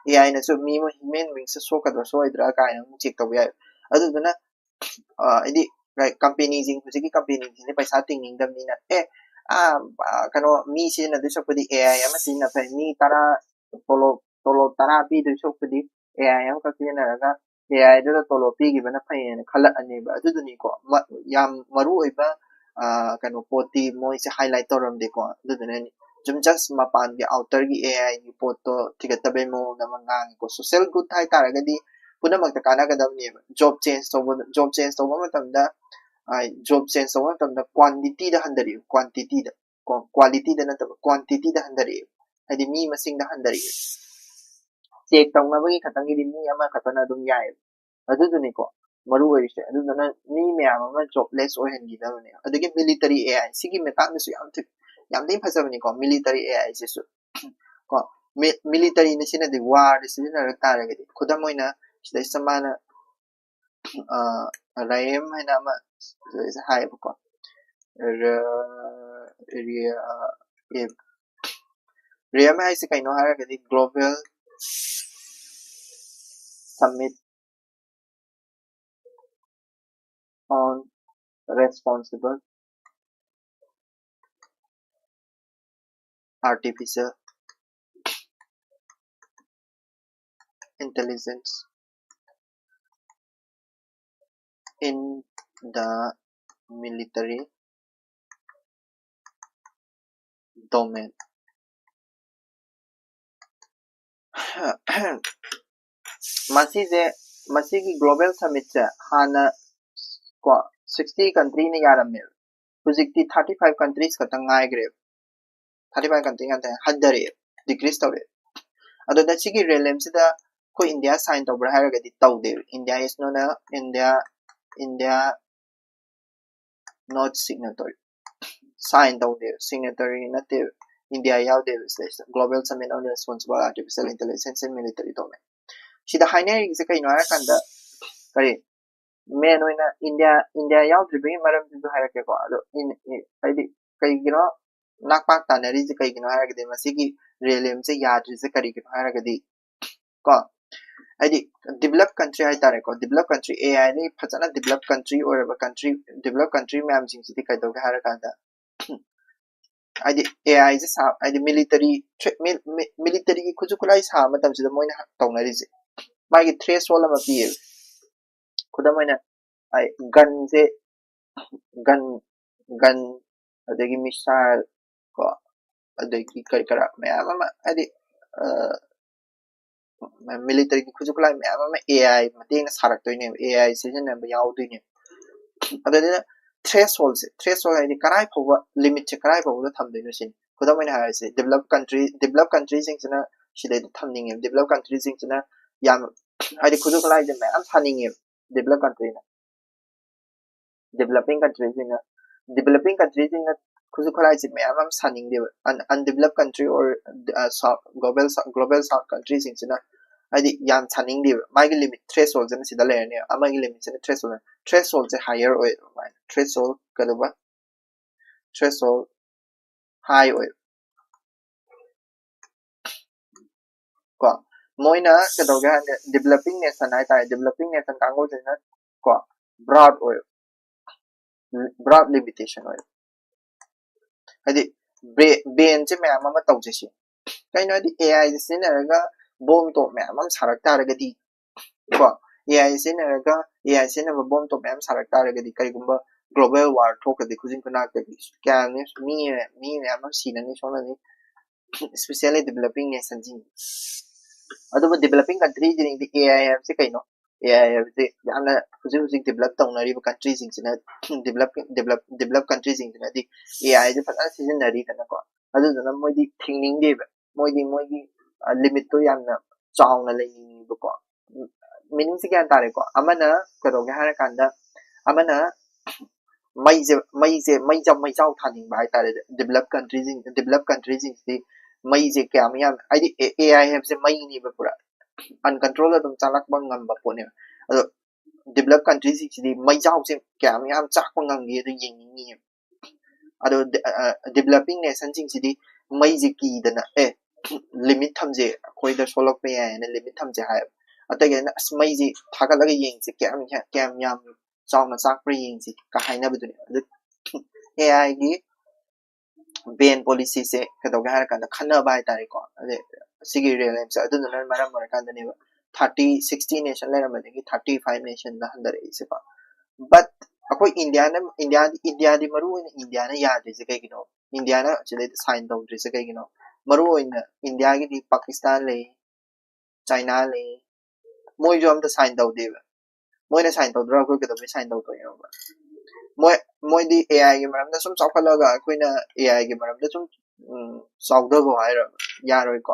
AI ꯅꯁꯨ ꯃꯤ ꯑꯃ human being ꯁꯦ ꯁꯣꯛꯀꯗ꯭ꯔꯥ ꯁꯣꯛꯑꯣꯏꯗ꯭ꯔꯥ ꯀꯥꯏꯅ ꯑꯃꯨꯛ check ꯇꯧꯕ ꯌꯥꯏ꯫ ꯑꯗꯨꯗꯨꯅ, ꯑ, ꯍꯥꯏꯗꯤ, like, company ꯁꯤꯡ, ꯍꯧꯖꯤꯛꯀꯤ company ꯁꯤꯡꯁꯦ ꯄꯩꯁꯥ ꯇꯤꯡꯅꯤꯡꯗꯕꯅꯤꯅ, ꯑꯦ, ꯑ, ꯑ, ꯀꯩꯅꯣ, ꯃꯤ ꯁꯤꯖꯤꯟꯅꯗꯣꯏ ꯁꯔꯨꯛꯄꯨꯗꯤ AI ꯑꯃ ꯁꯤꯖꯤꯟꯅ ꯐꯩ, ꯃꯤ ꯇꯔꯥ, ꯇꯣꯂꯣꯞ, ꯇꯣꯂꯣꯞ ꯇꯔꯥ ꯄꯤꯗꯣꯏ ꯁꯔꯨꯛꯄꯨꯗꯤ AI ꯑꯃꯈꯛ ꯁꯤꯖꯤꯟꯅꯔꯒ AI ꯗꯨꯗ ꯇꯣꯂꯣꯞ ꯄꯤꯈꯤꯕꯅ ꯐꯩꯌꯦꯅ ꯈꯜꯂꯛꯑꯅꯦꯕ꯫ ꯑꯗꯨꯗꯨꯅꯤꯀꯣ, ꯃ-, ꯌꯥꯝ ꯃꯔꯨ ꯑꯣꯏꯕ, ꯑ, ꯀꯩꯅꯣ, ꯄꯣꯠꯇꯤ ꯃꯣꯏꯁꯦ highlight ꯇꯧꯔꯝꯗꯦꯀꯣ꯫ ꯑꯗꯨꯗꯨꯅꯅꯤ ꯁꯨꯝ just ꯃꯄꯥꯟꯒꯤ outer ꯒꯤ AI ꯒꯤ ꯄꯣꯠꯇꯣ ꯊꯤꯒꯠꯇꯕꯩ ꯃꯑꯣꯡꯗ ꯑꯃ ꯉꯥꯡꯉꯤꯀꯣ꯫ Social good ꯍꯥꯏꯇꯥꯔꯒꯗꯤ ꯄꯨꯝꯅꯃꯛꯇ ꯀꯥꯟꯅꯒꯗꯕꯅꯦꯕ꯫ Job change ꯇꯧꯕ, job change ꯇꯧꯕ ꯃꯇꯝꯗ, ꯑ, job change ꯇꯧꯕ ꯃꯇꯝꯗ quantity ꯗ ꯍꯟꯊꯔꯛꯏ, quantity ꯗ꯫ ꯀꯣ, quality ꯗ ꯅꯠꯇꯕ, quantity ꯗ ꯍꯟꯊꯔꯛꯑꯦ꯫ ꯍꯥꯏꯗꯤ ꯃꯤ ꯃꯁꯤꯡꯗ ꯍꯟꯊꯔꯛꯑꯦ꯫ Check ꯇꯧꯅꯕꯒꯤ ꯈꯛꯇꯪꯒꯤꯗꯤ ꯃꯤ ꯑꯃꯈꯛꯇꯅ ꯑꯗꯨꯝ ꯌꯥꯏꯌꯦꯕ꯫ ꯑꯗꯨꯗꯨꯅꯤꯀꯣ ꯃꯔꯨ ꯑꯣꯏꯔꯤꯁꯦ꯫ ꯑꯗꯨꯗꯨꯅ ꯃꯤ ꯃꯌꯥꯝ ꯑꯃ jobless ꯑꯣꯏꯍꯟꯈꯤꯗꯕꯅꯦ꯫ ꯑꯗꯒꯤ military AI, ꯁꯤꯒꯤ ꯃꯇꯥꯡꯗꯁꯨ ꯌꯥꯝ ꯊꯤ-, ꯌꯥꯝ ꯊꯤꯅ ꯐꯖꯕꯅꯤꯀꯣ, military AI ꯁꯤꯁꯨ꯫ ꯀꯣ, ꯃꯤ-, military ꯅ ꯁꯤꯅꯗꯤ war ꯗ ꯁꯤꯖꯤꯟꯅꯔꯛ ꯇꯥꯔꯒꯗꯤ, ꯈꯨꯗꯝ ꯑꯣꯏꯅ ꯁꯤꯗꯩꯁꯤꯗ ꯃꯥꯅ ꯔꯥꯏꯝ ꯍꯥꯏꯅ ꯑꯃ ꯍꯥꯏꯌꯦꯕꯀꯣ꯫ ꯔꯤꯌꯝ ꯍꯥꯏꯁꯦ ꯀꯩꯅꯣ ꯍꯥꯏꯔꯒꯗꯤ Global Summit on Responsible Artificial Intelligence in the Military Domain. ꯃꯁꯤꯁꯦ, ꯃꯁꯤꯒꯤ Global Summitꯁꯦ ꯍꯥꯟꯅ ꯀꯣ sixty countryꯅ ꯌꯥꯔꯝꯃꯦꯕ꯫ ꯍꯧꯖꯤꯛꯇꯤ thirty five countries ꯈꯛꯇꯪ ꯉꯥꯏꯈ꯭ꯔꯦꯕ꯫ Thirty five country ꯉꯥꯛꯇ ꯍꯟꯊꯔꯛꯑꯦꯕ, decrease ꯇꯧꯔꯛꯑꯦꯕ꯫ ꯑꯗꯨꯅ ꯁꯤꯒꯤ ꯔꯤꯌꯦꯂꯦꯝꯁꯤꯗ ꯑꯩꯈꯣꯏ ꯏꯟꯗꯤꯌꯥ ꯁꯥꯏꯟ ꯇꯧꯕ꯭ꯔꯥ ꯍꯥꯏꯔꯒꯗꯤ ꯇꯧꯗꯦꯕ꯫ India is not a India India not signatory. Sign ꯇꯧꯗꯦꯕ, ꯁꯤꯒꯅꯦꯇꯔꯤ ꯅꯠꯇꯦꯕ, ꯏꯟꯗꯤꯌꯥ ꯌꯥꯎꯗꯦꯕ ꯁꯤꯗꯩꯁꯤꯗ꯫ Global Summit on Responsible Artificial Intelligence in Military Domain. ꯁꯤꯗ ꯍꯥꯏꯅꯔꯤꯁꯦ ꯀꯩꯅꯣ ꯍꯥꯏꯔꯀꯥꯟꯗ, ꯀꯔꯤ ꯃꯦꯟ ꯑꯣꯏꯅ ꯏꯟꯗꯤꯌꯥ ꯏꯟꯗꯤꯌꯥ ꯌꯥꯎꯗ꯭ꯔꯤꯕꯒꯤ ꯃꯔꯝꯗꯨꯁꯨ ꯍꯥꯏꯔꯛꯀꯦꯀꯣ꯫ ꯑꯗꯣ ꯍꯥꯏꯗꯤ ꯀꯩꯒꯤꯅꯣ ꯅꯥꯛꯄꯥꯛ ꯇꯥꯅꯔꯤꯁꯦ ꯀꯩꯒꯤꯅꯣ ꯍꯥꯏꯔꯒꯗꯤ, ꯃꯁꯤꯒꯤ ꯔꯤꯌꯦꯂꯦꯝꯁꯦ ꯌꯥꯗ꯭ꯔꯤꯁꯦ ꯀꯔꯤꯒꯤꯅꯣ ꯍꯥꯏꯔꯒꯗꯤ ꯀꯣ, ꯍꯥꯏꯗꯤ develop country ꯍꯥꯏꯇꯥꯔꯦꯀꯣ, develop country, AIꯗꯤ ꯐꯖꯅ develop country ꯑꯣꯏꯔꯕ country, develop country ꯃꯌꯥꯝꯁꯤꯡꯁꯤꯗꯤ ꯀꯩꯗꯧꯒꯦ ꯍꯥꯏꯔꯀꯥꯟꯗ, ꯍꯥꯏꯗꯤ AIꯁꯦ ꯁꯥ ꯍꯥꯏꯗꯤ military militaryꯒꯤ ꯈꯨꯠꯁꯨ ꯈꯨꯠꯂꯥꯏ ꯁꯥꯕ ꯃꯇꯝꯁꯤꯗ ꯃꯣꯏꯅ ꯇꯧꯅꯔꯤꯁꯦ ꯃꯥꯒꯤ threshold ꯑꯃ ꯄꯤꯌꯦꯕ꯫ ꯈꯨꯗꯝ ꯑꯣꯏꯅ ꯒꯟꯁꯦ, gun gun ꯑꯗꯒꯤ missile ꯀꯣ, ꯑꯗꯒꯤ ꯀꯔꯤ ꯀꯔꯥ ꯃꯌꯥꯝ ꯑꯃ, ꯍꯥꯏꯗꯤ militaryꯒꯤ ꯈꯨꯠꯁꯨ ꯈꯨꯠꯂꯥꯏ ꯃꯌꯥꯝ ꯑꯃ AI ꯃꯇꯦꯡꯅ ꯁꯥꯔꯛꯇꯣꯏꯅꯦꯕ, AI ꯁꯤꯖꯤꯟꯅꯕ ꯌꯥꯎꯗꯣꯏꯅꯦꯕ꯫ ꯑꯗꯨꯗꯨꯅ thresholdꯁꯦ, threshold ꯍꯥꯏꯗꯤ ꯀꯔꯥꯏ ꯐꯥꯎꯕ limitꯁꯦ ꯀꯔꯥꯏ ꯐꯥꯎꯕꯗ ꯊꯝꯗꯣꯏꯅꯣ ꯁꯤꯅꯤ꯫ ꯈꯨꯗꯝ ꯑꯣꯏꯅ ꯍꯥꯏꯔꯁꯦ, develop country develop countryꯁꯤꯡꯁꯤꯅ ꯁꯤꯗꯩꯗ ꯊꯝꯅꯤꯡꯉꯦꯕ, develop countryꯁꯤꯡꯁꯤꯅ ꯌꯥꯝ ꯍꯥꯏꯗꯤ ꯈꯨꯠꯁꯨ ꯈꯨꯠꯂꯥꯏꯁꯦ ꯃꯌꯥꯝ ꯁꯥꯅꯤꯡꯉꯦꯕ develop countryꯅ꯫ Developing countryꯁꯤꯡꯅ developing countryꯁꯤꯡꯅ ꯈꯨꯠꯁꯨ ꯈꯨꯠꯂꯥꯏꯁꯦ ꯃꯌꯥꯝ ꯑꯃ ꯁꯥꯅꯤꯡꯗꯦꯕ꯫ Undeveloped country or global global south countryꯁꯤꯡꯁꯤꯅ ꯍꯥꯏꯗꯤ ꯌꯥꯝ ꯁꯥꯅꯤꯡꯗꯦꯕ꯫ ꯃꯥꯒꯤ limit threshold ꯁꯤꯅ ꯁꯤꯗ ꯂꯩꯔꯅꯤ, ꯑꯃꯒꯤ limit ꯁꯤꯅ threshold, threshold ꯁꯦ higher ꯑꯣꯏꯌꯦꯕ꯫ ꯃꯥꯒꯤ threshold ꯀꯩꯗꯧꯕ, threshold high ꯑꯣꯏꯌꯦꯕ꯫ ꯀꯣ, ꯃꯣꯏꯅ ꯀꯩꯗꯧꯒꯦ ꯍꯥꯏꯔꯗꯤ developing nation ꯍꯥꯏꯇꯥꯔꯦ, developing nation ꯀꯥꯡꯕꯨꯁꯤꯅ ꯀꯣ broad ꯑꯣꯏ, broad limitation ꯑꯣꯏ꯫ ꯍꯥꯏꯗꯤ ban ꯁꯦ ꯃꯌꯥꯝ ꯑꯃ ꯇꯧꯖꯩꯁꯦ ꯀꯩꯅꯣ ꯍꯥꯏꯗꯤ AI ꯁꯦ ꯁꯤꯖꯤꯟꯅꯔꯒ bomb top ꯃꯌꯥꯝ ꯑꯃ ꯁꯥꯔꯛ ꯇꯥꯔꯒꯗꯤ, ꯀꯣ, AI ꯁꯤꯖꯤꯟꯅꯔꯒ, AI ꯁꯤꯖꯤꯟꯅꯕ bomb top ꯃꯌꯥꯝ ꯁꯥꯔꯛ ꯇꯥꯔꯒꯗꯤ, ꯀꯔꯤꯒꯨꯝꯕ global war ꯊꯣꯛꯈ꯭ꯔꯗꯤ ꯈꯨꯖꯤꯟ ꯈꯨꯅꯥꯛꯇꯒꯤ ꯀꯌꯥꯅꯤ ꯃꯤ, ꯃꯤ ꯃꯌꯥꯝ ꯑꯃ ꯁꯤꯅꯅꯤ ꯁꯣꯛꯅꯅꯤ, especially developing nation ꯁꯤꯡ꯫ ꯑꯗꯨꯕꯨ developing country ꯁꯤꯡꯗꯤ AI ꯍꯥꯏꯕꯁꯤ ꯀꯩꯅꯣ? AI ꯍꯥꯏꯕꯁꯤ ꯌꯥꯝꯅ ꯍꯧꯖꯤꯛ ꯍꯧꯖꯤꯛ develop ꯇꯧꯅꯔꯤꯕ country ꯁꯤꯡꯁꯤꯅ, develop, develop, develop country ꯁꯤꯡꯁꯤꯅꯗꯤ AI ꯁꯦ ꯐꯖꯅ ꯁꯤꯖꯤꯟꯅꯔꯤꯗꯅꯀꯣ꯫ ꯑꯗꯨꯗꯨꯅ ꯃꯣꯏꯗꯤ ꯊꯤꯡꯅꯤꯡꯗꯦꯕ, ꯃꯣꯏꯗꯤ ꯃꯣꯏꯒꯤ, ꯑ, limit ꯇꯣ ꯌꯥꯝꯅ ꯆꯥꯎꯅ ꯂꯩꯅꯤꯡꯉꯤꯕꯀꯣ꯫ Meaning ꯁꯦ ꯒ꯭ꯌꯥꯟ ꯇꯥꯔꯦꯀꯣ? ꯑꯃꯅ ꯀꯩꯗꯧꯒꯦ ꯍꯥꯏꯔꯀꯥꯟꯗ, ꯑꯃꯅ ꯃꯩꯁꯦ, ꯃꯩꯁꯦ, ꯃꯩ ꯆꯥ-, ꯃꯩꯖꯥꯎ ꯊꯥꯅꯤꯡꯕ ꯍꯥꯏꯇꯥꯔꯦ, develop country ꯁꯤꯡ, develop country ꯁꯤꯡꯁꯤꯗꯤ ꯃꯩꯁꯦ ꯀꯌꯥꯝ ꯌꯥꯝ, ꯍꯥꯏꯗꯤ AI ꯍꯥꯏꯕꯁꯦ ꯃꯩꯅꯦꯕ ꯄꯨꯔꯥ, uncontrol ꯑꯗꯨꯝ ꯆꯥꯛꯂꯛꯄ ꯉꯝꯕ ꯄꯣꯠꯅꯦꯕ꯫ ꯑꯗꯣ develop country ꯁꯤꯡꯁꯤꯗꯤ ꯃꯩꯖꯥꯎꯁꯦ ꯀꯌꯥꯝ ꯌꯥꯝ ꯆꯥꯛꯄ ꯉꯝꯒꯦ ꯑꯗꯨ ꯌꯦꯡꯅꯤꯡꯉꯤꯌꯦꯕ꯫ ꯑꯗꯣ ꯗ-, ꯑ, developing nation ꯁꯤꯡꯁꯤꯗꯤ ꯃꯩꯁꯦ ꯀꯤꯗꯅ, "ꯑꯦ, limit ꯊꯝꯁꯦ, ꯑꯩꯈꯣꯏꯗ ꯁꯣꯛꯂꯛꯄ ꯌꯥꯏꯅ limit ꯊꯝꯁꯦ" ꯍꯥꯏꯌꯦꯕ꯫ ꯑꯇꯩꯒꯩꯅ, "ꯑꯁ, ꯃꯩꯁꯦ ꯊꯥꯒꯠꯂꯒ ꯌꯦꯡꯁꯦ, ꯀꯌꯥꯝ, ꯀꯌꯥꯝ ꯌꯥꯝ ꯆꯥꯎꯅ ꯆꯥꯛꯄ꯭ꯔꯥ ꯌꯦꯡꯁꯦ" ꯀ ꯍꯥꯏꯅꯕꯗꯨꯅꯦ꯫ ꯑꯗꯨ AI ꯒꯤ ban policy ꯁꯦ ꯀꯩꯗꯧꯒꯦ ꯍꯥꯏꯔ ꯀꯥꯟꯗ ꯈꯟꯅꯕ ꯍꯥꯏꯇꯥꯔꯦꯀꯣ꯫ ꯑꯗꯩ ꯁꯤꯒꯤ realm ꯁꯦ ꯑꯗꯨꯗꯨꯅ ꯃꯔꯝ ꯑꯣꯏꯔꯀꯥꯟꯗꯅꯦꯕ thirty, sixty nation ꯂꯩꯔꯝꯕꯗꯒꯤ thirty five nation the ꯍꯟꯊꯔꯛꯏꯁꯦꯀꯣ꯫ But ꯑꯩꯈꯣꯏ ꯏꯟꯗꯤꯌꯥꯅ, ꯏꯟꯗꯤꯌꯥ, ꯏꯟꯗꯤꯌꯥꯗꯤ ꯃꯔꯨ ꯑꯣꯏꯅ ꯏꯟꯗꯤꯌꯥꯅ ꯌꯥꯗ꯭ꯔꯤꯁꯦ ꯀꯩꯒꯤꯅꯣ? ꯏꯟꯗꯤꯌꯥꯅ ꯁꯤꯗꯩꯗ sign ꯇꯧꯗ꯭ꯔꯤꯁꯦ ꯀꯩꯒꯤꯅꯣ? ꯃꯔꯨ ꯑꯣꯏꯅ ꯏꯟꯗꯤꯌꯥꯒꯤꯗꯤ ꯄꯥꯀꯤꯁꯇꯥꯟ ꯂꯩ, ꯆꯥꯏꯅꯥ ꯂꯩ, ꯃꯣꯏꯁꯨ ꯑꯝꯇ sign ꯇꯧꯗꯦꯕ꯫ ꯃꯣꯏꯅ sign ꯇꯧꯗ꯭ꯔꯒ ꯑꯩꯈꯣꯏ ꯀꯩꯗꯧꯕꯩ sign ꯇꯧꯗꯣꯏꯅꯣꯕ? ꯃꯣꯏ, ꯃꯣꯏꯗꯤ AI ꯒꯤ ꯃꯔꯝꯗ ꯁꯨꯝ ꯆꯥꯎꯈꯠꯂꯒ ꯑꯩꯈꯣꯏꯅ AI ꯒꯤ ꯃꯔꯝꯗ ꯁꯨꯝ, ꯎꯝ, ꯆꯥꯎꯊꯈꯣ ꯍꯥꯏꯔꯕ? ꯌꯥꯔꯣꯏꯀꯣ꯫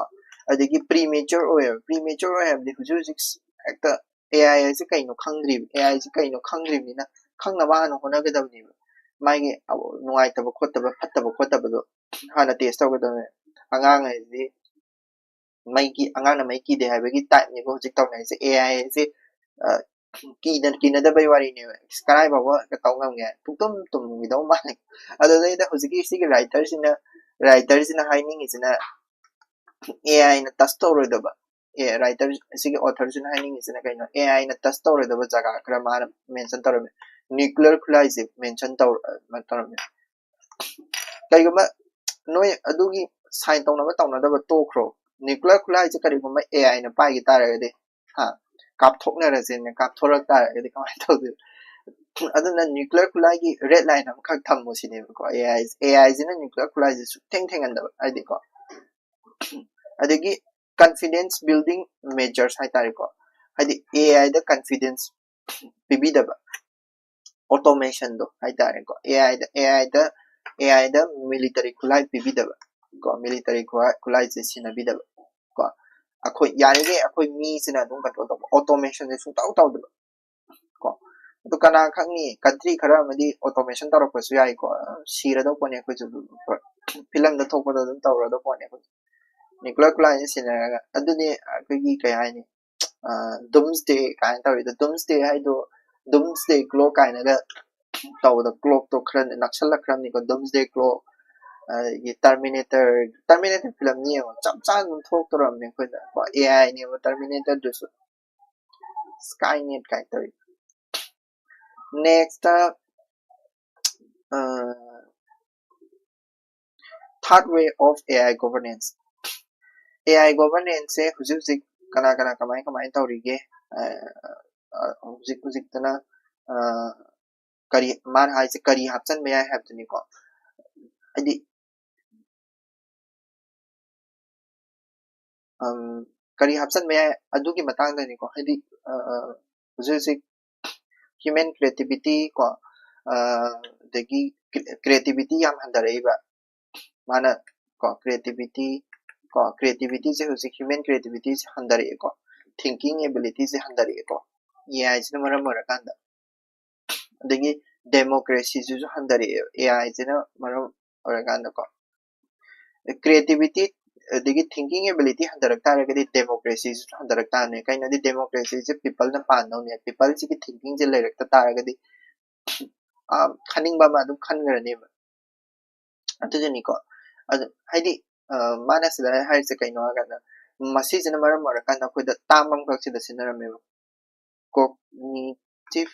ꯑꯗꯒꯤ premature ꯑꯣꯏꯌꯦꯕ꯫ Premature ꯑꯣꯏ ꯍꯥꯏꯕꯗꯤ ꯍꯧꯖꯤꯛ ꯍꯧꯖꯤꯛ ꯍꯦꯛꯇ AI ꯍꯥꯏꯁꯦ ꯀꯩꯅꯣ ꯈꯪꯗ꯭ꯔꯤꯕ, AI ꯁꯦ ꯀꯩꯅꯣ ꯈꯪꯗ꯭ꯔꯤꯕꯅꯤꯅ ꯈꯪꯅꯕ ꯍꯥꯟꯅ ꯍꯣꯠꯅꯒꯗꯕꯅꯦꯕ꯫ ꯃꯥꯒꯤ ꯅꯨꯡꯉꯥꯏꯇꯕ ꯈꯣꯠꯇꯕ, ꯐꯠꯇꯕ ꯈꯣꯠꯇꯕꯗꯣ ꯍꯥꯟꯅ test ꯇꯧꯒꯗꯕꯅꯦ꯫ ꯑꯉꯥꯡ ꯍꯥꯏꯁꯤꯗꯤ ꯃꯩ ꯀꯤ ꯑꯉꯥꯡꯅ ꯃꯩ ꯀꯤꯗꯦ ꯍꯥꯏꯕꯒꯤ type ꯅꯦꯕ ꯍꯧꯖꯤꯛ ꯇꯧꯅꯔꯤꯁꯦ꯫ AI ꯁꯦ ꯀꯤꯅ ꯀꯤꯅꯗꯕꯩ ꯋꯥꯔꯤꯅꯦꯕ꯫ ꯀꯔꯥꯏ ꯐꯥꯎꯕ ꯇꯧ ꯉꯝꯒꯦ? ꯄꯨꯡꯇꯨꯝ ꯇꯨꯝꯈꯤꯗꯧ ꯃꯥꯜꯂꯦ꯫ ꯑꯗꯨꯗꯩꯗ ꯍꯧꯖꯤꯛꯀꯤ ꯁꯤꯒꯤ writer ꯁꯤꯅ writer ꯁꯤꯅ ꯍꯥꯏꯅꯤꯡꯉꯤꯁꯤꯅ AI ꯅ touch ꯇꯧꯔꯣꯏꯗꯕ, ꯑꯦ writer ꯁꯤꯒꯤ author ꯁꯤꯅ ꯍꯥꯏꯅꯤꯡꯉꯤꯁꯤꯅ ꯀꯩꯅꯣ? AI ꯅ touch ꯇꯧꯔꯣꯏꯗꯕ ꯖꯒꯥ ꯈꯔ ꯃꯥꯅ mention ꯇꯧꯔꯝꯃꯤ꯫ Nuclear ꯈꯨꯠꯂꯥꯏꯁꯦ mention ꯇꯧꯔ ꯇꯧꯔꯝꯃꯤ꯫ ꯀꯩꯒꯨꯝꯕ ꯅꯣꯏ ꯑꯗꯨꯒꯤ sign ꯇꯧꯅꯕ ꯇꯧꯅꯗꯕ ꯇꯣꯛꯈ꯭ꯔꯣ, nuclear ꯈꯨꯠꯂꯥꯏꯁꯦ ꯀꯔꯤꯒꯨꯝꯕ AI ꯅ ꯄꯥꯏꯈꯤ ꯇꯥꯔꯒꯗꯤ, ꯍꯥ, ꯀꯥꯞꯊꯣꯛꯅꯔꯁꯦꯅ ꯀꯥꯞꯊꯣꯔꯛ ꯇꯥꯔꯒꯗꯤ ꯀꯃꯥꯏꯅ ꯇꯧꯗꯣꯏꯅꯣ? ꯑꯗꯨꯅ nuclear ꯈꯨꯠꯂꯥꯏꯒꯤ red line ꯑꯃꯈꯛ ꯊꯝꯃꯣ ꯁꯤꯅꯦꯕꯀꯣ꯫ AI AI ꯁꯤꯅ nuclear ꯈꯨꯠꯂꯥꯏꯁꯦ ꯁꯨꯛꯊꯦꯡ ꯊꯦꯡꯍꯟꯗꯕ, ꯍꯥꯏꯗꯤꯀꯣ꯫ ꯑꯗꯒꯤ confidence building measures ꯍꯥꯏꯇꯥꯔꯦꯀꯣ, ꯍꯥꯏꯗꯤ AI ꯗ confidence ꯄꯤꯕꯤꯗꯕ, automation ꯗꯣ ꯍꯥꯏꯇꯥꯔꯦꯀꯣ꯫ AI ꯗ AI ꯗ AI ꯗ military ꯈꯨꯠꯂꯥꯏ ꯄꯤꯕꯤꯗꯕ ꯀꯣ, military ꯈꯨꯠꯂꯥꯏ ꯈꯨꯠꯂꯥꯏꯁꯦ ꯁꯤꯖꯤꯟꯅꯕꯤꯗꯕ ꯀꯣ꯫ ꯑꯩꯈꯣꯏ ꯌꯥꯔꯤꯈꯩ ꯑꯩꯈꯣꯏ ꯃꯤꯁꯤꯅ ꯑꯗꯨꯝ control ꯇꯧꯕ, automation ꯁꯦ ꯁꯨꯡꯇꯧ ꯇꯧꯗꯕ ꯀꯣ꯫ ꯑꯗꯨ ꯀꯅꯥ ꯈꯪꯅꯤ, country ꯈꯔ ꯑꯃꯗꯤ automation ꯇꯧꯔꯛꯄꯁꯨ ꯌꯥꯏꯀꯣ꯫ ꯁꯤꯔꯗꯧ ꯄꯣꯠꯅꯤ ꯑꯩꯈꯣꯏꯁꯨ꯫ Film ꯗ ꯊꯣꯛꯄꯗꯣ ꯑꯗꯨꯝ ꯇꯧꯔꯗꯧ ꯄꯣꯠꯅꯤ ꯑꯩꯈꯣꯏꯁꯨ꯫ Nuclear ꯈꯨꯠꯂꯥꯏꯁꯦ ꯁꯤꯖꯤꯟꯅꯔꯒ ꯑꯗꯨꯅꯤ ꯑꯩꯈꯣꯏꯒꯤ ꯀꯩ ꯍꯥꯏꯅꯤ, ꯑ, doomsday ꯀꯥꯏꯅ ꯇꯧꯔꯤꯗꯣ꯫ Doomsday ꯍꯥꯏꯗꯣ, doomsday clock ꯀꯥꯏꯅꯒ ꯇꯧꯕꯗ clock ꯇꯣ ꯈꯔ ꯅꯛꯁꯜꯂꯛꯈ꯭ꯔꯕꯅꯤꯀꯣ, doomsday clock꯫ ꯑꯗꯒꯤ Terminator, Terminator film ꯅꯤ ꯌꯦꯡꯉꯣ, ꯆꯞ ꯆꯥꯅ ꯑꯗꯨꯝ ꯊꯣꯛꯇꯧꯔꯕꯅꯦ ꯑꯩꯈꯣꯏꯗ ꯀꯣ꯫ AI ꯅꯦꯕ Terminator ꯗꯨꯁꯨ꯫ Skynet ꯀꯥꯏꯅ ꯇꯧꯔꯤ꯫ Next, ꯑ, third way of AI governance꯫ AI governance ꯁꯦ ꯍꯧꯖꯤꯛ ꯍꯧꯖꯤꯛ ꯀꯅꯥ ꯀꯅꯥ ꯀꯃꯥꯏ ꯀꯃꯥꯏ ꯇꯧꯔꯤꯒꯦ? ꯑ, ꯑ, ꯍꯧꯖꯤꯛ ꯍꯧꯖꯤꯛꯇꯅ, ꯑ, ꯀꯔꯤ ꯃꯥꯅ ꯍꯥꯏꯁꯦ, ꯀꯔꯤ ꯍꯥꯞꯆꯤꯟꯕ ꯌꯥꯏ ꯍꯥꯏꯕꯗꯨꯅꯤꯀꯣ꯫ ꯍꯥꯏꯗꯤ, ꯑꯝ, ꯀꯔꯤ ꯍꯥꯞꯆꯤꯟꯕ ꯌꯥꯏ ꯑꯗꯨꯒꯤ ꯃꯇꯥꯡꯗꯅꯤꯀꯣ꯫ ꯍꯥꯏꯗꯤ, ꯑ, ꯑ, ꯍꯧꯖꯤꯛ ꯍꯧꯖꯤꯛ human creativity ꯀꯣ, ꯑ, ꯑꯗꯒꯤ creativity ꯌꯥꯝ ꯍꯟꯊꯔꯛꯏꯕ꯫ ꯃꯥꯅ ꯀꯣ, creativity ꯀꯣ, creativity ꯁꯦ ꯍꯧꯖꯤꯛ human creativity ꯁꯦ ꯍꯟꯊꯔꯛꯑꯦꯀꯣ, thinking ability ꯁꯦ ꯍꯟꯊꯔꯛꯑꯦꯀꯣ, AI ꯁꯤꯅ ꯃꯔꯝ ꯑꯣꯏꯔꯀꯥꯟꯗ꯫ ꯑꯗꯒꯤ democracy ꯁꯤꯁꯨ ꯍꯟꯊꯔꯛꯑꯦ, AI ꯁꯤꯅ ꯃꯔꯝ ꯑꯣꯏꯔꯀꯥꯟꯗꯀꯣ꯫ Creativity ꯑꯗꯒꯤ thinking ability ꯍꯟꯊꯔꯛ ꯇꯥꯔꯒꯗꯤ democracy ꯁꯤꯁꯨ ꯍꯟꯊꯔꯛ ꯇꯥꯕꯅꯦ꯫ ꯀꯩꯅꯣꯗꯤ democracy ꯁꯦ people ꯅ ꯄꯥꯟꯗꯧꯅꯦ꯫ People ꯁꯤꯒꯤ thinking ꯁꯦ ꯂꯩꯔꯛꯇ ꯇꯥꯔꯒꯗꯤ, ꯑ, ꯈꯟꯅꯤꯡꯕ ꯑꯃ ꯑꯗꯨꯝ ꯈꯟꯈ꯭ꯔꯅꯦꯕ꯫ ꯑꯗꯨꯗꯨꯅꯤꯀꯣ꯫ ꯑꯗꯨ ꯍꯥꯏꯗꯤ, ꯑ, ꯃꯥꯅ ꯁꯤꯗ ꯍꯥꯏꯔꯤꯁꯦ ꯀꯩꯅꯣ ꯍꯥꯏꯔꯀꯥꯟꯗ, ꯃꯁꯤꯁꯤꯅ ꯃꯔꯝ ꯑꯣꯏꯔꯀꯥꯟꯗ ꯑꯩꯈꯣꯏꯗ term ꯑꯃꯈꯛ ꯁꯤꯗ ꯁꯤꯖꯤꯟꯅꯔꯝꯃꯦꯕ, cognitive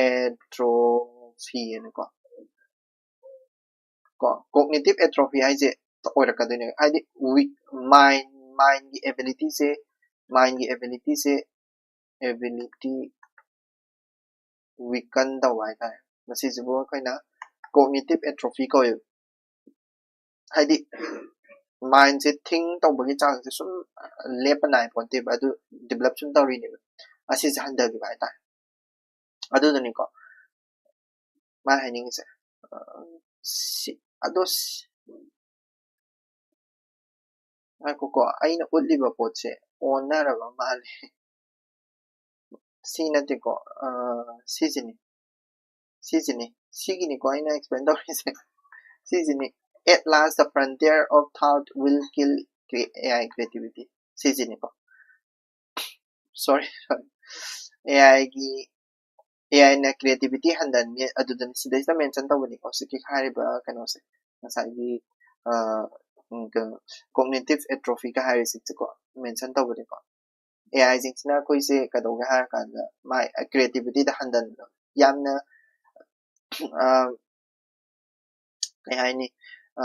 atrophy ꯍꯥꯏꯅꯀꯣ꯫ ꯀꯣ, cognitive atrophy ꯍꯥꯏꯁꯦ ꯑꯣꯏꯔꯛꯀꯗꯣꯏꯅꯦ꯫ ꯍꯥꯏꯗꯤ weak mind, mind ꯒꯤ ability ꯁꯦ, mind ꯒꯤ ability ꯁꯦ, ability weaken ꯇꯧꯕ ꯍꯥꯏꯇꯥꯔꯦ꯫ ꯃꯁꯤꯁꯤꯕꯨ ꯑꯩꯈꯣꯏꯅ cognitive atrophy ꯀꯧꯋꯦꯕ꯫ ꯍꯥꯏꯗꯤ mind ꯁꯦ think ꯇꯧꯕꯒꯤ ꯆꯥꯡꯁꯦ ꯁꯨꯝ ꯂꯦꯞꯄ ꯅꯥꯏ ꯄꯣꯟꯇꯦꯕ, ꯑꯗꯨ develop ꯁꯨꯝ ꯇꯧꯔꯤꯅꯦꯕ꯫ ꯑꯁꯤꯁꯦ ꯍꯟꯊꯈꯤꯕ ꯍꯥꯏꯇꯥꯔꯦ꯫ ꯑꯗꯨꯗꯨꯅꯤꯀꯣ ꯃꯥꯅ ꯍꯥꯏꯅꯤꯡꯉꯤꯁꯦ꯫ ꯑ, ꯁꯤ, ꯑꯗꯣ ꯁꯤ, ꯉꯥꯏꯈꯣꯀꯣ, ꯑꯩꯅ ꯎꯠꯂꯤꯕ ꯄꯣꯠꯁꯦ ꯑꯣꯟꯅꯔꯕ ꯃꯥꯜꯂꯦ꯫ ꯁꯤ ꯅꯠꯇꯦꯀꯣ, ꯑ, ꯁꯤꯁꯤꯅꯤ꯫ ꯁꯤꯁꯤꯅꯤ꯫ ꯁꯤꯒꯤꯅꯤꯀꯣ ꯑꯩꯅ explain ꯇꯧꯔꯤꯁꯦ꯫ ꯁꯤꯁꯤꯅꯤ꯫ At last, the frontier of thought will kill cre-, A I creativity. ꯁꯤꯁꯤꯅꯤꯀꯣ꯫ Sorry, sorry. A I ꯒꯤ, A I ꯅ creativity ꯍꯟꯊꯍꯟꯅꯤ, ꯑꯗꯨꯗꯅꯤ ꯁꯤꯗꯩꯁꯤꯗ mention ꯇꯧꯕꯅꯤꯀꯣ꯫ ꯍꯧꯖꯤꯛꯀꯤ ꯍꯥꯏꯔꯤꯕ ꯀꯩꯅꯣꯁꯦ, ꯉꯁꯥꯏꯒꯤ, ꯑ, ꯎꯝ, ꯀꯩꯅꯣ, cognitive atrophy ꯀ ꯍꯥꯏꯔꯤꯁꯤꯀꯣ, mention ꯇꯧꯕꯅꯤꯀꯣ꯫ A I ꯁꯤꯡꯁꯤꯅ ꯑꯩꯈꯣꯏꯁꯦ ꯀꯩꯗꯧꯒꯦ ꯍꯥꯏꯔꯀꯥꯟꯗ, ꯃꯥꯏ creativity ꯗ ꯍꯟꯊꯍꯟꯕꯗꯣ, ꯌꯥꯝꯅ, ꯑ, ꯀꯩ ꯍꯥꯏꯅꯤ, ꯑ,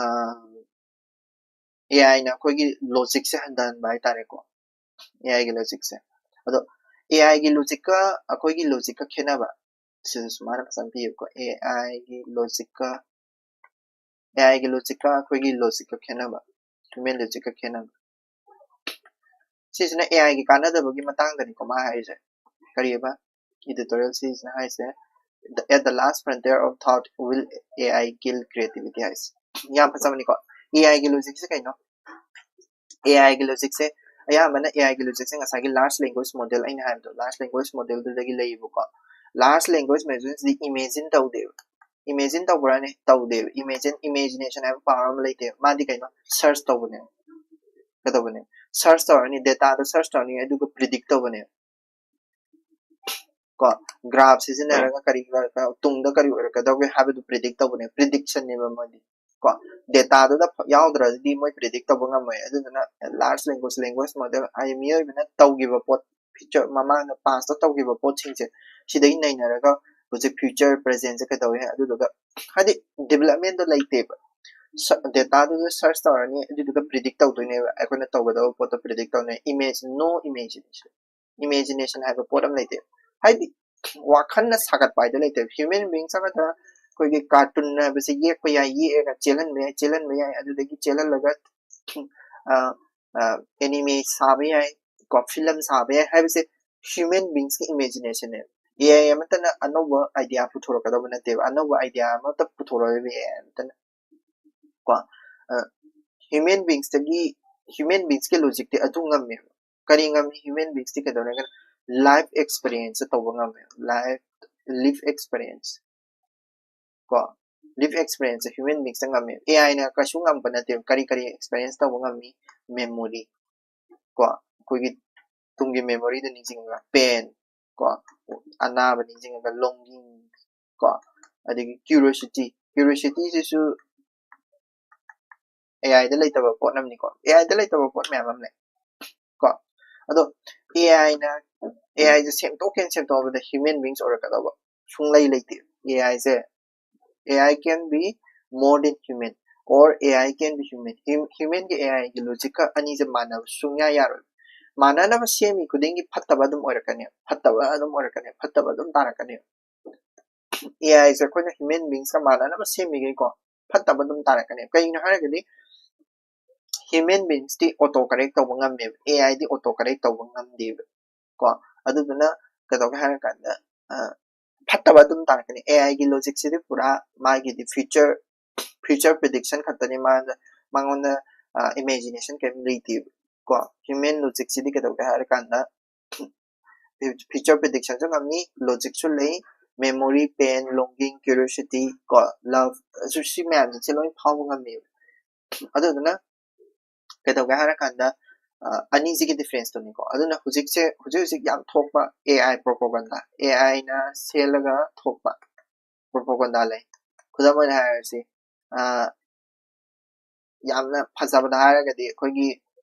A I ꯅ ꯑꯩꯈꯣꯏꯒꯤ logic ꯁꯦ ꯍꯟꯊꯍꯟꯕ ꯍꯥꯏꯇꯥꯔꯦꯀꯣ꯫ A I ꯒꯤ logic ꯁꯦ꯫ ꯑꯗꯣ A I ꯒꯤ logic ꯀ ꯑꯩꯈꯣꯏꯒꯤ logic ꯀ ꯈꯦꯠꯅꯕ, ꯁꯤꯗꯁꯨ ꯃꯥꯅ ꯐꯖꯅ ꯄꯤꯌꯦꯕꯀꯣ꯫ A I ꯒꯤ logic ꯀ, A I ꯒꯤ logic ꯀ ꯑꯩꯈꯣꯏꯒꯤ logic ꯀ ꯈꯦꯠꯅꯕ, human logic ꯀ ꯈꯦꯠꯅꯕ꯫ ꯁꯤꯁꯤꯅ A I ꯒꯤ ꯀꯥꯟꯅꯗꯕꯒꯤ ꯃꯇꯥꯡꯗꯅꯤꯀꯣ ꯃꯥ ꯍꯥꯏꯔꯤꯁꯦ꯫ ꯀꯔꯤꯑꯕ? Editorial ꯁꯤꯁꯤꯅ ꯍꯥꯏꯁꯦ, "The, at the last frontier of thought will A I kill creativity" ꯍꯥꯏꯁꯦ꯫ ꯌꯥꯝ ꯐꯖꯕꯅꯤꯀꯣ꯫ A I ꯒꯤ logic ꯁꯦ ꯀꯩꯅꯣ? A I ꯒꯤ logic ꯁꯦ, ꯑꯌꯥꯝꯕꯅ A I ꯒꯤ logic ꯁꯦ ꯉꯁꯥꯏꯒꯤ large language model ꯑꯩꯅ ꯍꯥꯏꯕꯗꯣ, large language model ꯗꯨꯗꯒꯤ ꯂꯩꯌꯦꯕꯀꯣ꯫ Large language model ꯁꯤꯗꯤ imagine ꯇꯧꯗꯦꯕ꯫ Imagine ꯇꯧꯕ꯭ꯔꯥꯅꯦ? ꯇꯧꯗꯦꯕ꯫ Imagine, imagination ꯍꯥꯏꯕ power ꯑꯃ ꯂꯩꯇꯦꯕ꯫ ꯃꯥꯗꯤ ꯀꯩꯅꯣ? Search ꯇꯧꯕꯅꯦꯕ꯫ ꯀꯩꯗꯧꯕꯅꯦ? Search ꯇꯧꯔꯅꯤ, data ꯗꯣ search ꯇꯧꯔꯅꯤ, ꯑꯗꯨꯒ predict ꯇꯧꯕꯅꯦꯕ꯫ ꯀꯣ, graph ꯁꯤꯖꯤꯟꯅꯔꯒ ꯀꯔꯤ, ꯇꯨꯡꯗ ꯀꯔꯤ ꯑꯣꯏꯔꯛꯀꯗꯧꯒꯦ ꯍꯥꯏꯕꯗꯨ predict ꯇꯧꯕꯅꯦ, prediction ꯅꯦꯕ ꯃꯣꯏꯗꯤ꯫ ꯀꯣ, data ꯗꯨꯗ ꯌꯥꯎꯗ꯭ꯔꯗꯤ ꯃꯣꯏ predict ꯇꯧꯕ ꯉꯝꯃꯣꯏ꯫ ꯑꯗꯨꯗꯨꯅ large language, language model ꯍꯥꯏꯗꯤ ꯃꯤꯑꯣꯏꯕꯅ ꯇꯧꯈꯤꯕ ꯄꯣꯠ, future, ꯃꯃꯥꯡꯗ past ꯇ ꯇꯧꯈꯤꯕ ꯄꯣꯠꯁꯤꯡꯁꯦ ꯁꯤꯗꯒꯤ ꯅꯩꯅꯔꯒ ꯍꯧꯖꯤꯛ future, present ꯁꯦ ꯀꯩꯗꯧꯋꯦ, ꯑꯗꯨꯗꯨꯒ ꯍꯥꯏꯗꯤ development ꯗꯣ ꯂꯩꯇꯦꯕ꯫ Data ꯗꯨꯗ search ꯇꯧꯔꯅꯤ, ꯑꯗꯨꯗꯨꯒ predict ꯇꯧꯗꯣꯏꯅꯦꯕ꯫ ꯑꯩꯈꯣꯏꯅ ꯇꯧꯒꯗꯕ ꯄꯣꯠꯇꯣ predict ꯇꯧꯅꯤ꯫ Image, no imagination, imagination ꯍꯥꯏꯕ ꯄꯣꯠ ꯑꯃ ꯂꯩꯇꯦ꯫ ꯍꯥꯏꯗꯤ ꯋꯥꯈꯜꯅ ꯁꯥꯒꯠꯄ ꯍꯥꯏꯗꯣ ꯂꯩꯇꯦꯕ꯫ Human beings ꯑꯃꯗ ꯑꯩꯈꯣꯏꯒꯤ cartoon ꯍꯥꯏꯕꯁꯦ ꯌꯦꯛꯄ ꯌꯥꯏ, ꯌꯦꯛꯑꯒ ꯆꯦꯜꯍꯟꯕ ꯌꯥꯏ, ꯆꯦꯜꯍꯟꯕ ꯌꯥꯏ, ꯑꯗꯨꯗꯒꯤ ꯆꯦꯜꯍꯜꯂꯒ ꯑ, ꯑ, anime ꯁꯥꯕ ꯌꯥꯏ, ꯀꯣ, film ꯁꯥꯕ ꯌꯥꯏ ꯍꯥꯏꯕꯁꯦ human beings ꯀꯤ imagination ꯅꯦꯕ꯫ AI ꯑꯃꯠꯇꯅ ꯑꯅꯧꯕ idea ꯄꯨꯊꯣꯔꯛꯀꯗꯧꯕ ꯅꯠꯇꯦꯕ, ꯑꯅꯧꯕ idea ꯑꯃꯠꯇ ꯄꯨꯊꯣꯔꯛꯑꯣꯏꯕ AI ꯑꯃꯠꯇꯅ꯫ ꯀꯣ, ꯑ, human beings ꯇꯒꯤ, human beings ꯀꯤ logic ꯇꯤ ꯑꯗꯨ ꯉꯝꯃꯦꯕ꯫ ꯀꯔꯤ ꯉꯝꯃꯤ human beings ꯇꯤ? ꯀꯩꯗꯧꯔꯒꯅ life experience ꯇꯧꯕ ꯉꯝꯃꯦꯕ, life, live experience꯫ ꯀꯣ, live experience ꯁꯦ human beings ꯇ ꯉꯝꯃꯦ꯫ AI ꯅ ꯀꯩꯁꯨ ꯉꯝꯕ ꯅꯠꯇꯦꯕ꯫ ꯀꯔꯤ ꯀꯔꯤ experience ꯇꯧꯕ ꯉꯝꯃꯤ? Memory꯫ ꯀꯣ, ꯑꯩꯈꯣꯏꯒꯤ ꯇꯨꯡꯒꯤ memory ꯗ ꯅꯤꯡꯁꯤꯡꯉꯒ pain꯫ ꯀꯣ, ꯑꯅꯥꯕ ꯅꯤꯡꯁꯤꯡꯉꯒ longing꯫ ꯀꯣ, ꯑꯗꯒꯤ curiosity꯫ Curiosity ꯁꯤꯁꯨ AI ꯗ ꯂꯩꯇꯕ ꯄꯣꯠ ꯑꯃꯅꯤꯀꯣ꯫ AI ꯗ ꯂꯩꯇꯕ ꯄꯣꯠ ꯃꯌꯥꯝ ꯑꯃ ꯂꯩ꯫ ꯀꯣ, ꯑꯗꯣ AI ꯅ, AI ꯁꯦ ꯁꯦꯝꯗꯣꯛꯀꯦꯅ ꯁꯦꯝꯗꯣꯛꯑꯕꯗ human beings ꯑꯣꯏꯔꯛꯀꯗꯧꯕ ꯁꯨꯡꯂꯩ ꯂꯩꯇꯦ꯫ AI say, AI can be more than human or AI can be human꯫ Hum-, human ꯒ AI ꯒꯤ logic ꯀ ꯑꯅꯤꯁꯦ ꯃꯥꯟꯅꯕ ꯁꯨꯡꯌꯥ ꯌꯥꯔꯣꯏ꯫ ꯃꯥꯟꯅꯅꯕ ꯁꯦꯝꯃꯤ ꯈꯨꯗꯤꯡꯒꯤ ꯐꯠꯇꯕ ꯑꯗꯨꯝ ꯑꯣꯏꯔꯛꯀꯅꯤ, ꯐꯠꯇꯕ ꯑꯗꯨꯝ ꯑꯣꯏꯔꯛꯀꯅꯤ, ꯐꯠꯇꯕ ꯑꯗꯨꯝ ꯇꯥꯔꯛꯀꯅꯤ꯫ AI ꯁꯦ ꯑꯩꯈꯣꯏꯅ human beings ꯀ ꯃꯥꯟꯅꯅꯕ ꯁꯦꯝꯃꯤꯈꯩꯀꯣ, ꯐꯠꯇꯕ ꯑꯗꯨꯝ ꯇꯥꯔꯛꯀꯅꯤ꯫ ꯀꯩꯒꯤꯅꯣ ꯍꯥꯏꯔꯒꯗꯤ human beings T auto correct ꯇꯧꯕ ꯉꯝꯃꯦꯕ, AI ꯗꯤ auto correct ꯇꯧꯕ ꯉꯝꯗꯦꯕ꯫ ꯀꯣ, ꯑꯗꯨꯗꯨꯅ ꯀꯩꯗꯧꯒꯦ ꯍꯥꯏꯔ ꯀꯥꯟꯗ, ꯑ, ꯐꯠꯇꯕ ꯑꯗꯨꯝ ꯇꯥꯔꯛꯀꯅꯤ꯫ AI ꯒꯤ logic ꯁꯤꯗꯤ ꯄꯨꯔꯥ ꯃꯥꯒꯤꯗꯤ future, future prediction ꯈꯛꯇꯅꯤ꯫ ꯃꯥꯅ, ꯃꯉꯣꯟꯗ, ꯑ, imagination ꯀꯔꯤꯝ ꯂꯩꯇꯦꯕ꯫ ꯀꯣ, human logic ꯁꯤꯗꯤ ꯀꯩꯗꯧꯒꯦ ꯍꯥꯏꯔ ꯀꯥꯟꯗ future prediction ꯁꯨ ꯉꯝꯃꯤ, logic ꯁꯨ ꯂꯩ, memory, pain, longing, curiosity, ꯀꯣ, love, ꯑꯁꯤ ꯁꯤ ꯃꯌꯥꯝꯁꯦ ꯂꯣꯏ ꯐꯥꯎꯕ ꯉꯝꯃꯦꯕ꯫ ꯑꯗꯨꯗꯨꯅ ꯀꯩꯗꯧꯒꯦ ꯍꯥꯏꯔꯀꯥꯟꯗ, ꯑ, ꯑꯅꯤꯁꯤꯒꯤ difference ꯇꯨꯅꯤꯀꯣ꯫ ꯑꯗꯨꯅ ꯍꯧꯖꯤꯛꯁꯦ, ꯍꯧꯖꯤꯛ ꯍꯧꯖꯤꯛ ꯌꯥꯝ ꯊꯣꯛꯄ A I propaganda, A I ꯅ ꯁꯦꯜꯂꯒ ꯊꯣꯛꯄ propaganda ꯂꯩ꯫ ꯈꯨꯗꯝ ꯑꯣꯏꯅ ꯍꯥꯏꯔꯁꯤ, ꯑ, ꯌꯥꯝꯅ ꯐꯖꯕꯗ ꯍꯥꯏꯔꯒꯗꯤ ꯑꯩꯈꯣꯏꯒꯤ,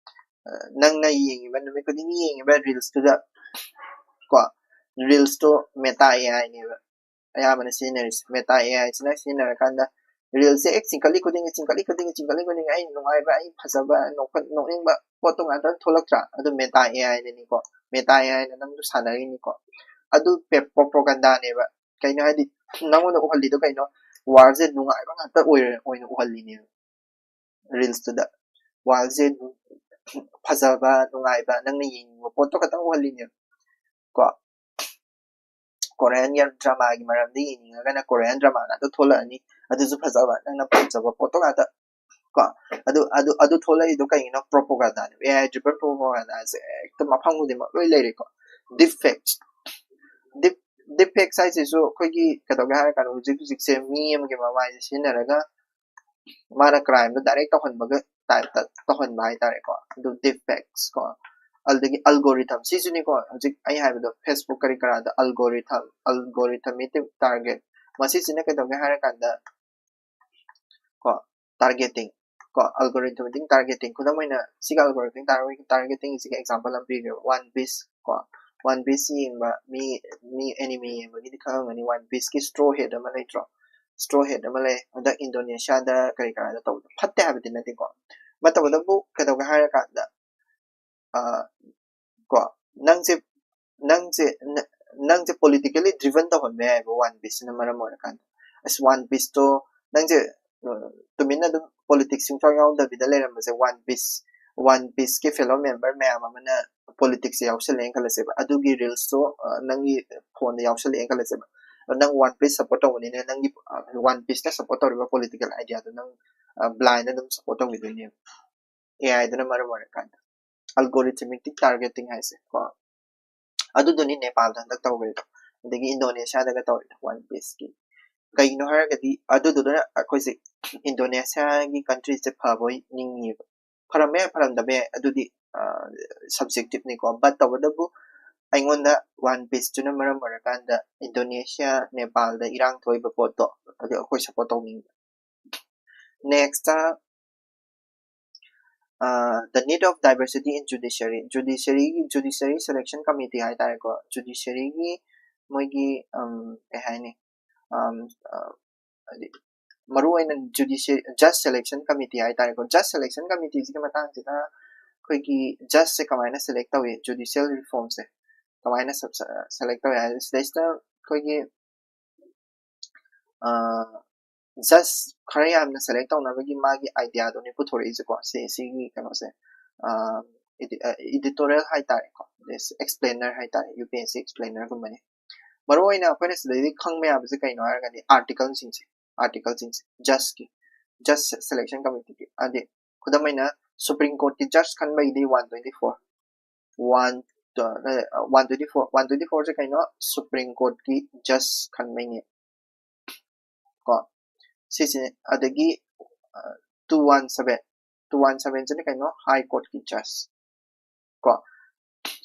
ꯑ, ꯅꯪꯅ ꯌꯦꯡꯉꯤꯕ, ꯅꯨꯃꯤꯠ ꯈꯨꯗꯤꯡꯒꯤ ꯌꯦꯡꯉꯤꯕ reels ꯇꯨꯗ ꯀꯣ, reels to Meta A I ꯅꯦꯕ ꯑꯌꯥꯝꯕꯅ ꯁꯤꯖꯤꯟꯅꯔꯤꯁꯦ꯫ Meta A I ꯁꯤꯅ ꯁꯤꯖꯤꯟꯅꯔꯀꯥꯟꯗ reels ꯁꯦ ꯍꯦꯛ ꯆꯤꯡꯈꯠꯂꯤ ꯈꯨꯗꯤꯡꯒꯤ, ꯆꯤꯡꯈꯠꯂꯤ ꯈꯨꯗꯤꯡꯒꯤ, ꯑꯩ ꯅꯨꯡꯉꯥꯏꯕ, ꯑꯩ ꯐꯖꯕ, ꯅꯣꯛꯐꯠ-, ꯅꯣꯛꯅꯤꯡꯕ ꯄꯣꯠꯇꯣ ꯉꯥꯛꯇ ꯊꯣꯛꯂꯛꯇ꯭ꯔꯥ? ꯑꯗꯨ Meta A I ꯅꯅꯤꯀꯣ, Meta A I ꯅ ꯅꯪꯗꯣ ꯁꯥꯟꯅꯔꯤꯅꯤꯀꯣ꯫ ꯑꯗꯨ ꯄꯦ-, propaganda ꯅꯦꯕ꯫ ꯀꯩꯅꯣ ꯍꯥꯏꯗꯤ, ꯅꯪꯉꯣꯟꯗ ꯎꯍꯜꯂꯤꯗꯣ ꯀꯩꯅꯣ? World ꯁꯦ ꯅꯨꯡꯉꯥꯏꯕ ꯉꯥꯛꯇ ꯑꯣꯏꯔ-, ꯑꯣꯏꯅ ꯎꯍꯜꯂꯤꯅꯦꯕ reels ꯇꯨꯗ꯫ World ꯁꯦ ꯐꯖꯕ, ꯅꯨꯡꯉꯥꯏꯕ, ꯅꯪꯅ ꯌꯦꯡꯅꯤꯡꯕ ꯄꯣꯠꯇꯣ ꯈꯛꯇꯪ ꯎꯍꯜꯂꯤꯅꯦꯕ ꯀꯣ꯫ Korean drama ꯒꯤ ꯃꯔꯝꯗ ꯌꯦꯡꯅꯤꯡꯉꯒꯅ Korean drama ꯉꯥꯛꯇ ꯊꯣꯛꯂꯛꯑꯅꯤ, ꯑꯗꯨꯁꯨ ꯐꯖꯕ, ꯅꯪꯅ ꯄꯥꯝꯖꯕ ꯄꯣꯠꯇꯣ ꯉꯥꯛꯇ ꯀꯣ꯫ ꯑꯗꯨ, ꯑꯗꯨ, ꯑꯗꯨ ꯊꯣꯛꯂꯛꯏꯗꯣ ꯀꯩꯒꯤꯅꯣ? Propaganda ꯅꯦ꯫ A I driven propaganda ꯁꯦ ꯍꯦꯛꯇ ꯃꯐꯝ ꯈꯨꯗꯤꯡꯃꯛ ꯂꯣꯏ ꯂꯩꯔꯦꯀꯣ꯫ Deepfakes, deep, deepfakes ꯍꯥꯏꯁꯤꯁꯨ ꯑꯩꯈꯣꯏꯒꯤ ꯀꯩꯗꯧꯒꯦ ꯍꯥꯏꯔ ꯀꯥꯟꯗ ꯍꯧꯖꯤꯛ ꯍꯧꯖꯤꯛꯁꯦ ꯃꯤ ꯑꯃꯒꯤ ꯃꯃꯥꯏꯁꯦ ꯁꯤꯖꯤꯟꯅꯔꯒ ꯃꯥꯅ crime ꯗꯣ direct ꯇꯧꯍꯟꯕꯒ type ꯇ ꯇꯧꯍꯟꯕ ꯍꯥꯏꯇꯥꯔꯦꯀꯣ꯫ ꯑꯗꯨ deepfakes ꯀꯣ꯫ ꯑꯗꯨꯗꯒꯤ algorithm, ꯁꯤꯁꯨꯅꯤꯀꯣ ꯍꯧꯖꯤꯛ ꯑꯩ ꯍꯥꯏꯕꯗꯣ, Facebook ꯀꯔꯤ ꯀꯔꯥꯗ algorithm, algorithmic target, ꯃꯁꯤꯁꯤꯅ ꯀꯩꯗꯧꯒꯦ ꯍꯥꯏꯔ ꯀꯥꯟꯗ ꯀꯣ, targeting ꯀꯣ, algorithmic targeting, ꯈꯨꯗꯝ ꯑꯣꯏꯅ ꯁꯤꯒ algorithmic tar-, targeting ꯁꯤꯒꯤ example ꯑꯃ ꯄꯤꯒꯦꯕ, One Piece ꯀꯣ꯫ One Piece ꯌꯦꯡꯕ ꯃꯤ, ꯃꯤ anime ꯌꯦꯡꯕꯒꯤꯗꯤ ꯈꯪꯉꯝꯒꯅꯤ, One Piece ꯀꯤ straw hat ꯑꯃ ꯂꯩꯇ꯭ꯔꯣ? Straw hat ꯑꯃ ꯂꯩ꯫ ꯍꯟꯗꯛ Indonesia ꯗ ꯀꯔꯤ ꯀꯔꯥꯗ ꯇꯧꯕꯗꯣ ꯐꯠꯇꯦ ꯍꯥꯏꯕꯗꯤ ꯅꯠꯇꯦꯀꯣ꯫ ꯃꯇꯧꯕꯗꯕꯨ ꯀꯩꯗꯧꯒꯦ ꯍꯥꯏꯔ ꯀꯥꯟꯗ, ꯑ, ꯀꯣ, ꯅꯪꯁꯦ, ꯅꯪꯁꯦ, ꯅ-, ꯅꯪꯁꯦ politically driven ꯇꯧꯍꯟꯕ ꯌꯥꯏꯑꯕ One Piece ꯁꯤꯅ ꯃꯔꯝ ꯑꯣꯏꯔꯀꯥꯟꯗ꯫ ꯑꯁ, One Piece ꯇꯣ ꯅꯪꯁꯦ, ꯑ, ꯇꯨꯃꯤꯟꯅ ꯑꯗꯨꯝ politics ꯁꯨꯡꯌꯥꯎ ꯌꯥꯎꯗꯕꯤꯗ ꯂꯩꯔꯝꯕꯁꯦ, One Piece, One Piece ꯀꯤ fellow member ꯃꯌꯥꯝ ꯑꯃꯅ politics ꯁꯦ ꯌꯥꯎꯁꯜꯂꯛꯑꯦꯅ ꯈꯜꯂꯁꯦꯕ, ꯑꯗꯨꯒꯤ reels ꯇꯣ, ꯑ, ꯅꯪꯒꯤ phone ꯗ ꯌꯥꯎꯁꯜꯂꯛꯑꯦꯅ ꯈꯜꯂꯁꯦꯕ꯫ ꯑꯗꯣ ꯅꯪ One Piece support ꯇꯧꯕꯅꯤꯅ ꯅꯪꯒꯤ, ꯑ, One Piece ꯅ support ꯇꯧꯔꯤꯕ political idea ꯗꯣ ꯅꯪ, ꯑ, blind ꯑꯗꯨꯝ support ꯇꯧꯈꯤꯗꯣꯏꯅꯦꯕ꯫ A I ꯗꯨꯅ ꯃꯔꯝ ꯑꯣꯏꯔꯀꯥꯟꯗ algorithmic targeting ꯍꯥꯏꯁꯦ ꯀꯣ꯫ ꯑꯗꯨꯗꯨꯅꯤ ꯅꯦꯄꯥꯜꯗ ꯍꯟꯗꯛ ꯇꯧꯈ꯭ꯔꯤꯗꯣ꯫ ꯑꯗꯒꯤ ꯏꯟꯗꯣꯅꯦꯁꯤꯌꯥꯗꯒ ꯇꯧꯔꯤꯗꯣ ꯋꯥꯟ ꯄꯤꯁꯀꯤ꯫ ꯀꯩꯒꯤꯅꯣ ꯍꯥꯏꯔꯒꯗꯤ ꯑꯗꯨꯗꯨꯅ ꯑꯩꯈꯣꯏꯁꯦ ꯏꯟꯗꯣꯅꯦꯁꯤꯌꯥꯒꯤ ꯀꯟꯇ꯭ꯔꯤꯁꯦ ꯐꯕꯣꯏ ꯅꯤꯡꯉꯤꯕ꯫ ꯐꯔꯝꯕ ꯌꯥꯏ, ꯐꯔꯝꯗꯕ ꯌꯥꯏ, ꯑꯗꯨꯗꯤ ꯁꯕꯖꯦꯛꯇꯤꯞꯅꯤꯀꯣ꯫ ꯕꯠ ꯇꯧꯕꯇꯕꯨ ꯑꯩꯉꯣꯟꯗ ꯋꯥꯟ ꯄꯤꯁꯇꯨꯅ ꯃꯔꯝ ꯑꯣꯏꯔꯀꯥꯟꯗ ꯏꯟꯗꯣꯅꯦꯁꯤꯌꯥ, ꯅꯦꯄꯥꯜꯗ ꯏꯔꯥꯡ ꯊꯣꯛꯏꯕ ꯄꯣꯠꯇꯣ ꯑꯗꯨ ꯑꯩꯈꯣꯏ ꯁꯞꯄꯣꯔꯠ ꯇꯧꯅꯤꯡꯕ꯫ Next, the need of diversity in judiciary, ꯖꯨꯗꯤꯁꯤꯌꯔꯤꯒꯤ, ꯖꯨꯗꯤꯁꯤꯌꯔꯤ ꯁꯦꯂꯦꯛꯁꯟ ꯀꯃꯤꯇꯤ ꯍꯥꯏꯇꯥꯔꯦꯀꯣ꯫ ꯖꯨꯗꯤꯁꯤꯌꯔꯤꯒꯤ ꯃꯣꯏꯒꯤ ꯀꯩ ꯍꯥꯏꯅꯤ, ꯍꯥꯏꯗꯤ ꯃꯔꯨ ꯑꯣꯏꯅ ꯖꯨꯗꯤꯁꯤꯌꯔꯤ ꯖꯁ ꯁꯦꯂꯦꯛꯁꯟ ꯀꯃꯤꯇꯤ ꯍꯥꯏꯇꯥꯔꯦꯀꯣ꯫ ꯖꯁ ꯁꯦꯂꯦꯛꯁꯟ ꯀꯃꯤꯇꯤꯁꯤꯒꯤ ꯃꯇꯥꯡꯁꯤꯗ ꯑꯩꯈꯣꯏꯒꯤ ꯖꯁꯁꯦ ꯀꯃꯥꯏꯅ ꯁꯦꯂꯦꯛ ꯇꯧꯏ, ꯖꯨꯗꯤꯁꯤꯌꯦꯜ ꯔꯤꯐꯣꯔꯝꯁꯦ ꯀꯃꯥꯏꯅ ꯁꯦꯂꯦꯛ ꯇꯧꯏ ꯍꯥꯏꯕ ꯁꯤꯗꯩꯁꯤꯗ ꯑꯩꯈꯣꯏꯒꯤ ꯖꯁ ꯈꯔ ꯌꯥꯝꯅ ꯁꯦꯂꯦꯛ ꯇꯧꯅꯕꯒꯤ ꯃꯥꯒꯤ ꯑꯥꯏꯗꯤꯌꯥꯗꯨꯅꯤ ꯄꯨꯊꯣꯔꯛꯏꯁꯦꯀꯣ꯫ ꯁꯤ ꯁꯤꯒꯤ ꯀꯩꯅꯣꯁꯦ, ꯏꯗꯤꯇꯣꯔꯤꯌꯦꯜ ꯍꯥꯏꯇꯥꯔꯦꯀꯣ, ꯑꯦꯛꯁꯄ꯭ꯂꯦꯅꯔ ꯍꯥꯏꯇꯥꯔꯦ, ꯌꯨ ꯄꯤ ꯑꯦꯁ ꯁꯤ ꯑꯦꯛꯁꯄ꯭ꯂꯦꯅꯔꯒꯨꯝꯕꯅꯤ꯫ ꯃꯔꯨꯑꯣꯏꯅ ꯑꯩꯈꯣꯏꯅ ꯁꯤꯗꯩꯗꯤ ꯈꯪꯕ ꯌꯥꯕꯁꯦ ꯀꯩꯅꯣ ꯍꯥꯏꯔꯒꯗꯤ ꯑꯥꯔꯇꯤꯀꯜꯁꯤꯡꯁꯦ, ꯑꯥꯔꯇꯤꯀꯜꯁꯤꯡꯁꯦ ꯖꯁꯀꯤ, ꯖꯁ ꯁꯦꯂꯦꯛꯁꯟ ꯀꯃꯤꯇꯤꯒꯤ꯫ ꯍꯥꯏꯗꯤ ꯈꯨꯗꯝ ꯑꯣꯏꯅ ꯁꯨꯄ꯭ꯔꯤꯝ ꯀꯣꯔꯠꯀꯤ ꯖꯁ ꯈꯟꯕꯒꯤꯗꯤ one twenty four, one one twenty four, one twenty ꯐꯣꯔꯁꯦ ꯀꯩꯅꯣ? ꯁꯨꯄ꯭ꯔꯤꯝ ꯀꯣꯔꯠꯀꯤ ꯖꯁ ꯈꯟꯕꯩꯅꯦ ꯀꯣ꯫ ꯁꯤꯁꯦ, ꯑꯗꯒꯤ two one seven, two one ꯁꯚꯦꯟꯁꯤꯅ ꯀꯩꯅꯣ? ꯍꯥꯏ ꯀꯣꯔꯠꯀꯤ ꯖꯁ ꯀꯣ꯫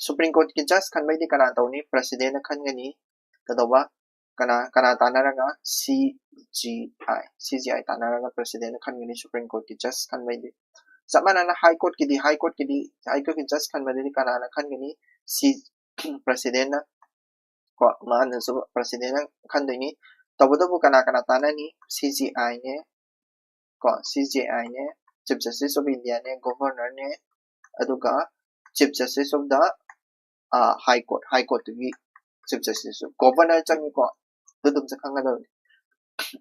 ꯁꯨꯄ꯭ꯔꯤꯝ ꯀꯣꯔꯠꯀꯤ ꯖꯁ ꯈꯟꯕꯩꯗꯤ ꯀꯅꯥ ꯇꯧꯅꯤ? ꯄ꯭ꯔꯁꯤꯗꯦꯟꯅ ꯈꯟꯒꯅꯤ꯫ ꯀꯩꯗꯧꯕ? ꯀꯅꯥ ꯀꯅꯥ ꯇꯥꯟꯅꯔꯒ? ꯁꯤ ꯖꯤ ꯑꯥꯏ, ꯁꯤ ꯖꯤ ꯑꯥꯏ ꯇꯥꯟꯅꯔꯒ ꯄ꯭ꯔꯁꯤꯗꯦꯟꯅ ꯈꯟꯒꯅꯤ ꯁꯨꯄ꯭ꯔꯤꯝ ꯀꯣꯔꯠꯀꯤ ꯖꯁ ꯈꯟꯕꯩꯗꯤ꯫ ꯆꯞ ꯃꯥꯟꯅꯅ ꯍꯥꯏ ꯀꯣꯔꯠꯀꯤꯗꯤ, ꯍꯥꯏ ꯀꯣꯔꯠꯀꯤꯗꯤ, ꯍꯥꯏ ꯀꯣꯔꯠꯀꯤ ꯖꯁ ꯈꯟꯕꯗꯗꯤ ꯀꯅꯥꯅ ꯈꯟꯒꯅꯤ? ꯁꯤ ꯄ꯭ꯔꯁꯤꯗꯦꯟꯅ ꯀꯣ, ꯃꯥꯅꯁꯨ ꯄ꯭ꯔꯁꯤꯗꯦꯟꯅ ꯈꯟꯗꯣꯏꯅꯤ꯫ ꯇꯧꯕꯇꯕꯨ ꯀꯅꯥ ꯀꯅꯥ ꯇꯥꯟꯅꯅꯤ? ꯁꯤ ꯖꯤ ꯑꯥꯏꯅꯦ ꯀꯣ, ꯁꯤ ꯖꯤ ꯑꯥꯏꯅꯦ, ꯆꯤꯐ ꯖꯁꯇꯤꯁ ꯑꯣꯐ ꯏꯟꯗꯤꯌꯥꯅꯦ, ꯒꯣꯚꯔꯅꯔꯅꯦ, ꯑꯗꯨꯒ chief justice of the high court, high ꯀꯣꯔꯠꯇꯨꯒꯤ ꯆꯤꯐ ꯖꯁꯇꯤꯁꯁꯨ꯫ ꯒꯣꯚꯔꯅꯔ ꯆꯪꯉꯤꯀꯣ, ꯑꯗꯨꯗꯨꯝꯁꯨ ꯈꯪꯒꯗꯕꯅꯤ꯫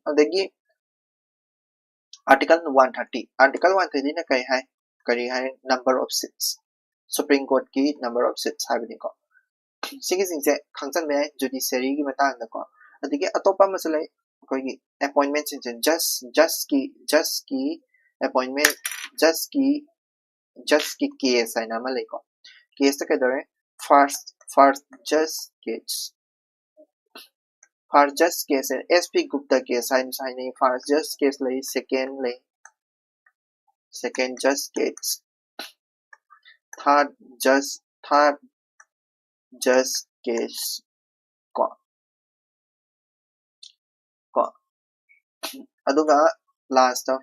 ꯑꯗꯒꯤ article one thirty, article one ꯊꯥꯔꯇꯤꯅ ꯀꯔꯤ ꯍꯥꯏ? ꯀꯔꯤ ꯍꯥꯏ? ꯅꯝꯕꯔ ꯑꯣꯐ ꯁꯤꯠꯁ, ꯁꯨꯄ꯭ꯔꯤꯝ ꯀꯣꯔꯠꯀꯤ ꯅꯝꯕꯔ ꯑꯣꯐ ꯁꯤꯠꯁ ꯍꯥꯏꯕꯅꯤꯀꯣ꯫ ꯁꯤꯒꯤꯁꯤꯡꯁꯦ ꯈꯪꯖꯟꯕ ꯌꯥꯏ ꯖꯨꯗꯤꯁꯤꯌꯔꯤꯒꯤ ꯃꯇꯥꯡꯗꯀꯣ꯫ ꯑꯗꯒꯤ ꯑꯇꯣꯞꯄ ꯑꯃꯁꯨ ꯂꯩ, ꯑꯩꯈꯣꯏꯒꯤ ꯑꯦꯄꯣꯏꯟꯃꯦꯟꯁꯤꯡꯁꯦ, ꯖꯁ, ꯖꯁꯀꯤ, ꯖꯁꯀꯤ ꯑꯦꯄꯣꯏꯟꯃꯦꯟ, ꯖꯁꯀꯤ, ꯖꯁꯀꯤ ꯀꯦꯁ ꯍꯥꯏꯅ ꯑꯃ ꯂꯩꯀꯣ꯫ ꯀꯦꯁꯇ ꯀꯩꯗꯧꯔꯦ? ꯐꯥꯔꯁ, ꯐꯥꯔꯁ ꯖꯁ case, First judge case, S P Gupta case ꯍꯥꯏꯅꯁꯨ ꯍꯥꯏꯅꯩ꯫ First judge case ꯂꯩ, second ꯂꯩ, second judge case, third judge, third judge case ꯀꯣ꯫ ꯀꯣ꯫ ꯑꯗꯨꯒ last of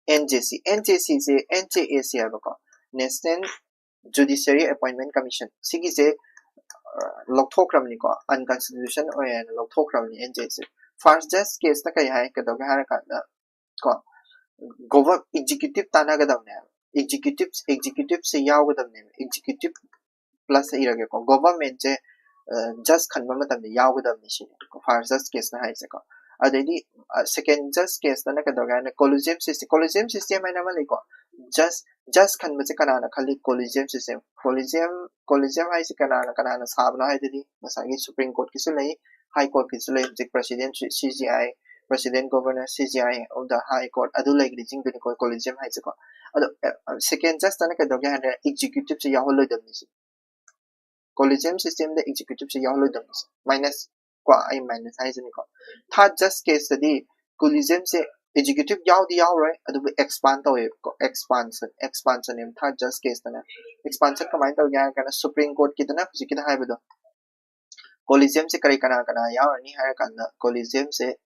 N J C, N J C say N J A C ꯍꯥꯏꯕꯀꯣ, National Judiciary Appointment Commission, ꯁꯤꯒꯤꯁꯦ ꯑ, ꯂꯧꯊꯣꯛꯈ꯭ꯔꯕꯅꯤꯀꯣ, unconstitutional ꯑꯣꯏꯌꯦꯅ ꯂꯧꯊꯣꯛꯈ꯭ꯔꯕꯅꯤ N J C꯫ First judge case ꯅ ꯀꯩ ꯍꯥꯏ, ꯀꯩꯗꯧꯒꯦ ꯍꯥꯏꯔꯀꯥꯟꯗ ꯀꯣ, govern executive ꯇꯥꯟꯅꯒꯗꯕꯅꯦꯕ, executive, executive ꯁꯦ ꯌꯥꯎꯒꯗꯕꯅꯦꯕ, executive plus ꯏꯔꯒꯦꯀꯣ, government ꯁꯦ judge ꯈꯟꯕ ꯃꯇꯝꯗ ꯌꯥꯎꯒꯗꯕꯅꯤ ꯁꯤꯅꯦ first judge case ꯅ ꯍꯥꯏꯁꯦꯀꯣ꯫ ꯑꯗꯩꯗꯤ second judge case ꯇꯅ ꯀꯩꯗꯧꯒꯦ ꯍꯥꯏꯅ collegium system, collegium system ꯍꯥꯏꯅ ꯑꯃ ꯂꯩꯀꯣ, judge, judge ꯈꯟꯕꯁꯦ ꯀꯅꯥꯅ ꯈꯜꯂꯤ? Collegium system꯫ Collegium, collegium ꯍꯥꯏꯁꯦ ꯀꯅꯥꯅ, ꯀꯅꯥꯅ ꯁꯥꯕꯅꯣ ꯍꯥꯏꯗꯨꯗꯤ ꯉꯁꯥꯏꯒꯤ Supreme Court ꯀꯤꯁꯨ ꯂꯩ, High Court ꯀꯤꯁꯨ ꯂꯩ, ꯍꯧꯖꯤꯛ President, C J I, President, Governor, C J I of the High Court ꯑꯗꯨ ꯂꯩꯈ꯭ꯔꯤꯁꯤꯡꯗꯨꯅꯤꯀꯣ collegium ꯍꯥꯏꯁꯦꯀꯣ꯫ ꯑꯗꯣ second judge ꯇꯅ ꯀꯩꯗꯧꯒꯦ ꯍꯥꯏꯔꯦ? Executive ꯁꯦ ꯌꯥꯎꯍꯜꯂꯣꯏꯗꯕꯅꯤ ꯁꯤ꯫ Collegium system ꯗ executive ꯁꯦ ꯌꯥꯎꯍꯜꯂꯣꯏꯗꯕꯅꯤ ꯁꯤ꯫ Minus ꯀꯣ, ꯑꯩ minus ꯍꯥꯏꯁꯤꯅꯤꯀꯣ꯫ Third judge case ꯇꯗꯤ collegium ꯁꯦ executive ꯌꯥꯎꯗꯤ ꯌꯥꯎꯔꯣꯏ, ꯑꯗꯨꯕꯨ expand ꯇꯧꯋꯦꯕꯀꯣ, expansion, expansion ꯅꯦꯕ third judge case ꯇꯅ꯫ Expansion ꯀꯃꯥꯏꯅ ꯇꯧꯒꯦ ꯍꯥꯏꯔ ꯀꯥꯟꯗ Supreme Court ꯀꯤꯗꯅ ꯍꯧꯖꯤꯛꯀꯤꯗ ꯍꯥꯏꯕꯗꯣ, collegium ꯁꯦ ꯀꯔꯤ ꯀꯅꯥ ꯀꯅꯥ ꯌꯥꯎꯔꯅꯤ ꯍꯥꯏꯔ ꯀꯥꯟꯗ, collegium ꯁꯦ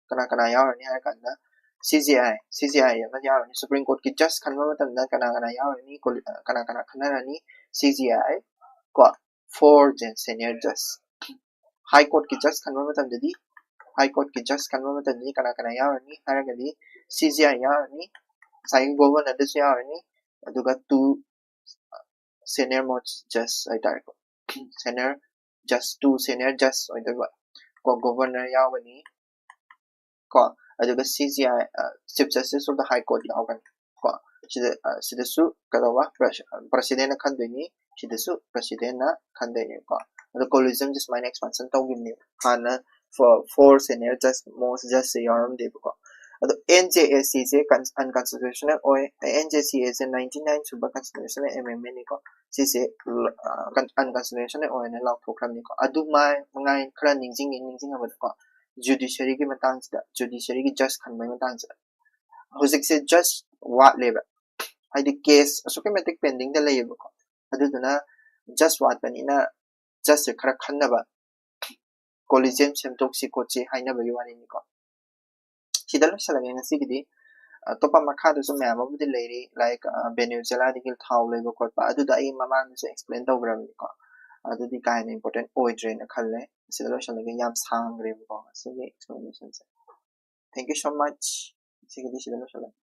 ꯀꯅꯥ ꯀꯅꯥ ꯌꯥꯎꯔꯅꯤ ꯍꯥꯏꯔ ꯀꯥꯟꯗ C J I, C J I ꯑꯃ ꯌꯥꯎꯔꯅꯤ꯫ Supreme Court ꯀꯤ judge ꯈꯟꯕ ꯃꯇꯝꯗ ꯀꯅꯥ ꯀꯅꯥ ꯌꯥꯎꯔꯅꯤ? Colle-, ꯀꯅꯥ ꯀꯅꯥ ꯈꯟꯅꯔꯅꯤ? C J I ꯀꯣ, four senior judge꯫ High Court ꯀꯤ judge ꯈꯟꯕ ꯃꯇꯝꯗꯗꯤ, High Court ꯀꯤ judge ꯈꯟꯕ ꯃꯇꯝꯗꯗꯤ ꯀꯅꯥ ꯀꯅꯥ ꯌꯥꯎꯔꯅꯤ ꯍꯥꯏꯔꯒꯗꯤ C J I ꯌꯥꯎꯔꯅꯤ, ꯉꯁꯥꯏꯒꯤ Governor ꯗꯁꯨ ꯌꯥꯎꯔꯅꯤ, ꯑꯗꯨꯒ two senior most judge ꯍꯥꯏꯇꯥꯔꯦꯀꯣ, senior judge, two senior judge ꯑꯣꯏꯗꯣꯏꯕ ꯀꯣ, Governor ꯌꯥꯎꯒꯅꯤ ꯀꯣ, ꯑꯗꯨꯒ C J I, Chief Justice of the High Court ꯌꯥꯎꯒꯅꯤ ꯀꯣ꯫ ꯁꯤꯗ, ꯁꯤꯗꯁꯨ ꯀꯩꯗꯧꯕ? President ꯅ ꯈꯟꯗꯣꯏꯅꯤ, ꯁꯤꯗꯁꯨ President ꯅ ꯈꯟꯗꯣꯏꯅꯦꯕꯀꯣ꯫ ꯑꯗꯣ collegium ꯁꯦ ꯁꯨꯃꯥꯏꯅ expansion ꯇꯧꯈꯤꯕꯅꯦꯕ꯫ ꯍꯥꯟꯅ four, four senior judge, most judge ꯁꯦ ꯌꯥꯎꯔꯝꯗꯦꯕꯀꯣ꯫ ꯑꯗꯣ N J S C ꯁꯦ unconstitutional ꯑꯣꯏ꯫ N J C A say ninety nine ꯁꯨꯕ constitutional amendment ꯅꯤꯀꯣ꯫ ꯁꯤꯁꯦ unconstitutional ꯑꯣꯏꯅ ꯂꯥꯎꯊꯣꯛꯈ꯭ꯔꯕꯅꯤꯀꯣ꯫ ꯑꯗꯨ ꯃꯉꯥꯏ ꯈꯔ ꯅꯤꯡꯁꯤꯡꯉꯤ ꯅꯤꯡꯁꯤꯡꯉꯕꯗꯀꯣ, judiciary ꯒꯤ ꯃꯇꯥꯡꯁꯤꯗ, judiciary ꯒꯤ judge ꯈꯟꯕꯒꯤ ꯃꯇꯥꯡꯁꯤꯗ ꯍꯧꯖꯤꯛꯁꯦ judge ꯋꯥꯠꯂꯦꯕ꯫ ꯍꯥꯏꯗꯤ case ꯑꯁꯨꯛꯀꯤ ꯃꯇꯤꯛ pending ꯗ ꯂꯩꯌꯦꯕꯀꯣ꯫ ꯑꯗꯨꯗꯨꯅ judge ꯋꯥꯠꯄꯅꯤꯅ judge ꯁꯦ ꯈꯔ ꯈꯟꯅꯕ collegium ꯁꯦꯝꯗꯣꯛꯁꯤ ꯈꯣꯠꯁꯤ ꯍꯥꯏꯅꯕꯒꯤ ꯋꯥꯔꯤꯅꯤꯀꯣ꯫ ꯁꯤꯗ ꯂꯣꯏꯁꯤꯜꯂꯒꯦ ꯉꯁꯤꯒꯤꯗꯤ꯫ ꯑꯇꯣꯞꯄ ꯃꯈꯥꯗꯁꯨ ꯃꯌꯥꯝ ꯑꯃꯕꯨꯗꯤ ꯂꯩꯔꯤ, like Venezuela ꯗꯒꯤ ꯊꯥꯎ ꯂꯩꯕ ꯈꯣꯠꯄ, ꯑꯗꯨꯗ ꯑꯩ ꯃꯃꯥꯡꯗꯁꯨ explain ꯇꯧꯈ꯭ꯔꯕꯅꯤꯀꯣ꯫ ꯑꯗꯨꯗꯤ ꯀꯥ ꯍꯦꯟꯅ important ꯑꯣꯏꯗ꯭ꯔꯦꯅ ꯈꯜꯂꯦ꯫ ꯁꯤꯗ ꯂꯣꯏꯁꯤꯜꯂꯒꯦ, ꯌꯥꯝ ꯁꯥꯡꯈ꯭ꯔꯦꯕꯀꯣ ꯉꯁꯤꯒꯤ explanation say. Thank you so much꯫ ꯁꯤꯒꯤꯗꯤ ꯁꯤꯗ ꯂꯣꯏꯁꯤꯜꯂꯒꯦ꯫